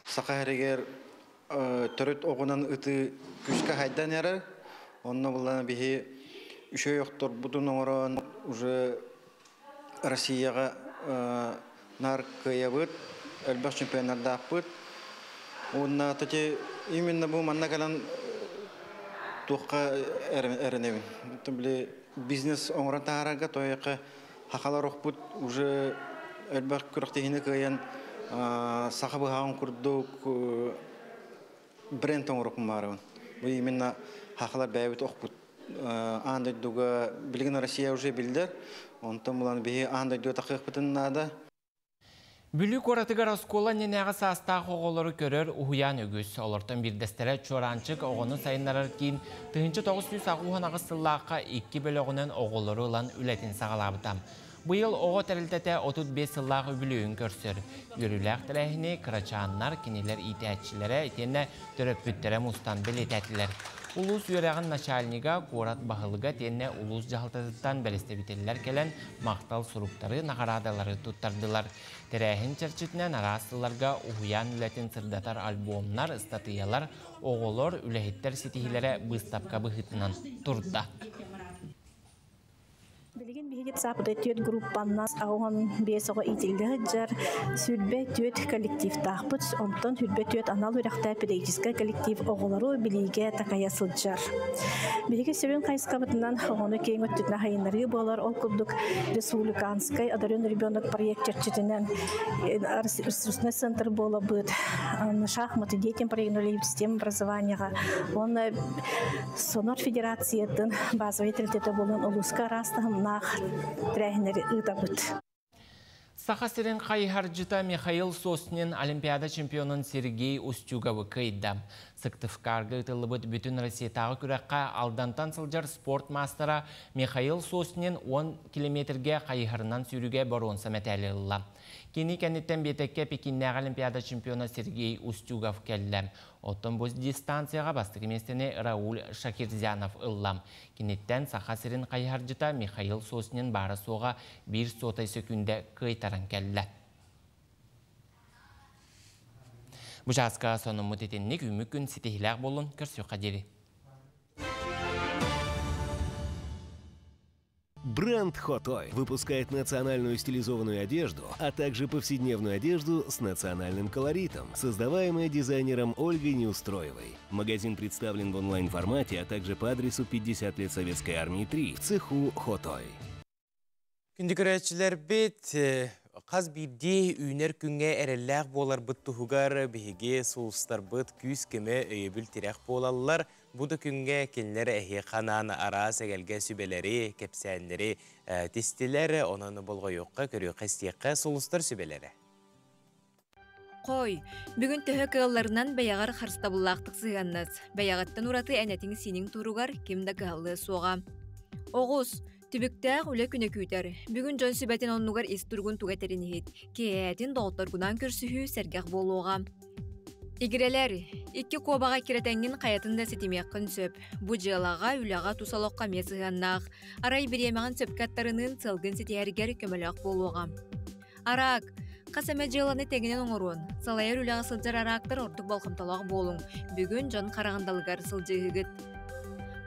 G: Саха сиригэр төрүт оҕунан ытыы күүскэ хайдан эрэр. Онно буллана биһи үчүгэй охторбутун оҥорон уже Россияҕа наар кыайабыт, элбэх чемпионнардаахпыт. Уонна тати именно бу манна кэлэн туохха эрэнэбин. Били бизнес оҥорон таһаарарга тойоққа хахалар охпут уже элбэх күрэхтэһиини кыайан саха быһаҕын курдук бренд оҥорокум баарыбын. Бу именно хахалар бэйэбит охпут аан дойдуга билигин Россия уже билдер. Онтон булан биһи аан дойдуга тахыахпытын наада.
C: Бүлүү куоратыгар оскуола иннинээҕи саастаах оҕолору көрөр уһуйаан үгүс. Олортон биирдэстэрэ Чуораанчык оҕону сайыннарар киин 1998 сыллаахха икки бөлөҕүнэн оҕолору ылан үлэтин саҕалаабыта. Быйыл оҕо тэрилтэтэ 35 сыллаах үбүлүөйүн көрсөр. Үөрүүлээх тэрээһини кырачааннар, кинилэр иитээччилэрэ итиэннэ төрөппүттэрэ мустан бэлиэтээтилэр. Улуус үөрэҕин начальнига, куорат баһылыга итиэннэ улуус дьаһалтатыттан бэрэстэбиитэллэр кэлэн махтал суруктары, наҕараадалары туттардылар. Тэрээһин чэрчитинэн араас сылларга уһуйаан үлэтин сырдатар альбомнар, ыстатыйалар, оҕолор, үлэһиттэр ситиһиилэрэ быыстапка быһыытынан турда.
H: Билигин биһиги саапытай түөрт группаннан 85 оҕо иитиллэ сылдьар, 24 коллективтаахпыт, онтон 24 анал үөрэхтээх педагогическай коллектив оҕолору билиигэ такайа сылдьар. Биһиги сүрүн хайысхабытынан оҕону киэҥ өттүнэн хайыннарыы буолар, ол курдук республиканскай одарен ребенок проект чэрчитинэн ресурсный центр буолабыт, шахматы детям проект система образованияҕа уонна Сонор Федерациятын базовай тэрилтэтэ буолан улууска араас таһымнаах тэрээһиннэри ыытабыт.
C: Саха сирин хайыһардьыта Михаил Соснин Олимпиада чемпионун Сергей Устюговы кыайда. Сыктывкарга ыытыллыбыт бүтүн Россиятааҕы күрэххэ Алдантан сылдьар спорт маастара Михаил Соснин 10 километргэ хайыһарынан сүүрүүгэ боруонса мэтээли ылла. Кини кэнниттэн биэтэккэ Пекиннээҕи Олимпиада чемпиона Сергей Устюгов кэллэ. Оттон бу дистанцияҕа бастакы миэстэни Рауль Шакирзянов ылла. Киниттэн Саха сирин хайыһардьыта Михаил Соснин баара-суоҕа биир суотай сөкүүндэ кыайтаран кэллэ. Бу чааска сонуммут итинник үүмүк күн ситиһилээх буолун көрсүөххэ диэри.
I: Бренд Хотой выпускает национальную стилизованную одежду, а также повседневную одежду с национальным колоритом, создаваемая дизайнером Ольгой Неустроевой. Магазин представлен в онлайн-формате, а также по адресу 50 лет Советской Армии 3 в цеху Хотой.
A: Күндү көрөөччүлэрбит, хас биирдии үүнэр күҥҥэ эрэллээх буоларбыт туһугар биһиги сулустарбыт күүс-көмө, өйөбүл-тирэх буолаллар. Бу да күҥҥэ кинилэр эһиэхэ анаан араас эгэлгэ сүбэлэри, кэпсээннэри тистилэр. Онон болҕойуохха, көрүөххэ-истиэххэ сулустар сүбэлэрэ.
K: Хой, бүгүн төһө кыалларынан бэйэҕэр харыстабыллаахтык сыһыаннас. Бэйэҕиттэн ураты энэтиҥ-синиҥ туругар ким да кыһаллыа суоҕа. Оҕус, түбүктээх үлэ күнэ күүтэр. Бүгүн дьон сүбэтин оннугар ис туругун туга этэрин иһит. Киэһээтин доҕотторгунаан көрсүһүү сэргэх буолуоҕа. Игирэлэр, икки куобаҕа эккирэтэҥҥин хайатын да ситимиэххин сөп. Бу дьыалаҕа, үлэҕэ тус олоххо эмиэ сыһыаннаах. Арай бириэмэҕин сөпкө аттарыныын сыалгын ситиһэргэр көмөлөөх буолуоҕа. Араак. Хас эмэ дьыаланы тэҥинэн оҥоруон, салайар үлэҕэ сылдьар араактар ордук болҕомтолоох буолуҥ. Бүгүн дьон хараҕын далыгар сылдьыыһыгыт.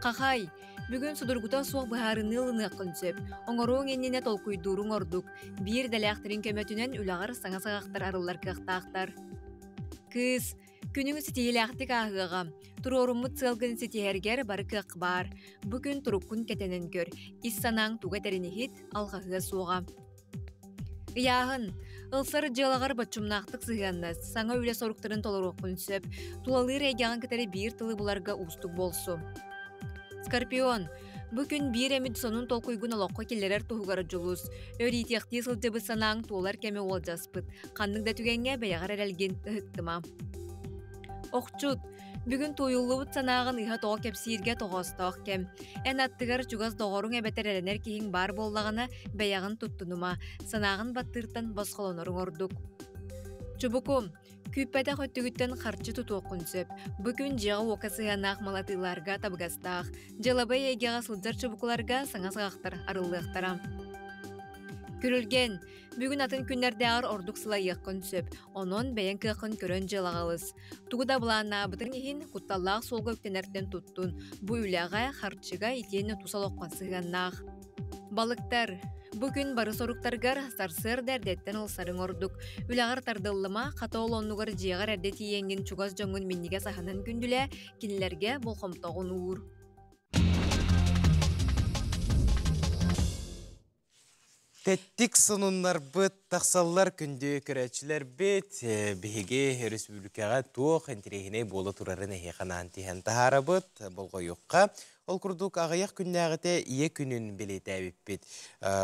K: Хахай. Бүгүн судургута суох быһаарыныы ылыныаххын сөп. Оҥоруоҥ иннинэ толкуйдууруҥ ордук. Биир идэлээхтэрин көмөтүнэн үлэҕэр саҥа саҕахтар арыллар кыахтаахтар. Кыыс. Күнүҥ ситиһиилээхтик ааһыаҕа. Туруоруммут сыалгын ситиһэргэр бары кыах баар. Бу күн туруккун кэтэнэн көр. Ис санааҥ туга этэрин иһит, алҕаһыа суоҕа. Ыйааһын. Ылсар дьыалаҕар боччумнаахтык сыһыаннас, саҥа үлэ соруктарын толоруоххун сөп. Тулалыыр эйгэҕин кытары биир тылы буларга уустук буолсу. Скорпион. Бу күн биир эмит сонун толкуйгун олоххо киллэрэр туһугар дьулус. Өр иитиэхтии сылдьыбыт санааҥ туолар кэмэ уолдьаспыт. Ханнык да түгэҥҥэ бэйэҕэр эрэлгин ыһыктыма. Охчут. Бүгүн тууйуллубут санааҕын ыһа-тоҕо кэпсииргэ тоҕоостоох кэм. Эн аттыгар чугас доҕоруҥ эбэтэр эрэнэр киһиҥ баар буоллаҕына, бэйэҕин туттунума, санааҕын баттыыртан босхолоноруҥ ордук. Чубуку, күүппэтэх өттүгүттэн харчы тутуоххун сөп. Бу күн дьиэҕэ-уокка сыһыаннаах малатыыларга табыгастаах. Дьыалабыай эйгэҕэ сылдьар чубукуларга саҥа саҕахтар арыллыахтара. Күрүлгэн, бүгүн атын күннэрдээҕэр ордук сылайыаххын сөп. Онон бэйэҥ кыаххын көрөн дьыалаҕа ылыс. Тугу да былааннаабытыҥ иһин, кутталлаах суолга үктэнэртэн туттун. Бу үлэҕэ, харчыга итиэннэ тус олоххо сыһыаннаах. Балыктар. Бу күн бары соруктаргар сарсыарда эрдэттэн ылсарыҥ ордук. Үлэҕэр тардыллыма, хата ол оннугар дьиэҕэр эрдэ тиийэҥҥин чугас дьоҥҥун минньигэс аһынан күндүлээ, кинилэргэ болҕомтоҕун уур.
A: Тэттик сонуннарбыт тахсаллар күндү көрөөччүлэрбит биһиги өрөспүүбүлүкэҕэ туох интэриэһинэй буола турарын эһиэхэ анаан тиһэн таһаарабыт болҕойуохха. Ол курдук аҕыйах күннээҕитэ Ийэ күнүн бэлиэтээбиппит.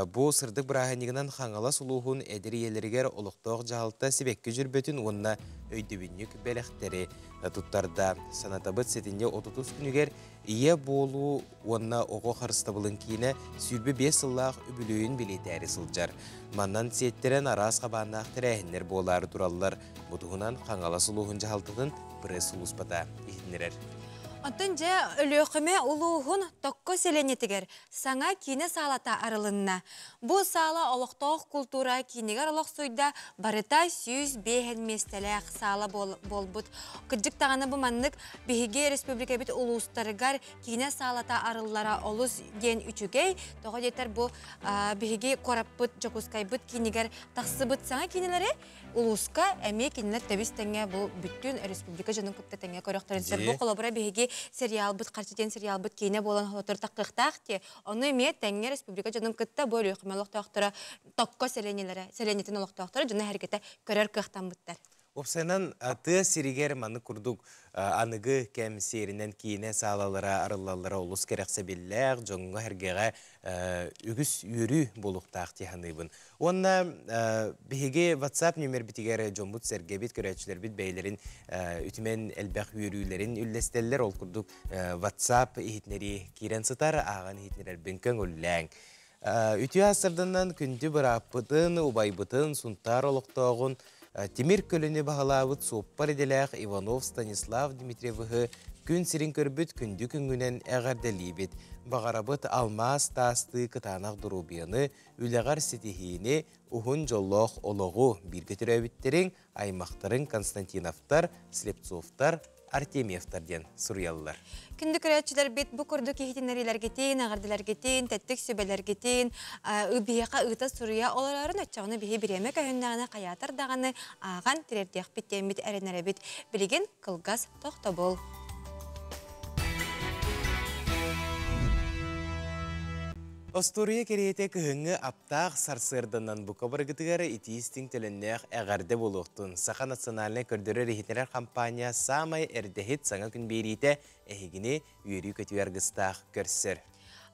A: Бу сырдык бырааһынньыгынан Хаҥалас улууһун эдэр ийэлэригэр олохтоох дьаһалта сибэкки дьөрбөтүн уонна өйдөбүнньүк бэлэхтэри туттарда. Санатабыт сэтинньи 30 күнүгэр Ийэ буолуу уонна оҕо харыстабылын киинэ 25 сыллаах үбүлүөйүн бэлиэтээри сылдьар. Манан сиэттэрэн араас хабааннаах тэрээһиннэр буолаары тураллар. Бу туһунан Хаҥалас улууһун дьаһалтатын пресс-сулууспата иһитиннэрэр.
B: Онтон дьэ Өлүөхүмэ улууһун Токко сэлиэнньэтигэр саҥа киинэ саалата арылынна. Бу саала олохтоох култуура киинигэр олохсуйда, барыта 105 миэстэлээх саала буолбут. Кырдьык даҕаны бу маннык биһиги республикабыт улуустарыгар киинэ саалата арыллара олус диэн үчүгэй. Тоҕо диэтэр бу биһиги куораппыт Дьокуускайбыт киинигэр тахсыбыт саҥа киинэлэри улууска эмиэ кинилэр тэбис тэҥҥэ бу бүттүүн республика дьонун кытта тэҥҥэ көрөхтөрүн сөп. Бу холобура биһиги сериалбыт харчы диэн сериалбыт киинэ буолан хотор таххыахтаах дии. Ону эмиэ тэҥҥэ республика дьонун кытта бу Өлүөхүмэ олохтоохторо Токко сэлиэнньэлэрэ сэлиэнньэтин олохтоохторо дьоно эргэтэ көрөр кыахтаммыттар.
A: Уопсайынан, тыа сиригэр маннык курдук аныгы кэм сиэринэн киинэ саалалара арыллаллара олус кэрэхсэбиллээх, дьоҥҥо-сэргэҕэ үгүс үөрүү буолуохтаах дии саныыбын. Уонна биһиги WhatsApp нүмербитигэр дьоммут-сэргэбит, көрөөччүлэрбит бэйэлэрин үтүмэн элбэх үөрүүлэрин үллэстэллэр. Ол курдук WhatsApp иһитиннэрии киирэн сытар, ааҕан иһитиннэрэрбин көҥүллээҥ. Үтүө ассырданан күндү бырааппытын, убайбытын, Сунтаар олохтооҕун тимир көлөнү баһылаабыт суоппар идэлээх Иванов Станислав Дмитриевыһы күн сирин көрбүт күндү күҥҥүнэн эҕэрдэлиибит. Баҕарабыт алмаас таастыы кытаанах доруобуйаны, үлэҕэр ситиһиини, уһун дьоллоох олоҕу бииргэ төрөөбүттэриҥ, аймахтарыҥ Константиновтар, Слепцовтар, Артемьевтар диэн суруйаллар.
B: Күндү көрөөччүлэрбит бу курдук иһитиннэриилэргитин, эҕэрдэлэргитин, тэттик сүбэлэргитин биһиэхэ ыыта суруйа олорорун оччоҕуна биһи бириэмэ көһүннэҕинэ хайаатар даҕаны ааҕан тириэрдиэхпит диэммит эрэнэрэбит. Билигин кылгас тохтобул.
A: Остуоруйа кэриэтэ кыһыҥҥы аптаах сарсыарданан бука барыгытыгар итии-истиҥ төлөннөөх эҕэрдэ буолуохтун. Саха национальнай көрдөрөр-иһитинэр хампаанньа саамай эрдэһит саҥа күн биэриитэ эһигини үөрүү-көтүү аргыстаах көрсөр.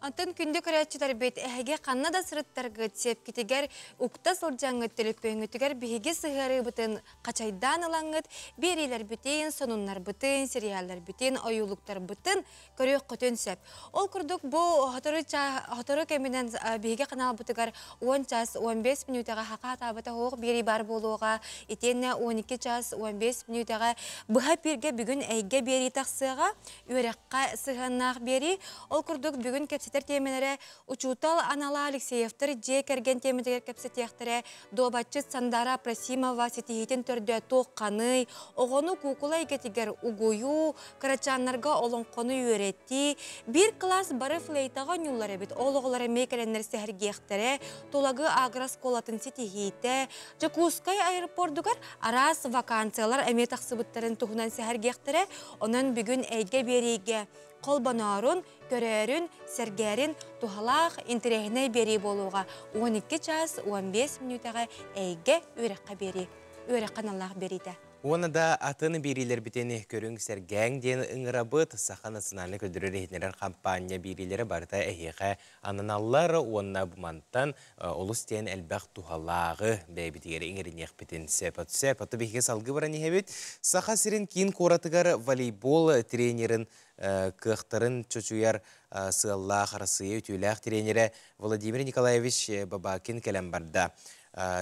B: Онтон күндү көрөөччүлэрбит, эһиги ханна да сырыттаргыт, сиэпкитигэр укта сылдьаҥҥыт, төлөпүөҥҥүтүгэр биһиги сыһыарыыбытын хачайдаан ылаҥҥыт, биэриилэрбитин, сонуннарбытын, сериалларбытын, ойуулуктарбытын көрүөххүтүн сөп. Ол курдук бу сотору кэминэн биһиги каналбытыгар 10 час 15 мүнүүтэҕэ хака атаабата оһох биэрии баар буолуоҕа. Итиэннэ 12 час 15 мүнүүтэҕэ быһа эпииргэ бүгүн эйгэ биэрии тахсыаҕа, үөрэххэ сыһыаннаах биэрии. Ол курдук бүгүн кэпсэтэр тиэмэлэрэ учуутал анала Алексеевтар дьиэ кэргэн тиэмэтигэр кэпсэтиэхтэрэ, дуобатчыт Сандара Просимова ситиһиитин төрдө туохханый, оҕону куукула эйгэтигэр угуйуу, кырачааннарга олоҥхону үөрэтии, биир кылаас бары флейтаҕа оонньууллар эбит, ол оҕолор эмиэ кэлэннэр сэһэргиэхтэрэ, Тулагы агрооскуолатын ситиһиитэ, Дьокуускай аэропордугар араас вакансиялар эмиэ тахсыбыттарын туһунан сэһэргиэхтэрэ, онон бүгүн эйгэ биэриигэ холбоноорун, көрөөрүн, сэргээрин туһалаах интэриэһинэй биэрии буолуоҕа 12 чаас 15 мүнүүтэҕэ эйгэ үөрэххэ биэрии, үөрэххэ аналлаах биэриитэ.
A: Уонна да атын биэриилэрбитин көрүҥ сэргээҥ диэн ыҥырабыт. Саха национальнай көрдөрөр-иһитиннэрэр хампаанньа биэриилэрэ барыта эһиэхэ ананаллар уонна бу мантан олус диэн элбэх туһалааҕы бэйэбитигэр иҥэриниэхпитин сөп. Сөп. Ото биһиги салгыы баран иһэбит. Саха сирин киин куоратыгар волейбол тренерин кыахтарын чочуйар сыаллаах Арассыыйа үтүөлээх тренерэ Владимир Николаевич Бабакин кэлэн барда.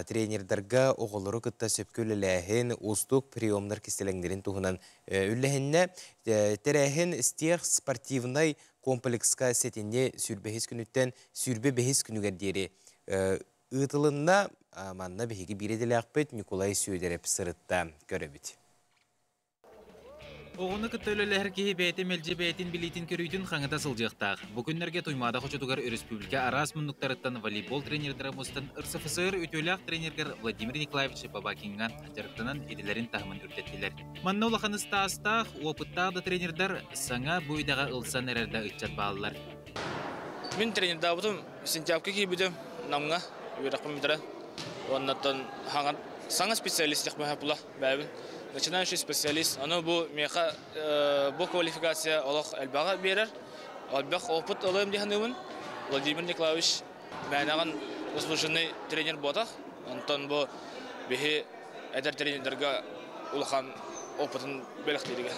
A: Тренердарга оҕолору кытта сөпкө үлэлээһин, уустук приемнар кистэлэҥнэрин туһунан үллэһиннэ. Тэрээһин Стех спортивнай комплекска сэтинньи 25 күнүттэн 25 күнүгэр диэри ыытылынна. Манна биһиги биир идэлээхпит Ньукулай Сүөдэрэп сырытта көрөбүт.
J: Оҕону кытта үлэлэһэр киһи бэйэтэ мэлдьи бэйэтин билиитин-көрүүтүн хаҥата сылдьыахтаах. Бу күннэргэ Туймаада хочотугар өрөспүүбүлүкэ араас муннуктарыттан волейбол тренердэрэ мустан РСФСР үтүөлээх тренергэр Владимир Николаевич Бабакиҥҥа дьарыктанан идэлэрин таһымын үрдэттилэр. Манна улахан ыстаастаах, опыттаах да тренердэр саҥа бу идэҕэ ылсан эрэр да ыччат бааллар.
L: Мин тренердаабытым сентябрьга киирбитим Намҥа үөрэхпин бүтэрэн уоннаттан саҥа специалист диэхпин бэйэбин начинающий специалист. Аны бу миэхэ бу квалификация олох элбэҕи биэрэр. Элбэх опыт ылыам дии саныыбын. Владимир Николаевич мээнэҕин заслуженный тренер буотах. Онтон бу биһи эдэр тренердэргэ улахан опытын бэлэхтииргэ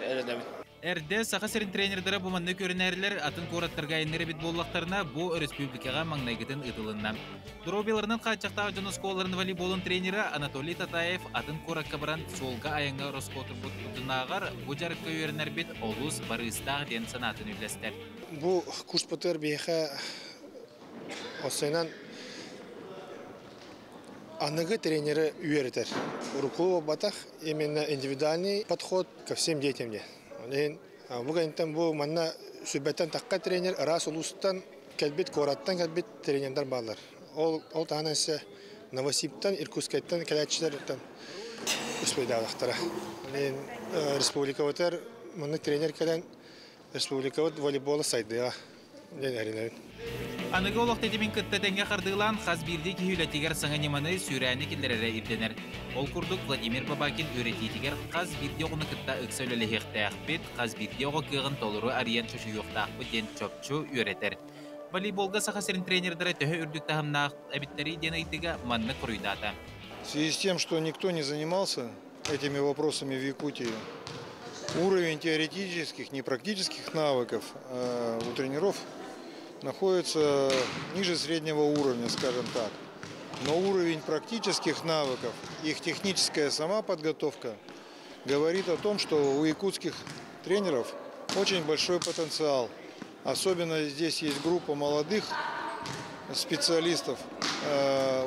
L: эрэнэбин.
J: Эрдэ Саха сирин тренердэрэ бу маннык көрүнээрилэр атын куораттарга айанныыр эбит буоллахтарына, бу өрөспүүбүлүкэҕэ маҥнайгытын ыытылынна. Доруобуйаларынан хааччахтаах дьон оскуолаларын волейболун тренерэ Анатолий Татаев атын куоракка баран суолга айаҥҥа ороскуотурбут тутунааҕар бу дьарыкка үөрэнэрбит олус барыыстаах диэн санаатын үллэстэр.
M: Бу курспутугар биһиэхэ осойунан аныгы тренеры үөрэтэр. Урукку буолбатах, именно индивидуальный подход ко всем детям диэн. Ол бу кэнниттэн бу манна сүбэттэн тахха тренер араас улуустан кэлбит, куораттан кэлбит тренердэр бааллар. Ол ол таһынан ise Новосибтан, Иркутскайтан кэлээччилэртэн успейдаабахтара. Республикабытыгар маннык тренер кэлэн республикабыт волейбола сайдыаҕа диэн эрэнэбин.
J: Аныгы олох тэтимин кытта тэҥҥэ хардыылаан хас биирдии киһи үлэтигэр саҥа ньыманы, сүүрээни киллэрэрэ ирдэнэр. Ол курдук Владимир Бабакин үөрэтиитигэр хас биирдии оҕону кытта ыкса үлэлэһиэхтээхпит, хас биирдии оҕо кыаҕын толору арыйан чочуйуохтаахпыт диэн чопчу үөрэтэр. Волейболга Саха сирин тренердэрэ төһө үрдүк таһымнаах эбиттэрий диэн ыйытыыга маннык хоруйдаата.
N: В связи с тем, что никто не занимался этими вопросами в Якутии, уровень теоретических, не практических навыков у тренеров находится ниже среднего уровня, скажем так. Но уровень практических навыков, их техническая сама подготовка говорит о том, что у якутских тренеров очень большой потенциал. Особенно здесь есть группа молодых специалистов,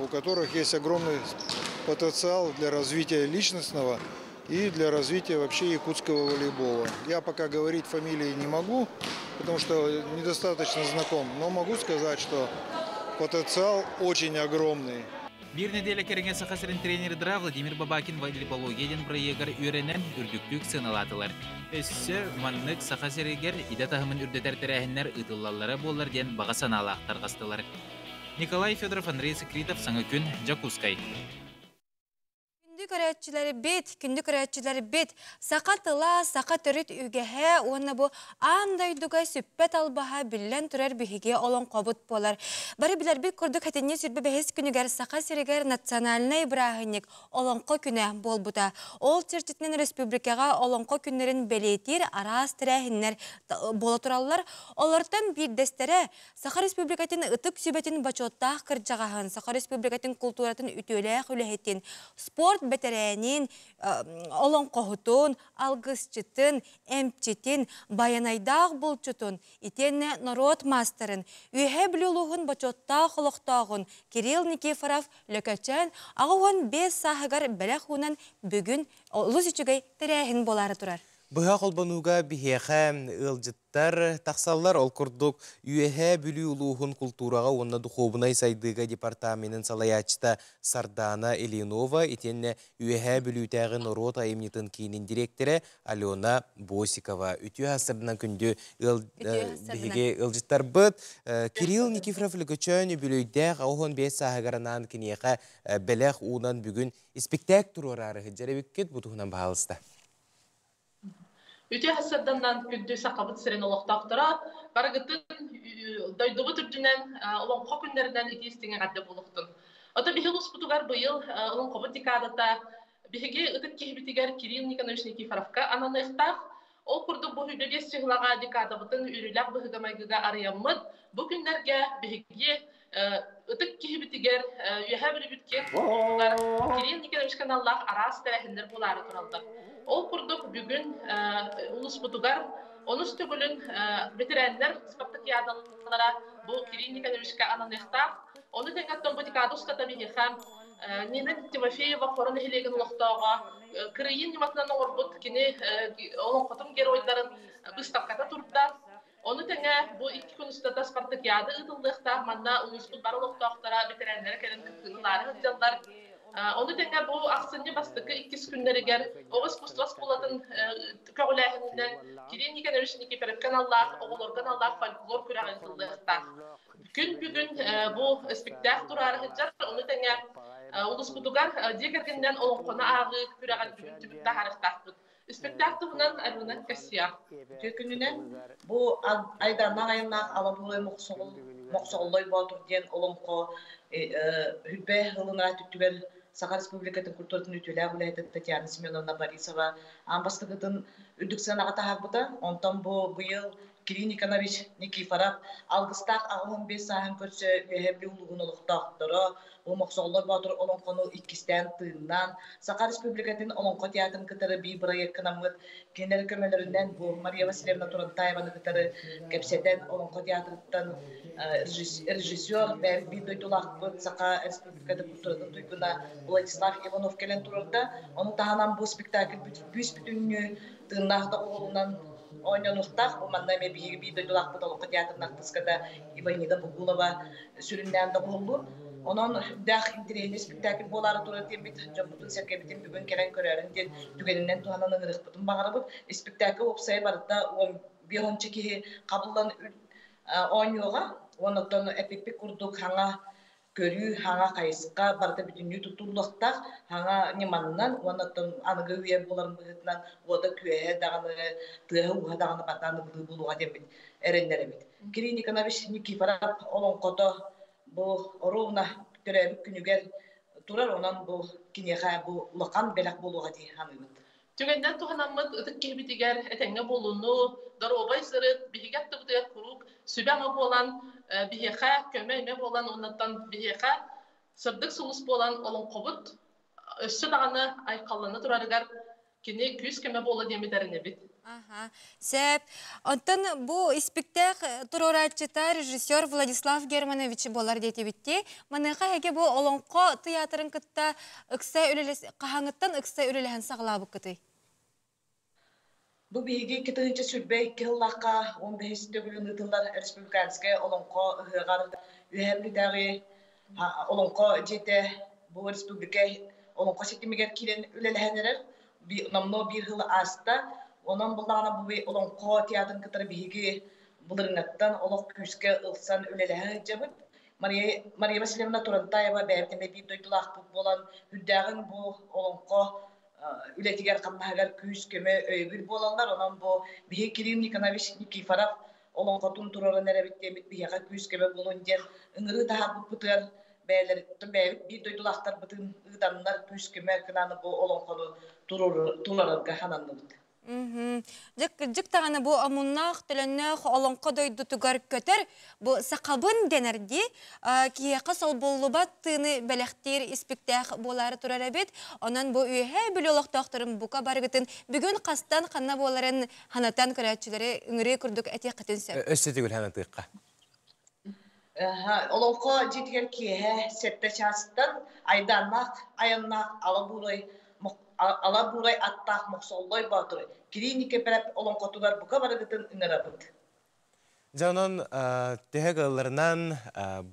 N: у которых есть огромный потенциал для развития личностного и для развития вообще якутского волейбола. Я пока говорить фамилии не могу, потому что недостаточно знаком, но могу сказать, что потенциал очень огромный.
J: Биир нэдиэлэ кэриҥэ Саха сирин тренердара Владимир Бабакин волейбология диэн бырайыагар үөрэнэн үрдүктүк сыаналаатылар. Өссө маннык Саха сиригэр идэ таһымын үрдэтэр тэрээһиннэр ыытыллаллара буоллар диэн баҕа санаалаах тарҕастылар. Николай Федоров, Андрей Секритов, Саҥа күн, Дьокуускай.
B: Күндү көрөөччүлэрбит, күндү көрөөччүлэрбит, саха тыла, саха төрүт үгэһэ уонна бу аан дойдуга сүппэт албаһа биллэн турар биһиги олоҥхобут буолар. Бары билэрбит курдук хэтинньи сүрбэ бэһис күнүгэр Саха сиригэр национальнай бырааһынньык Олоҥхо күнэ буолбута. Ол чэрчитинэн республикаҕа Олоҥхо күннэрин бэлиэтиир араас тэрээһиннэр буола тураллар. Олортон биирдэстэрэ Саха Республикатын Ытык Сүбэтин бочуоттаах кырдьаҕаһын, Саха Республикатын култууратын үтүөлээх үлэһитин, спорт бэтэрээнин, олоҥхоһутун, алгысчытын, эмчитин, байанайдаах булчутун, итиэннэ норуот маастарын, Үөһээ Бүлүү улууһун бочуоттаах олохтооҕун Кирилл Никифоров Лөкөчөөн 85 сааһыгар бэлэх уунан бүгүн олус үчүгэй тэрээһин буолаары турар.
A: Быһа холбонууга биһиэхэ ыалдьыттар тахсаллар. Ол курдук, Үөһээ Бүлүү улууһун култуураҕа уонна духуобунай сайдыыга департаменын салайааччыта Сардаана Ильинова итиэннэ Үөһээ Бүлүүтээҕи норуот айымньытын киинин дириэктэрэ Алена Босикова. Үтүө сарсыарданан күндү ыал биһиги ыалдьыттарбыт Кирилл Никифоров Лөкөчөөн үбүлүөйдээх 85 сааһыгар анаан киниэхэ бэлэх уунан бүгүн испиктээк туруораары сылдьар эбиккит. Бу туһунан баһаалыста.
O: Үтүө сарсыарданнан күндү Сахабыт сирин олохтоохторо барыгытын дойдубут үрдүнэн олоҥхо күннэринэн итии истиҥ эҕэрдэ буолуохтун. Ото биһи улууспутугар быйыл олоҥхобут декадата биһиги ытык киһибитигэр Кирилл Никонович Никифоровка ананыахтаах. Ол курдук бу 25 чыһылаҕа декадабытын үөрүүлээх быһыыга-майгыга арыйаммыт, бу күннэргэ биһиги ытык киһибитигэр Үөһээ Бүлүүбүт киэн туттуутугар Кирилл Николаевич аналлаах араас тэрээһиннэр буолаары тураллар. Ол курдук бүгүн улууспутугар онус төгүлүн ветераннар спартакиадалара бу Кирилл Николаевичка ананыахтаах. Ону тэҥэ оттон бу декада устата биһиэхэ Нина Тимофеева Хоро нэһилиэгин олохтооҕо кырыйын ньыматынан оҥорбут кини олоҥхотун геройдарын быыстапката турда. Ону тэҥэ бу икки күн устата спартакиада ыытыллыахтаах. Манна улууспут бары олохтоохторо, бэтэрээннэрэ кэлэн кыттыыны ылаары сылдьаллар. Ону тэҥэ бу ахсынньы бастакы иккис күннэригэр оҕо искусство оскуолатын көҕүлээһининэн Кирилл Николаевич Никифоровка аналлаах оҕолорго аналлаах фольклор күрэҕэ ыытыллыахтаах. Күн бүгүн бу испиктээк тураары сылдьар. Ону тэҥэ улууспутугар дьиэ кэргэнинэн олоҥхону ааҕыы күрэҕин бүгүн түмүк таһаарыахтаахпыт. Испэктээк туһунан Алена Кассия.
X: Үтүө күнүнэн бу айдааннаах айаннаах Алабуой Мохсоҕол Мохсоҕоллой Боотур диэн олоҥхо хүрбэ ылына түттүгэр Саха Республикатын культуратын үтүөлээх үлэһитэ Татьяна Семеновна Борисова аан бастакытын үрдүк сыанаҕа таһаарбыта. Онтон бу быйыл Кирилл Никонович Никифоров алгыстаах 85 сааһын көрсө Үөһээ Бүлүү улууһун олохтоохторо бу Мохсоҕоллор Боотур олоҥхону иккистээн тыыннаан Саха Республикатын Олоҥхо театрын кытары биир бырайыакканаммыт кинилэр көмөлөрүнэн бу Мария Васильевна Турантаеваны кытары кэпсэтэн Олоҥхо театрыттан режиссер бэйэбит биир дойдулаахпыт Саха Республикатын культуратын туйгуна Владислав Иванов кэлэн турарда. Ону таһынан бу спектакль бүүс бүтүннүү тыыннаах доҕуһуолунан оонньонуохтаах. Бу манна эмиэ биһиги биир дойдулаахпыт Олоҥхо театрын артыыската Иванида Бугулова сүрүннээн доҕуһуоллуур. Онон үрдээх интэриэһинэй спектакль буолаары турар диэммит дьоммутун-сэргэбитин бүгүн кэлэн көрөөрүн диэн түгэнинэн туһанан ыҥырыахпытын баҕарабыт. Испиктээкил уопсайа барыта 15 киһи хабыллан оонньуоҕа. Уонна оттон эппиппит курдук хаҥа көрүү, хаҥа хайысха барыта бүтүннүү тутуллуохтаах, хаҥа ньыманнан уонна оттон аныгы үйэ буоларын быһыытынан уота-күөһэ даҕаны, тыаһа-ууһа даҕаны барыта аныгылыы буолуоҕа диэммит эрэннэрэбит. Кирилл Никонович Никифоров олоҥхото бу оруобуна төрөөбүт күнүгэр турар, онон бу киниэхэ бу улахан бэлэх буолуоҕа дии саныыбыт.
O: Түгэннэн туһанаммыт ытык киһибитигэр этэҥҥэ буолууну, доруобай сырыт, биһиги аттыбытыгар куруук сүбэ-ама буолан, биһиэхэ көмө-имэ буолан, уоннаттан биһиэхэ сырдык сулус буолан олоҥхобут өссө даҕаны айхаллана турарыгар кини күүс-көмө буола диэммит эрэнэбит.
B: Аха, сөп. Оттон бу испиктээх туруорааччыта режиссер Владислав Германович буолар диэтибитти. Маныаха эһиги бу Олоҥхо тыйаатырын кытта ыкса үлэлэс хаһааҥҥыттан ыкса үлэлэһэн саҕалаабыккытый?
X: Бу биһиги 2022 сыллаахха 15 төгүлүн ыытыллар республиканскай Олоҥхо ыһыаҕар Үөһээ Бүлүүтээҕи Олоҥхо дьиэтэ бу республика Олоҥхо ситимигэр киирэн үлэлэһэн эрэр. Номнуо биир сыл ааста. Онон буллаҕына бу Олоҥхо театрын кытары биһиги былырыҥҥаттан олох күүскэ ылсан үлэлэһэ сылдьабыт. Мария, Мария Васильевна Турантаева бэйэбит эмиэ биир дойдулаахпыт буолан, үрдээҕин бу олоҥхо үлэтигэр хамнаһыгар күүс-көмө өйөбүл буолаллар. Онон бу биһиги Кирилл Никонович Никифоров олоҥхотун туруоран эрэбит диэммит биһиэхэ күүс-көмө буолун диэн ыҥырыы таһаарбыппытыгар бэйэлэриттэн бэйэбит биир дойдулаахтарбытын ыытаннар күүс-көмө гынан бу олоҥхону туруорарга сананныбыт.
B: Дьэ, кырдьык даҕаны бу омуннаах, төлөннөөх олоҥхо дойдутугар көтөр, бу сахабын дэнэр дии, киһиэхэ солбуллубат тыыны бэлэхтиир испиктээх буолаары турар эбит. Онон бу Үөһээ Бүлүү олохтоохторун бука барыгытын бүгүн хастан ханна буоларын ханатан көрөөччүлэри ыҥырыы курдук этиэххитин сөп.
A: Өссө төгүл ханатыахха.
X: Олоҥхо дьиэтигэр киэһэ сэттэ чаастан айдааннаах айаннаах ала буурай ала буурай аттаах Мохсоллой Боотур Кирииники Пэрэп олоҥхотугар бука барыгытын ыҥырабыт.
A: Дьэ онон төһө кыалларынан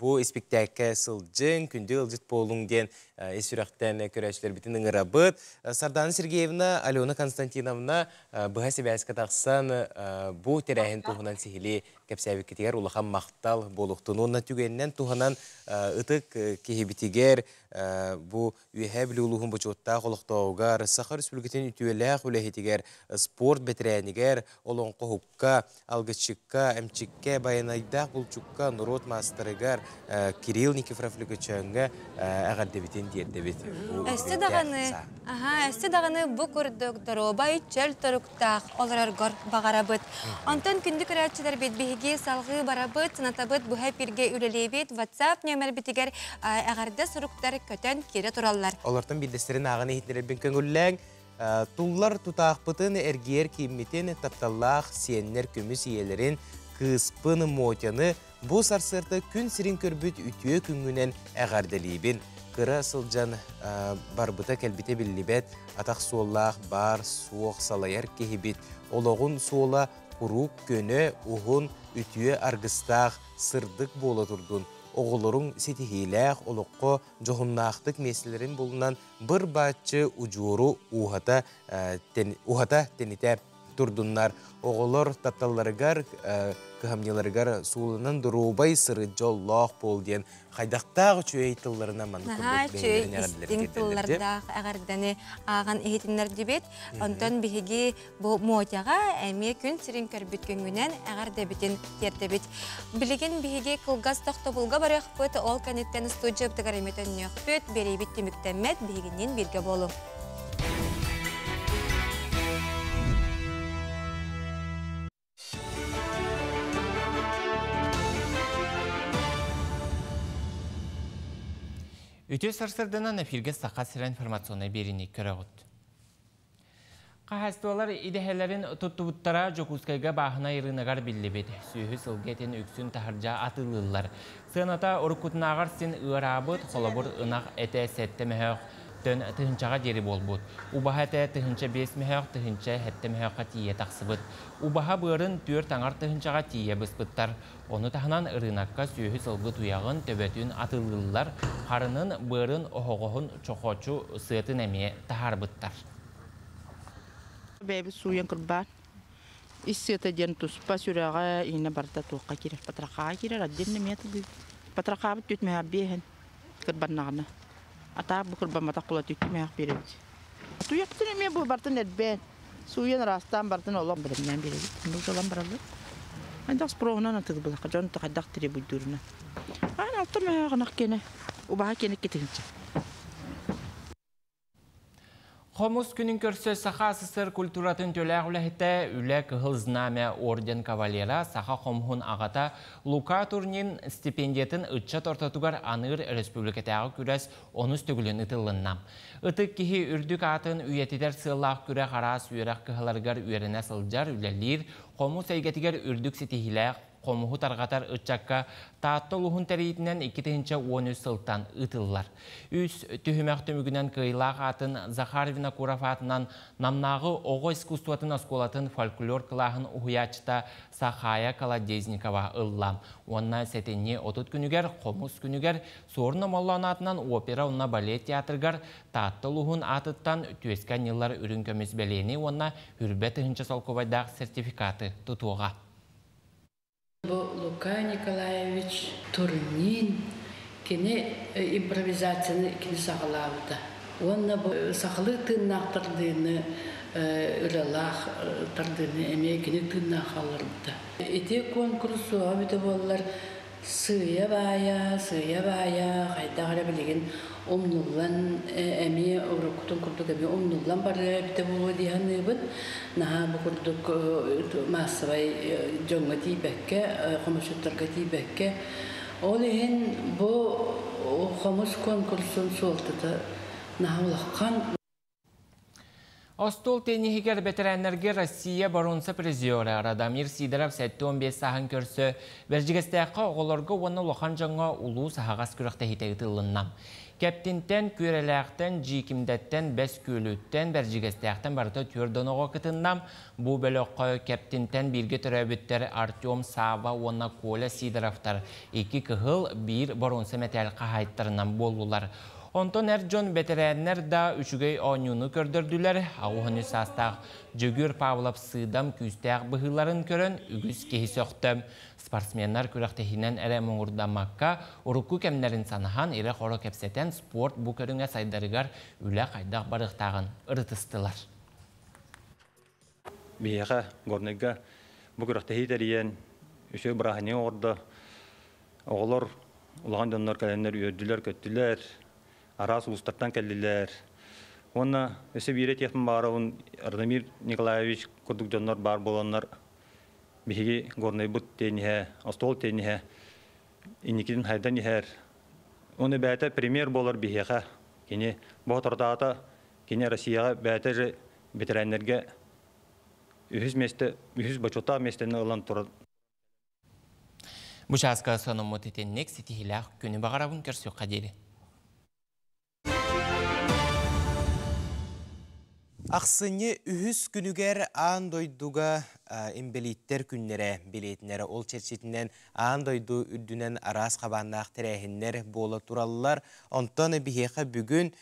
A: бу испиктээккэ сылдьыҥ, күндү ыалдьыт буолуҥ диэн ис сүрэхтэн көрөөччүлэрбитин ыҥырабыт. Сардаана Сергеевна, Алена Константиновна быһа сибээскэ тахсан бу тэрээһин туһунан сиһилии кэпсээбиккитигэр улахан махтал буолуохтун уонна түгэнинэн туһанан ытык киһибитигэр бу Үөһээ Бүлүү улууһун бочуоттаах олохтооҕугар, Саха Өрөспүүбүлүкэтин үтүөлээх үлэһитигэр, спорт бэтэрээнигэр, олоҥхоһукка, алгысчыкка, эмчиккэ, байанайдаах булчукка, норуот маастарыгар Кирилл Никифоров Лөкөчөөҥҥө эҕэрдэбитин тиэрдэбит.
B: Өссө даҕаны, аһа, өссө даҕаны бу курдук доруобай, чөл туруктаах олороргор баҕарабыт. Онтон күндү көрөөччүлэрбит биһиги салҕыы барабыт, санатабыт, быһа эпиргэ үлэлиибит, WhatsApp нүөмэрбитигэр эҕэрдэ суруктар көтөн киирэ тураллар.
A: Олортон биирдэстэрин ааҕан иһитиннэрэрбин көҥүллээҥ. Туллар тутаахпытын, эргийэр кииммитин, тапталлаах сиэннэр көмүс ийэлэрин, кыыспын Мотяны бу сарсыарда күн сирин көрбүт үтүө күҥҥүнэн эҕэрдэлиибин. Кыра сылдьан барбыта-кэлбитэ биллибэт, атах суоллаах баар суох салайар киһибит. Олоҕун суола куруук көнө, уһун, үтүө аргыстаах, сырдык буола турдун. Оҕолоруҥ ситиһиилээх олоххо дьоһуннаахтык миэстэлэрин булунан быр-бааччы удьуору ууһата, уһата тэнитэ. турдуннар. Оҕолор тапталларыгар, кыһамньыларыгар сууланан доруобай сырыт дьоллоох буол диэн хайдахтаах үчүгэй тылларынан маннык
B: Наһаа үчүгэй истиҥ тыллардаах эҕэрдэни ааҕан иһитиннэрдибит. Онтон биһиги бу Мотяҕа эмиэ күн сирин көрбүт күҥҥүнэн эҕэрдэбитин тиэрдэбит. Билигин биһиги кылгас тохтобулга барыахпыт, ол кэнниттэн студиябытыгар эмиэ төннүөхпүт, биэриибит түмүктэммэт, биһигинниин бииргэ буолуҥ.
C: Үтүө сарсырданан эфиргэ Саха сирэ информационнай биэриини көрөҕүт. Хаһаайыстыбалар идэһэлэрин туттубуттара Дьокуускайга бааһынай ырыынагар биллибит. Сүөһү сылгы этин үксүн таһырдьа атыылыыллар. Сыаната уруккутунааҕар син ыараабыт, холобур, ынах этэ сэттэ мөһөөх төн тыһыынчаҕа диэри буолбут. Убаһа этэ 1005 мөһөөх, 1007 мөһөөххө тиийэ тахсыбыт. Убаһа быарын түөрт аҥар тыһыынчаҕа тиийэ быспыттар. Ону таһынан ырыынакка сүөһү-сылгы туйаҕын, төбөтүн атыылыыллар, харынын, быарын, оһоҕоһун, чохочу сыатын эмиэ таһаарбыттар.
P: Бэйэбит сууйан кырбаан ис сыата диэн туспа сүрэҕэ иинэ барыта туохха киирэр патрахаҕа киирэр отдельно эмиэ тылыыбыт патрахаабыт түт мөһөөх биэһин кырбаннаҕына атаах бу кырбамматах була түт мөһөөх биэрэбит туйахтын эмиэ бу бартын эрбээн Сууйан ыраастаан бардын олох бэлэмнээн биэрэбит. Оннук ылан бараллар. Хайдах спроһунан атыылбылаха дьон хайдах требуйдуурунан. Аан алта мөһөөх киэнэ убаһа киэнэ китинчэ.
C: Хомус күнүн көрсө Саха СССР культуратын төлөөх үлэһитэ, Үлэ Кыһыл Знамя орден кавалера, саха хомуһун аҕата Лука Турнин стипендиятын ыччат ортотугар аныыр өрөспүүбүлүкэтээҕи күрэс онус төгүлүн ытыллынна. Ытык киһи үрдүк аатын үйэтитэр сыаллаах күрэх араас үөрэх кыһаларыгар үөрэнэ сылдьар, үлэлиир, хомус эйгэтигэр үрдүк ситиһиилээх хомуһу тарҕатар ыччакка Таатта улууһун тэрийиитинэн 2013 сылтан ыытыллар. Үс түһүмэх түмүгүнэн кыайыылаах аатын Захар Винокуров аатынан Намнааҕы оҕо искусствотын оскуолатын фольклор кылааһын уһуйааччыта Сахая Колодезникова ылла. Уонна сэтинньи 30 күнүгэр Хомус күнүгэр Суорун Омоллоон аатынан опера уонна балет театрыгар Таатта улууһун аатыттан түөскэ анньыллар үрүҥ көмүс бэлиэни уонна үрбэ тыһыынча солкуобайдаах сертификаты тутуоҕа.
Q: Бу Лука Николаевич Турнин кини импровизацияны кини саҕалаабыта. Уонна бу сахалыы тыыннаах тардыыны ыралаах тардыыны эмиэ кини тыыннаах хаалларбыта. Ити куонкурус суоҕа эбитэ буоллар Сыыйа-баайа, сыыйа-баайа хайдах эрэ билигин умнуллан эмиэ уруккутун курдук эмиэ умнуллан барыа эбитэ буолуо дии саныыбын. Наһаа бу курдук маассабай дьоҥҥо тиийбэккэ, хомусчуттарга тиийбэккэ. Ол иһин бу хомус куонкурсун суолтата наһаа улахан.
C: Остуол тенниһигэр бэтэрээннэргэ Россия боруонса призера Радомир Сидоров 75 сааһын көрсө Бэрдьигэстээххэ оҕолорго уонна улахан дьоҥҥо улуус аһаҕас күрэхтэһиитэ ыытыллынна. Кэптинтэн, Күөрэлээхтэн, Дьиикимдэттэн, Бэс Күөлүттэн, Бэрдьигэстээхтэн барыта түөрт оҕо кытынна. Бу бөлөххө Кэптинтэн бииргэ төрөөбүттэр Артем Сава уонна Коля Сидоровтар икки кыһыл, биир боруонса мэтээл хаһаайыттарынан буоллулар. Онтон эр дьон бэтэрээннэр да үчүгэй оонньууну көрдөрдүлэр. 83 саастаах Дьөгүөр Павлов сыыдам күүстээх быһыыларын көрөн үгүс киһи сөхтө. Спортсменнар күрэхтэһиинэн эрэ муҥурдаммакка, урукку кэмнэрин санаһан, ирэ-хоро кэпсэтэн спорт бу көрүҥэ сайдарыгар үлэ хайдах барыахтааҕын ырытыстылар.
R: Биһиэхэ Горнайга бу күрэхтэһии тэрийэн үчүгэй бырааһынньык оҥордо. Оҕолор, улахан дьоннор кэлэннэр үөрдүлэр-көттүлэр, араас улуустартан кэллилэр. Уонна өссө биир этиэхпин баҕарабын, Радомир Николаевич курдук дьоннор баар буоланнар биһиги Горнайбыт тенниһэ, остуол тенниһэ инникитин хайдан иһэр. Уонна бэйэтэ премьер буолар биһиэхэ. Кини боотурдаата, кини Россияҕа бэйэтэ же бэтэрээннэргэ үһүс миэстэ, үһүс бочуоттаах миэстэни ылан турар.
C: Бу чааска сонуммут итинник ситиһиилээх күнү баҕарабын көрсүөххэ диэри.
A: Ахсынньы үһүс күнүгэр аан дойдуга инбэлииттэр күннэрэ билиэтинэрэ ол чэрчитинэн аан дойду үрдүнэн араас хабааннаах тэрээһиннэр буола тураллар. Онтон биһиэхэ бүгүн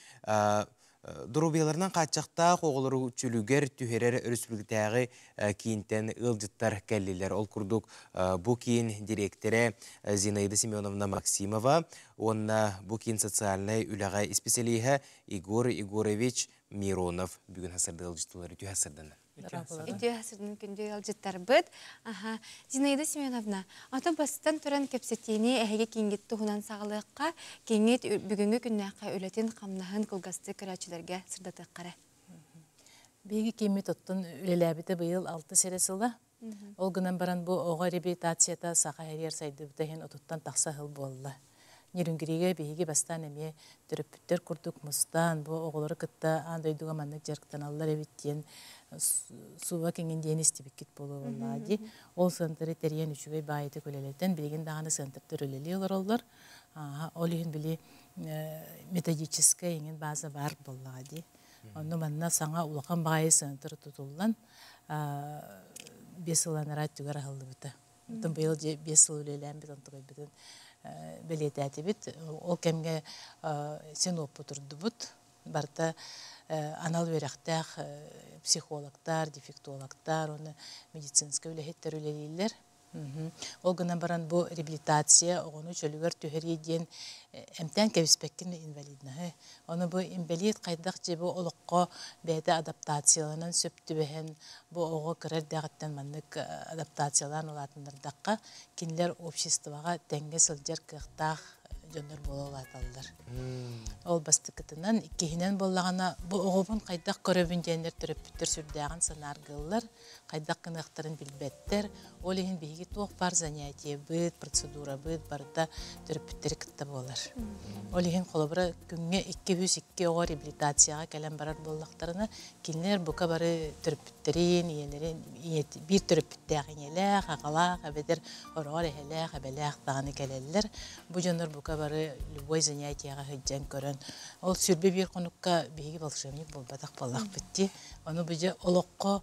A: Доруобуйаларынан хааччахтаах оҕолору чөлүгэр түһэрэр өрөспүүбүлүкэтээҕи киинтэн ыалдьыттар кэллилэр. Ол курдук бу киин дириэктэрэ Зинаида Семеновна Максимова уонна бу киин социальнай үлэҕэ исписэлииһэ Егор Егорович Миронов бүгүн сарсыарда ыалдьыттылар үтүө сарсыарданан.
B: Үтүө сарсыарданан күндү ыалдьыттарбыт. Аха. Зинаида Семеновна, ото бастан туран кэпсэтиини эһиги кииҥҥит туһунан саҕалыахха, кииҥҥит бүгүҥҥү күннээххэ үлэтин-хамнаһын кылгастык көрөөччүлэргэ сырдатыахха эрэ.
S: Биһиги кииммит оттон үлэлээбитэ быйыл алтыс эрэ сыла. Ол гынан баран бу оҕо реабилитацията саха иһигэр сайдыбыта иһин отуттан тахса сыл буолла. Нерюнгригэ биһиги бастаан эмиэ төрөппүттэр курдук мустан, бу оҕолору кытта аан дойдуга маннык дьарыктаналлар эбит диэн сууба киҥин диэн истибиккит буолуо буоллаҕа дии. Ол сыантары тэрийэн үчүгэй баайытык үлэлэтэн, билигин даҕаны сыантырдар үлэлии олороллор. Ол иһин били методическай иҥин база баар буоллаҕа дии. Онно манна саҥа улахан баҕайы сыантыр тутуллан, 5 сыл анараа өттүгэр аһыллыбыта. Оттон быйыл 5 сыл үлэлээн онтукайбытын бэлиэтээтибит. Ол кэмҥэ син уоппутурдубут. Барыта анал үөрэхтээх психологтар, дефектологтар, уонна медицинскэй үлэһиттэр үлэлииллэр. Ол гынан баран бу реабилитация оҕону чөлүгэр түһэрии диэн эмтээн кэбиспэккин инвалидноһы. Ону бу инбэлиит хайдах дьэ бу олоххо бэйэтэ адаптацияланан сөп түбэһэн бу оҕо кыра эрдэҕиттэн маннык адаптациялаан улаатыннардахха кинилэр обществоҕа тэҥҥэ сылдьар кыахтаах дьоннор буола улааталлар. Ол бастакытынан, иккиһинэн буоллаҕына бу оҕобун хайдах көрөбүн диэннэр төрөппүттэр сүрдээҕин санааргыыллар. хайдах гыныахтарын билбэттэр. Ол иһин биһиги туох баар занятиебыт, процедурабыт барыта төрөппүттэри кытта буолар. Ол иһин холобура күҥҥэ 202 оҕо реабилитацияҕа кэлэн барар буоллахтарына, кинилэр бука бары төрөппүттэрин, ийэлэрин, биир төрөппүттээх ийэлээх, аҕалаах, эбэтэр ороҕор эһэлээх, эбэлээх даҕаны кэлэллэр. Бу дьоннор бука бары любой занятиеҕа сылдьан көрөн, ол 21 хонукка биһиги волшебник буолбатах буоллахпыт дии. Ону бу дьэ олоххо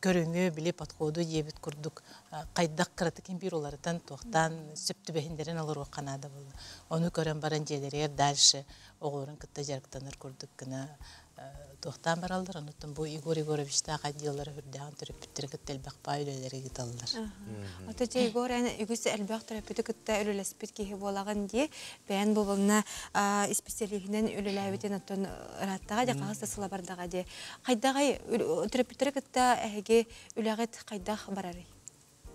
S: көрүҥү, били подходу диэбит курдук хайдах кыратык биир уларытан туохтаан сөп түбэһиннэрэн олоруохха наада буолла. Ону көрөн баран дьиэлэригэр дальше оҕолорун кытта дьарыктанар курдук гына туохтаан бараллар. Онуттан бу Егор Егоровичтаах отделлара үрдээҕин төрөппүттэри кытта элбэх баай үлэлэри ыыталлар.
B: Ото дьэ Егор эн үгүс элбэх төрөппүтү кытта үлэлэспит киһи буолаҕын дии. Бэйэн буолна исписэлииһинэн үлэлээбитин оттон ырааттаҕа дьэ хаһыс да сыла бардаҕа дии. Хайдаҕай төрөппүттэри кытта эһиги үлэҕит хайдах барарый?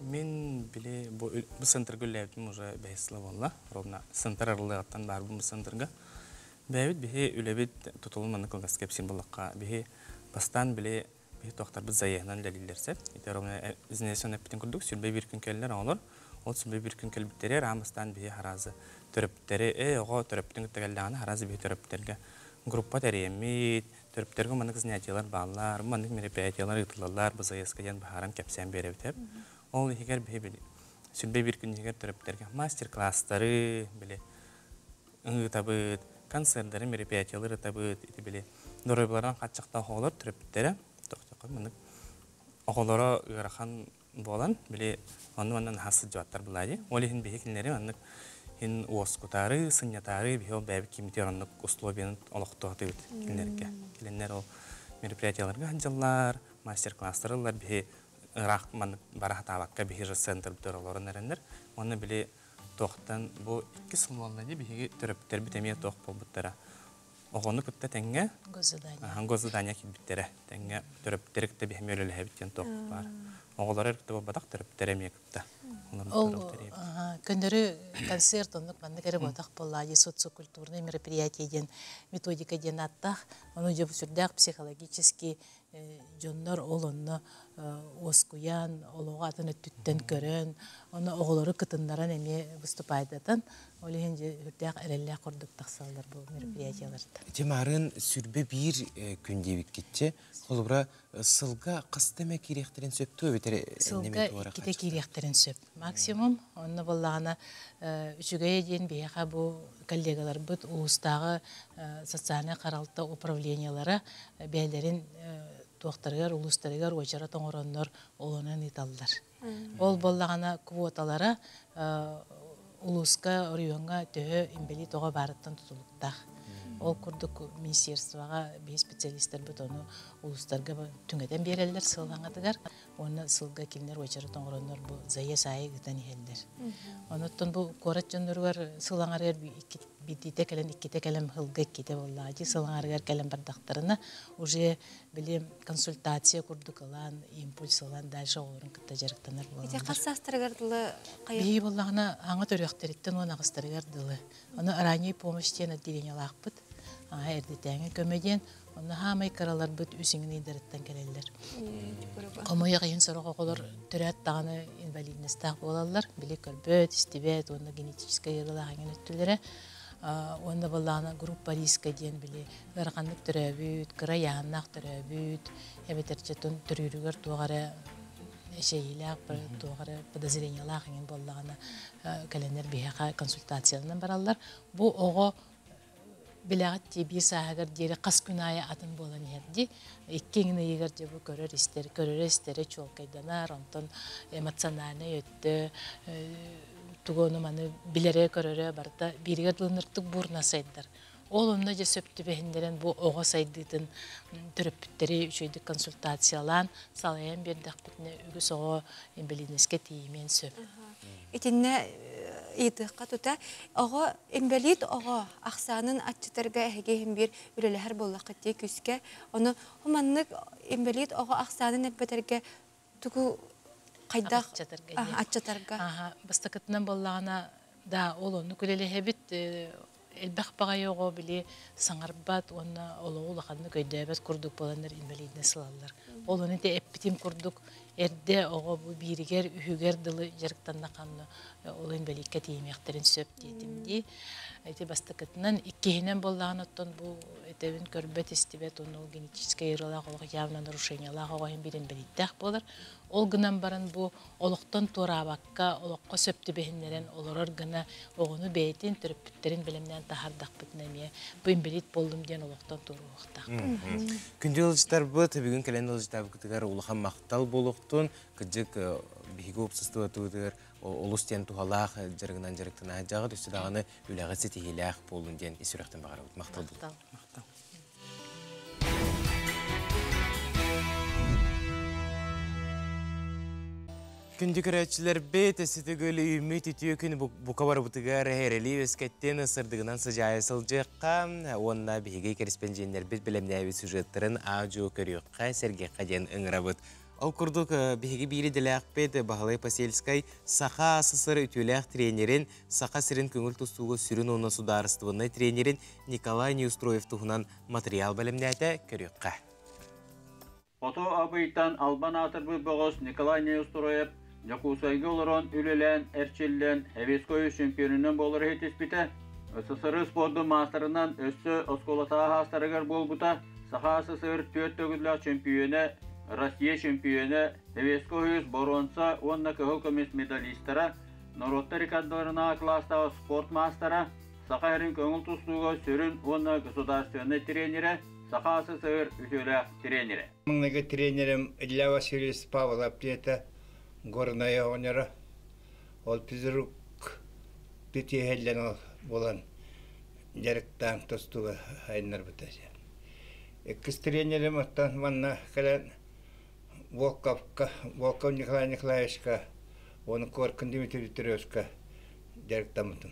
U: Мин били бу центрга үлэлээбитим уже бэһис сыла буолла. Ровно центр арыллыаҕыттан баарбын бу центрга. Бэйэбит биһи үлэбит тутулун маннык кылгас кэпсиир буоллахха, биһи бастаан били биһи туохтарбыт заеһынан үлэлииллэр сөп. Ити ровно изнесен эппитин курдук 21 күн кэллэр оҕолор. Ол 21 күн кэлбиттэригэр аан бастаан биһи харазы төрөппүттэри, ээ оҕо төрөппүтүн кытта кэллэҕинэ харазы биһи төрөппүттэргэ группа тэрийэммит, төрөппүттэргэ маннык занятиелар бааллар, маннык мероприятиелар ыытыллаллар, бу заездка диэн быһааран кэпсээн биэрэбит. Ол иһигэр биһи 21 күн иһигэр төрөппүттэргэ мастер-класстары, били ыытабыт, концердары, мероприятиелары ыытабыт, ити били доруобуйаларынан хааччахтаах оҕолор төрөппүттэрэ тохтоххо маннык оҕолоро ыарахан буолан били онну-манна наһаа сылдьыбаттар былаа дии. Ол иһин биһи кинилэри маннык иһин уоскутаары, сынньатаары биһи ол бэйэбит киммитигэр оннук условияны олохтоотубут кинилэргэ. Кинилэр ол мероприятиеларга сылдьаллар, мастер-класстары ыллар биһи ыраах маннык бара сатаабакка биһи же центрбытыгар олорон эрэннэр. Уонна били туохтан бу 2 сыл буолла дии биһиги төрөппүттэрбит эмиэ туох буолбуттара. Оҕону кытта тэҥҥэ госзадание киирбиттэрэ. Тэҥҥэ төрөппүттэри кытта биһи эмиэ үлэлэһэбит диэн туох баар. Оҕолоро кытта буолбатах, төрөппүттэрэ эмиэ кытта.
S: Ол көннөрү концерт оннук маннык эрэ буотах буоллаа дии социокультурное мероприятие диэн методика диэн ааттаах. Ону дьэ сүрдээх психологически дьоннор ол онно уоскуйан, олоҕу атын өттүттэн көрөн, ону оҕолору кытыннаран эмиэ выступайдатан, ол иһин дьэ үрдээх эрэллээх курдук тахсаллар бу мероприятиеларда.
A: Ити марын 21 күн диэбиккитчэ, холобура сылга хаста эмэ киириэхтэрин сөп дуо эбэтэр
S: Сылга иккитэ киириэхтэрин сөп. Максимум онно буоллаҕына үчүгэйэ диэн биһиэхэ бу коллегаларбыт улуустааҕы социальнай харалта управлениелара бэйэлэрин туохтарыгар улуустарыгар уочарат оҥороннор олонон ыыталлар. Ол буоллаҕына квоталара улууска, оройуоҥҥа төһө инбэлиит оҕо баарыттан тутулуктаах. Ол курдук министерствоҕа биһи специалистарбыт ону улуустарга түҥэтэн биэрэллэр сыл аҥатыгар. Уонна сылга кинилэр уочарат оҥороннор бу заезд аайы ыытан иһэллэр. Онуттан бу куорат дьонноругар сыл аҥарыгар биирдиитэ кэлэн, иккитэ кэлэн сылга иккитэ буоллаҕа дии сыл аҥарыгар кэлэн бардахтарына уже били консультация курдук ылан, импульс ылан дальше оҕолорун кытта дьарыктанар буолаллар.
B: Ити хас саастарыгар дылы хайа?
S: Биһиги буоллаҕына аҥа төрүөхтэриттэн 18-тарыгар дылы. Аны ранний помощь диэн отделениелаахпыт. Аҕа эрдэтээҥи көмө диэн. Онно хаамай кыраларбыт үс иҥин ыйдарыттан кэлэллэр. Хомойуох иһин сорох оҕолор төрөөт даҕаны инвалидностаах буолаллар. Били көрбөт, истибэт уонна генетическэй ыарыылаах иҥин өттүлэрэ. Уонна буоллаҕына группа риска диэн били ыараханнык төрөөбүт, кыра ыйааһыннаах төрөөбүт, эбэтэр чэтун төрүүрүгэр туох эрэ эчэйиилээх, туох эрэ подозрениелаах иҥин буоллаҕына кэлэннэр биһиэхэ консультацияланан бараллар. Бу оҕо билэҕит дии биир сааһыгар диэри хас күн аайы атын буолан иһэр дии. Икки иҥин ыйыгар дьэ бу көрөр истэр, көрөрө истэрэ чуолкайданар, онтон эмоциональнай өттө тугу ону маны билэрэ көрөрө барыта бииригэр дылыныртык буурна сайдар. Ол онно дьэ сөп түбэһиннэрэн бу оҕо сайдыытын төрөппүттэри үчүгэйдик консультациялаан салайан биэрдэхпитинэ үгүс оҕо инбэлиидинэскэ тиийимиэн сөп.
B: Итиннэ ыйытыахха тута оҕо инбэлиит оҕо ахсаанын аччатарга эһиги иһин биир үлэлэһэр буоллаххыт дии күүскэ. Ону маннык инбэлиит оҕо ахсаанын элбэтэргэ тугу хайдах аччатарга?
S: Бастакытынан буоллаҕына, да, ол оннук үлэлэһэбит. Элбэх баҕайы оҕо били саҥарбат уонна олоҕу улаханнык өйдөөбөт курдук буоланнар инвалидность ылаллар. Ол ону ити эппитим курдук эрдэ оҕо бу бииригэр, үһүгэр дылы дьарыктаннаххына ол инбэлииккэ тиийимиэхтэрин сөп диэтим дии. Ити бастакытынан, иккиһинэн буоллаҕына оттон бу этэбин көрбөт, истибэт уонна ол генетическэй ыарыылаах олох явно нарушениелаах оҕо иһин биир инбэлииттээх буолар. Ол гынан баран бу олохтон туораабакка, олоххо сөп түбэһиннэрэн олорор гына оҕону бэйэтин, төрөппүттэрин бэлэмнээн таһаардахпытына эмиэ бу инбэлиит буоллум диэн олохтон туоруохтаах.
A: Күндү ыалдьыттарбыт, бүгүн кэлэн ыалдьытаабыкытыгар улахан махтал буолуохтун. Кырдьык, биһиги уопсастыбатыбытыгар олус диэн туһалаах дьарыгынан дьарыктана сылдьаҕыт, өссө даҕаны үлэҕит ситиһиилээх буоллун диэн ис сүрэхтэн баҕарабыт. Махтал буолуҥ.
U: Махтал.
A: Күндү көрөөччүлэрбит, өссө үүммүт үтүө күн бука барыбытыгар эрэли үөскэттин сырдыгынан сыдьаайа сылдьыахха уонна биһиги кэриспэндьиэннэрбит бэлэмнээбит сюжеттарын аа-дьуо көрүөххэ, сэргиэххэ диэн ыҥырабыт. Ол курдук биһиги биир идэлээхпит Баһылай Посельскай Саха СССР үтүөлээх тренерин, Саха сирин көҥүл тустууга сүрүн уонна судаарыстыбаннай тренерин Николай Неустроев туһунан материал бэлэмнээтэ, көрүөххэ.
D: Хоту Абыйтан албан аатырбыт бөҕөс Николай Неустроев Дьокуускайга олорон үлэлээн, эрчиллэн, Эвеской чемпионунан буолар иһитиспитэ. СССР спордун маастарынан өссө оскуолатааҕы аастарыгар буолбута. Саха СССР түөрт төгүллээх чөмпүйүөнэ, Россия чөмпүйүөнэ, Эвеско үс боруонса уонна кыһыл көмүс медалистара, норуоттар рекордаларынааҕы кылаастааҕы спорт маастара, Саха сирин көҥүл тустууга сүрүн уонна государственнай тренерэ, Саха СССР үтүөлээх тренерэ.
T: Маҥнайгы тренерим Илья Васильевич Павлов диэтэ, Горнай оҕонньоро. Ол физрук тиэһэллэн буолан дьарыктаан тустууга айаннарбыта. Иккис тренерим оттон манна кэлэн Волковка, Волков Николай Николаевичка уонна Коркин Дмитрий Петровичка дьарыктаммытым.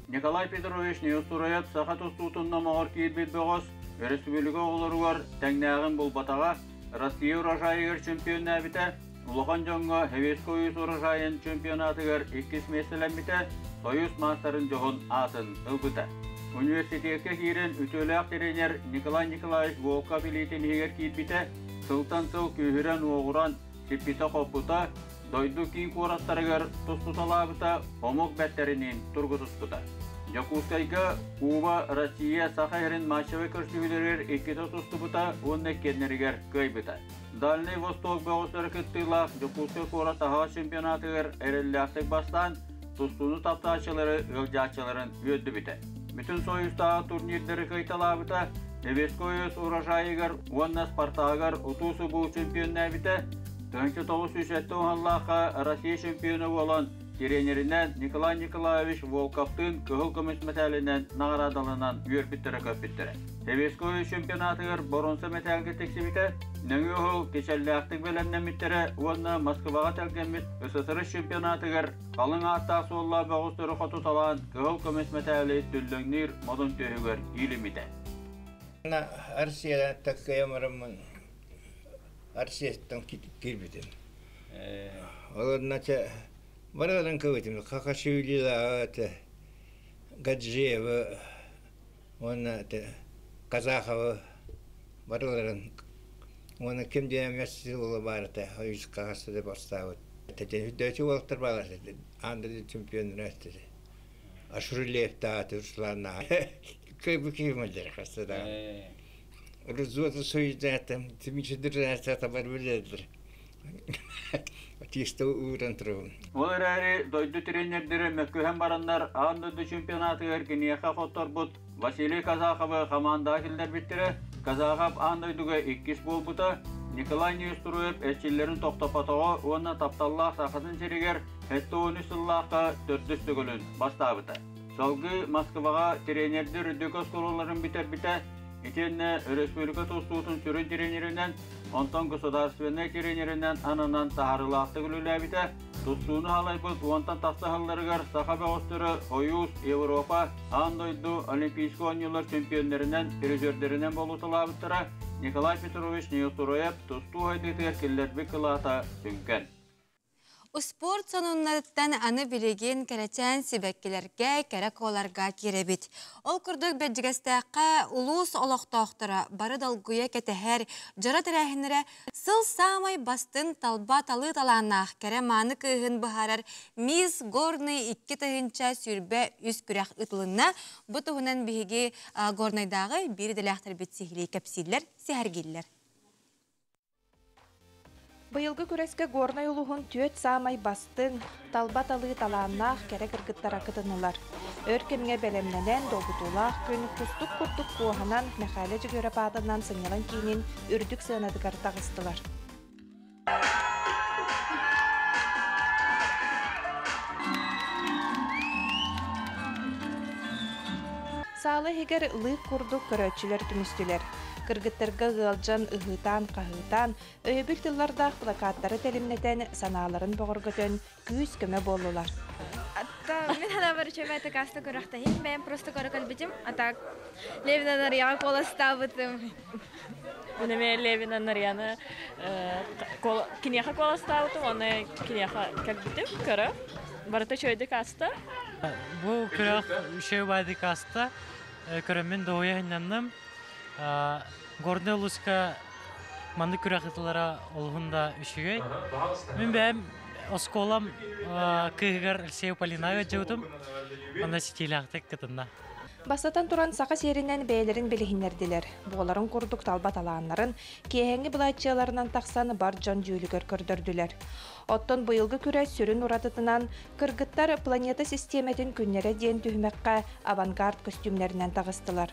D: Николай Петрович Неустроев саха тустуутун номоҕор киирбит бөҕөс, өрөспүүбүлүкэ оҕолоругар тэҥнээҕин булбатаҕа, Россия урожайыгар чемпионнаабыта, улахан дьоҥҥо Советский Союз урожайын чемпионатыгар иккис миэстэлэммитэ, Союз маастарын дьоһун аатын ылбыта. Университекка киирэн үтүөлээх тренер Николай Николаевич Волков илиитин иһигэр киирбитэ, сылтан сыл күүһүрэн-уоҕуран, сиппитэ-хоппута, дойду киин куораттарыгар тустуталаабыта, омук бэртэриниин тургутуспута. Дьокуускайга Куба, Россия, Саха сирин матчевай көрсүһүүлэригэр иккитэ тустубута уонна иккиэннэригэр кыайбыта. Дальнай Восток бөҕөстөрө кыттыылаах Дьокуускай куорат аһаҕас чемпионатыгар эрэллээхтик бастаан, тустууну таптааччылары, ыалдьааччыларын үөрдүбүтэ. Бүтүн Союзтааҕы турнирдары кыайталаабыта, Невескойус урожайыгар уонна Спартагар утуу-субуу чемпионнаабыта, 1970 сыллаахха Россия чемпиона буолан, Тренеринэн Николай Николаевич Волковтыын кыһыл көмүс мэтээлинэн наҕараадаланан үөрбүттэрэ-көппүттэрэ. Сэбиэскэй чемпионатыгар боруонса мэтээлгэ тиксибитэ, нөҥүө уһул кичэллээхтик бэлэмнэммиттэрэ уонна Москваҕа тэлгэммит СССР чемпионатыгар халыҥ ааттаах суоллаах бөҕөстөрү хотуталаан кыһыл көмүс мэтээли түллэҥниир модун түөһүгэр иилиммитэ.
T: Арсия таккайамараммын Арсияттан киирбитим. Ол онно барыларын кыбытым. Хакашвилилааҕы это Гаджиевы уонна это Казаховы барыларын уонна ким диэн эмэс уола баар этэ хаста да бастаабыт. Үрдөөчү уолаттар баалар этэ. Аан дойду чемпионнара этэ. Ашрулеевтааты Русланнааҕы. Кыайбы хаста даҕаны. Рузуоту суйдаатым, тимичидирнаата бар билэллэр. Тиэстэ ууран турабын.
D: Ол эрээри дойду тренердэрэ мөккүһэн бараннар аан дойду чемпионатыгар киниэхэ хотторбут Василий Казаховы хамаандаҕа киллэрбиттэрэ. Казахов аан дойдуга иккис буолбута. Николай Неустроев эрчиллэрин тохтоппотоҕо уонна тапталлаах Сахатын сиригэр 73 сыллаахха төрдүс төгүлүн бастаабыта. Салгыы Москваҕа тренердэр үрдүк оскуолаларын бүтэрбитэ. Итиэннэ өрөспүүбүлүкэ тустуутун сүрүн тренеринэн, онтон государственнай тренеринэн ананан таһаарыылаахтык үлэлээбитэ. Тустууну халайбыт уонтан тахса сылларыгар саха бөҕөстөрө Союз, Европа, аан дойду Олимпийскай оонньуулар чемпионнарынан, призердэринэн буолуталаабыттара. Николай Петрович Неустроев тустуу сайдыытыгар киллэрбит кылаата сүҥкэн.
B: Успуорт сонуннарыттан аны билигин кэрэчээн сибэккилэргэ, кэрэ куоларга киирэбит. Ол курдук Бэрдьигэстээххэ улуус олохтоохторо бары долгуйа кэтэһэр дьоро тэрээһиннэрэ сыл саамай бастыҥ талба талыы талааннаах кэрэ мааны кыыһын быһаарар Мисс Горный 2023 күрэх ыытылынна. Бу туһунан биһиги Горнайдааҕы биир идэлээхтэрбит сиһилии кэпсииллэр, сэһэргииллэр.
E: Быйылгы күрэскэ Горнай улууһун түөрт саамай бастыҥ, талба талыы талааннаах кэрэ кыргыттара кытыннылар. Өр кэмҥэ бэлэмнэнэн, долгутуулаах күн кустук курдук куоһанан Мэхээлэ Дьөгүөрэп аатынан сынньалаҥ киинин үрдүк сыанатыгар таҕыстылар. Саала иһигэр лыык курдук көрөөччүлэр түмүстүлэр. Кыргыттарга ыалдьан, ыһыытаан-хаһыытаан, өйөбүл тыллардаах плакаттары тэлимнэтэн, санааларын бөҕөргөтөн, күүс-көмө буоллулар.
F: Мин санаабар үчүгэй такаста күрэхтэһиим, бэйэм просто көрө кэлбитим, а так Левина Нарияҕа куоластаабытым.
X: Мин эмиэ Левина Нарияны киниэхэ куоластаабытым, уонна киниэхэ кэлбитим көрө. Барыта үчүгэйдик ааста.
V: Бу күрэх үчүгэй баайдык ааста. Көрөммүн дуоһуйа сынньанным. Горнай улууска маннык күрэх ыытыллара олуһун да үчүгэй. Мин бэйэм оскуолам кыыһыгар Алексею Полинаҕа дьыбытым. Онно ситиилээхтик кытынна.
E: Бастатан туран, саха сиэринэн бэйэлэрин билиһиннэрдилэр. Буоларын курдук талба талааннарын киэһэҥҥи былааччыйаларынан тахсан бар дьон дьүүлүгэр көрдөрдүлэр. Оттон быйылгы күрэс сүрүн уратытынан кыргыттар Планета систиэмэтин күннэрэ диэн түһүмэххэ авангард көстүүмнэринэн таҕыстылар.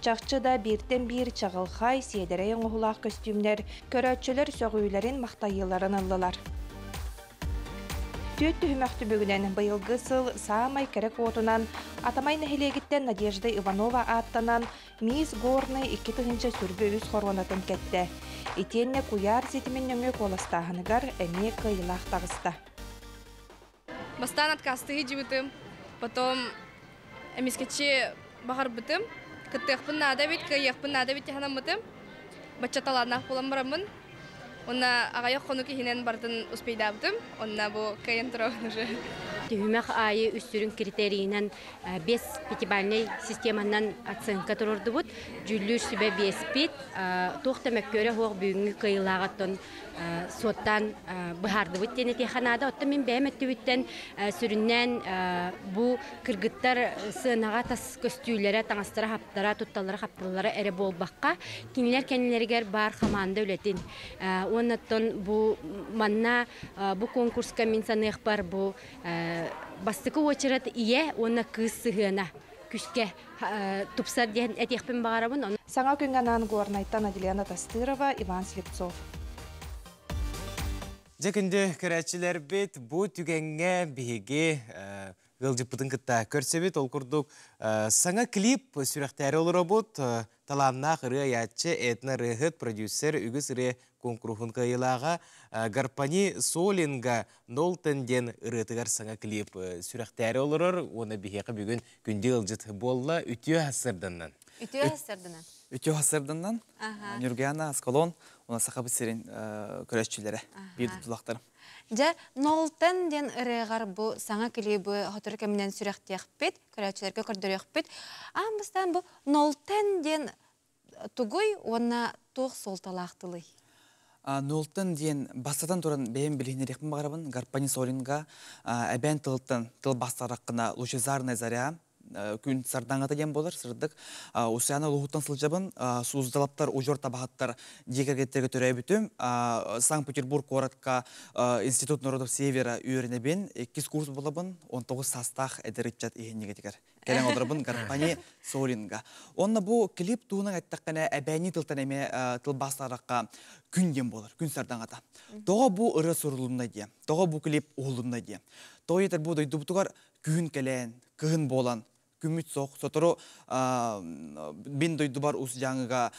E: Чахчы да бииртэн биир чаҕылхай, сиэдэрэй оҥоһуулаах көстүүмнэр көрөөччүлэр сөҕүүлэрин, махтайыыларын ыллылар. Түөрт түһүмэх түмүгүнэн быйылгы сыл саамай кэрэ куотунан Атамай нэһилиэгиттэн Надежда Иванова ааттанан Мисс Горнай 2023 хоруонатын кэттэ. Итиэннэ куйаар ситимин нөҥүө куоластааһыныгар эмиэ кыайыылаах таҕыста.
F: Бастаан отказтыы дьыбытым, потом эмискэччи баҕарбытым, кыттыахпын наада эбит, кыайыахпын наада эбит санаммытым. Бачча талааннаах буолан бараммын, уонна аҕыйах хонук иһинэн барытын успейдаабытым, онно бу кыайан турабын уже.
W: Түһүмэх аайы үс сүрүн критерийинэн бес пятибальнай системанан оценка турурдубут. Дьүүллүүр сүбэ биэспит. Туох да мөккүөрэ суох бүгүҥҥү кыайыылааҕыттан суоттаан быһаардыбыт диэн этиэхэ наада. Оттон мин бэйэм өттүбүттэн сүрүннээн бу кыргыттар сыанаҕа тас көстүүлэрэ, таҥастара-хаптара, тутталлара-хапталлара эрэ буолбакка, кинилэр кэннилэригэр баар хамаанда үлэтин уонна оттон бу манна бу конкурска мин саныахпар бу бастакы уочарат ийэ уонна кыыс сыһыана күскэ тупсар диэн этиэхпин баҕарабын.
E: Саҥа күҥҥэ анаан Горнайтан Аделена Тастырова, Иван Слепцов.
A: Дьэ күндү көрөөччүлэрбит, бу түгэҥҥэ биһиги ыалдьыппытын кытта көрсөбүт. Ол курдук саҥа клип сүрэхтээри олоробут. Талааннаах ырыа айааччы, этно-ырыаһыт, продюсер, үгүс ырыа куонкуруһун кыайыылааҕа Гарпани Солинга Нолтен диэн ырыатыгар саҥа клип сүрэхтээри олорор уонна биһиэхэ бүгүн күндү ыалдьыт буолла. Үтүө сарсыарданнан.
B: Үтүө сарсыарданан.
G: Үтүө сарсыарданнан. Нюргана Аскалон уонна Сахабыт сирин көрөөччүлэрэ биир дойдулаахтарым.
B: Дьэ, Нолтен диэн ырыаҕар бу саҥа клибы сотору кэминэн сүрэхтиэхпит, көрөөччүлэргэ көрдөрүөхпүт. Аан бастаан бу Нолтен диэн тугуй уонна туох суолталаах тылый?
G: Нолтен диэн бастатан туран бэйэм билиһиннэриэхпин баҕарабын. Гарпани Соринга эбээн тылыттан тыл бастараххына лучезарная заря күн сардаҥата диэн буолар сырдык Усяна улууһуттан сылдьабын Суздалаптар удьуор табаһыттар дьиэ кэргэттэргэ төрөөбүтүм Санкт-Петербург куоратка Институт народов Севера үөрэнэбин иккис курс буолабын 19 саастаах эдэр ыччат иһиннигитигэр кэлэн олоробун Гарпани Солинга онно бу клип туһунан эттэххинэ эбээни тылтан эмиэ тылбаастаарахха күн диэн буолар күн сардаҥата тоҕо бу ырыа сурулунна диэн тоҕо бу клип уһулунна диэн тоҕо диэтэр бу дойдубутугар күһүн кэлэн, кыһын буолан, күммүт суох. Сотору бин дойдубар Ус Дьааҥыга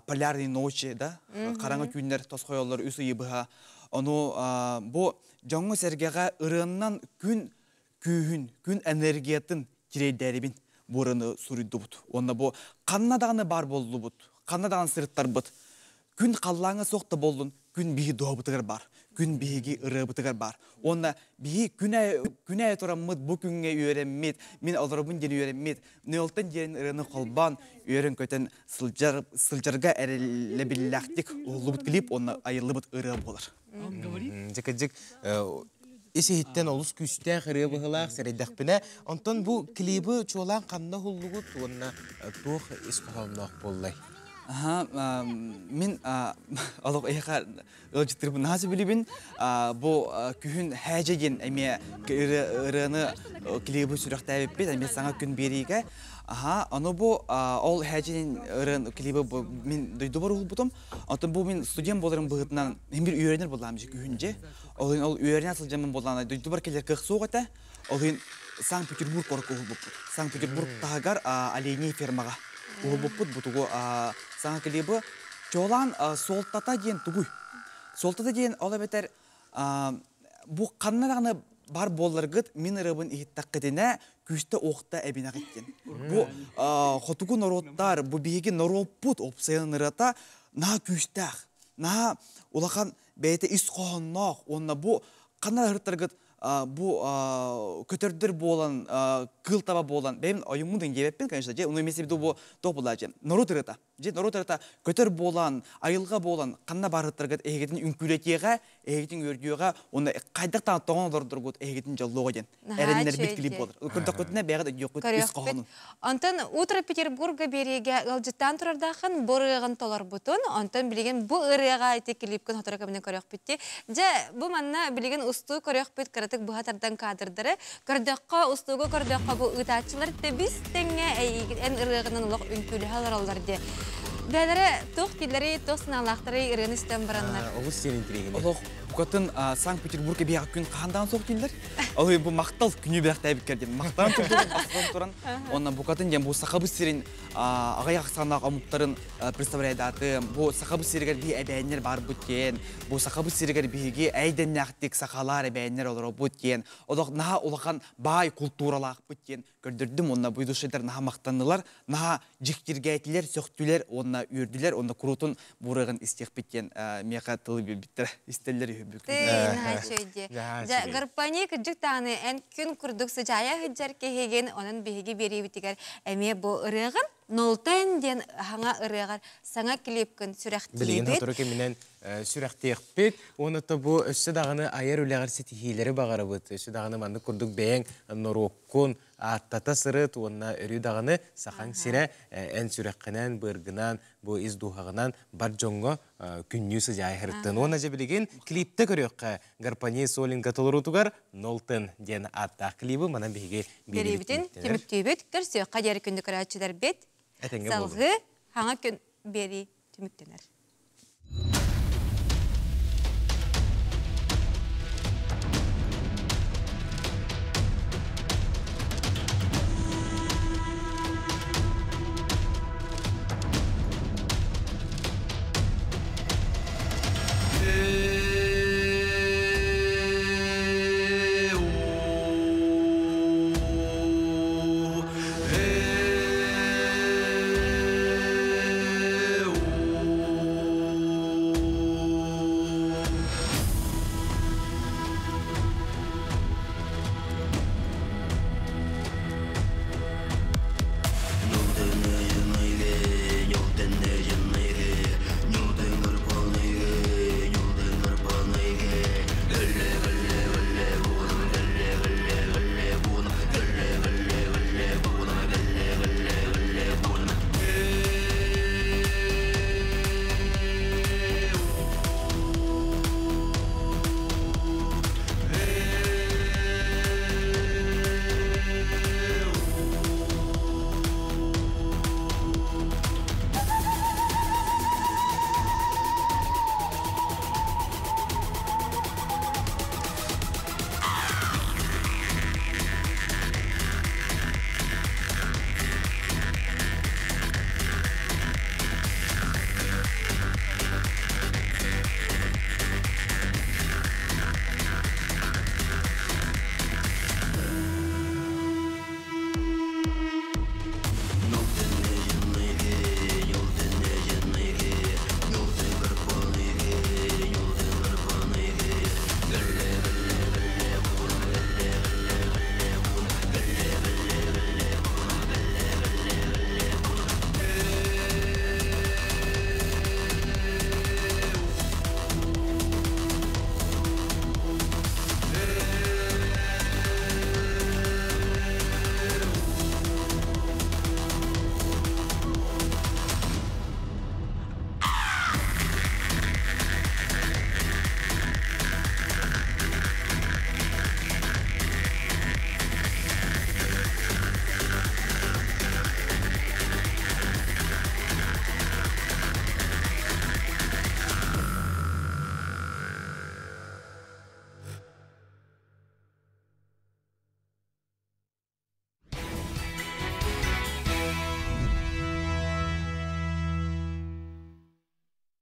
G: полярные ночи да, хараҥа түүннэр тосхойоллор үс ыйы быһа. Ону бу дьоҥҥо-сэргэҕэ ырыаннан күн күүһүн, күн энергиятын тирэйдээрибин бу ырыаны суруйдубут. Уонна бу ханна даҕаны баар буоллубут, ханна даҕаны сырыттарбыт, Күн халлааҥҥа суох да буоллун, күн биһи дууһабытыгар баар, күн биһиги ырыабытыгар баар. Уонна биһи күн аайы тураммыт бу күҥҥэ үөрэммит, мин олоробун диэн үөрэммит, Ньуолтан диэн ырыаны холбоон үөрэн-көтөн сылдьар, сылдьарга эрэлэбиллээхтик уһуллубут клип уонна айыллыбыт ырыа буолар.
A: Дьэ, ис иһиттэн олус күүстээх ырыа быһылаах сэрэйдэхпинэ, онтон бу клибы чуолаан ханна уһуллугут уонна туох ис хоһоонноох буоллай?
G: Аха, мин олох эһиэхэ ыалдьыттырбын наһаа сөбүлүүбүн. Бу күһүн Хээдьэ диэн эмиэ ырыаны клибы сүрэхтээбиппит, эмиэ саҥа күн биэриигэ. Аха, ону бу ол Хээдьэ диэн ырыаны клибы мин дойдубар уһулбутум. Оттон бу мин студент буоларым быһыытынан мин бир үөрэнэр буоллаҕым дьэ күһүн дьэ. Ол иһин ол үөрэнэ сылдьаммын буоллаҕына дойдубар кэлэр кыах суох этэ. Ол иһин Санкт-Петербург куоракка уһулбуппут. Санкт-Петербург таһыгар оленей фермаҕа уһулбуппут. Бу тугу саҥа клибы чуолаан суолтата диэн тугуй? Суолтата диэн ол эбэтэр бу ханна даҕаны бар буолларгыт мин ырыабын иһиттэххитинэ күүстэ-уохта эбинэҕит диэн. Бу хотугу норуоттар, бу биһиги норуоппут уопсайынан ырыата наһаа күүстээх, наһаа улахан бэйэтэ ис хоһоонноох уонна бу ханна ыһыртаргыт бу көтөрдөр буолан кыыл таба буолан бэйэм ойуммун диэбэппин конечно же ону имеется в виду бу туох буолла же норуот ырыата же норуот ырыата көтөр буолан айылҕа буолан ханна барыттаргыт эһигитин үҥкүүлэтиэҕэ эһигитин үөрдүөҕэ уонна хайдах даҕаны тоҥон олордоргут эһигитин дьоллуоҕа диэн эрэннэрбит клип буолар көрдөххүтүнэ бэйэҕит өйдүөххүт ис хоһоонун
B: Онтон Утро Петербурга биэриигэ ыалдьыттаан турардааххын бу ырыаҕын толорбутун, онтон билигин бу ырыаҕа ити клипкин сотору кэминэн көрүөхпүт дии. Дьэ, бу манна билигин устуу көрүөхпүт кыратык быһа тардан кадрдары. Көрдөххө, устууга көрдөххө бу ыытааччылар тэбис тэҥҥэ эйигин эн ырыаҕынан олох үҥкүүлэһэ олороллор дии. Бэйэлэрэ туох дииллэрий, туох санаалаахтарый ырыаны истэн бараннар?
A: Олус диэн интириэһинэй.
G: Олох букатын Санкт-Петербург эбиэҕэ күн хаһан даҕаны суох дииллэр. Ол бу махтал күнү бэлэхтээбиккэр диэн махтанан турдум, махтанан туран. Онно букатын диэн бу Сахабыт сирин аҕыйах ахсааннаах омуктарын представляйдаатым. Бу Сахабыт сиригэр биһи эбээннэр баарбыт диэн, бу Сахабыт сиригэр биһиги эйдэннээхтик сахалар эбээннэр олоробут диэн, олох наһаа улахан баай култууралаахпыт диэн көрдөрдүм уонна бу душайдар наһаа махтаннылар, наһаа дьиктиргээтилэр, сөхтүлэр уонна үөрдүлэр уонна куруутун буурыгын истиэхпит диэн миэхэ тылы биэрбиттэрэ истэллэр үһү бүгүн.
B: Наһаа үчүгэй дии. Дьэ, Гарпани кырдьык даҕаны эн күн курдук сыдьаайа сылдьар киһигин, онон биһиги биэриибитигэр эмиэ бу ырыаҕын Нолтен диэн хаҥа ырыаҕар саҥа клипкын
A: Билигин
B: сүрэхтиибит.
A: сотору кэминэн сүрэхтиэхпит. Уонна то бу өссө даҕаны айар үлэҕэр ситиһиилэри баҕарабыт. Өссө даҕаны маннык курдук бэйэҥ норуоккун ааттата сырыт уонна өрүү даҕаны сахаҥ сирэ эн сүрэххинэн, быаргынан, бу ис дууһаҕынан бар дьоҥҥо күннүү сыдьаайа сырыттын. Уонна дьэ билигин клипте көрүөххэ Гарпани Солинга толоруутугар Нолтен диэн ааттаах клибы манан биһиги
B: биэриибитин түмүктүүбүт. Көрсүөххэ диэри күндү көрөөччүлэрбит.
A: Этэҥҥэ буолун.
B: Салгыы хаҥа күн биэрии түмүктэнэр.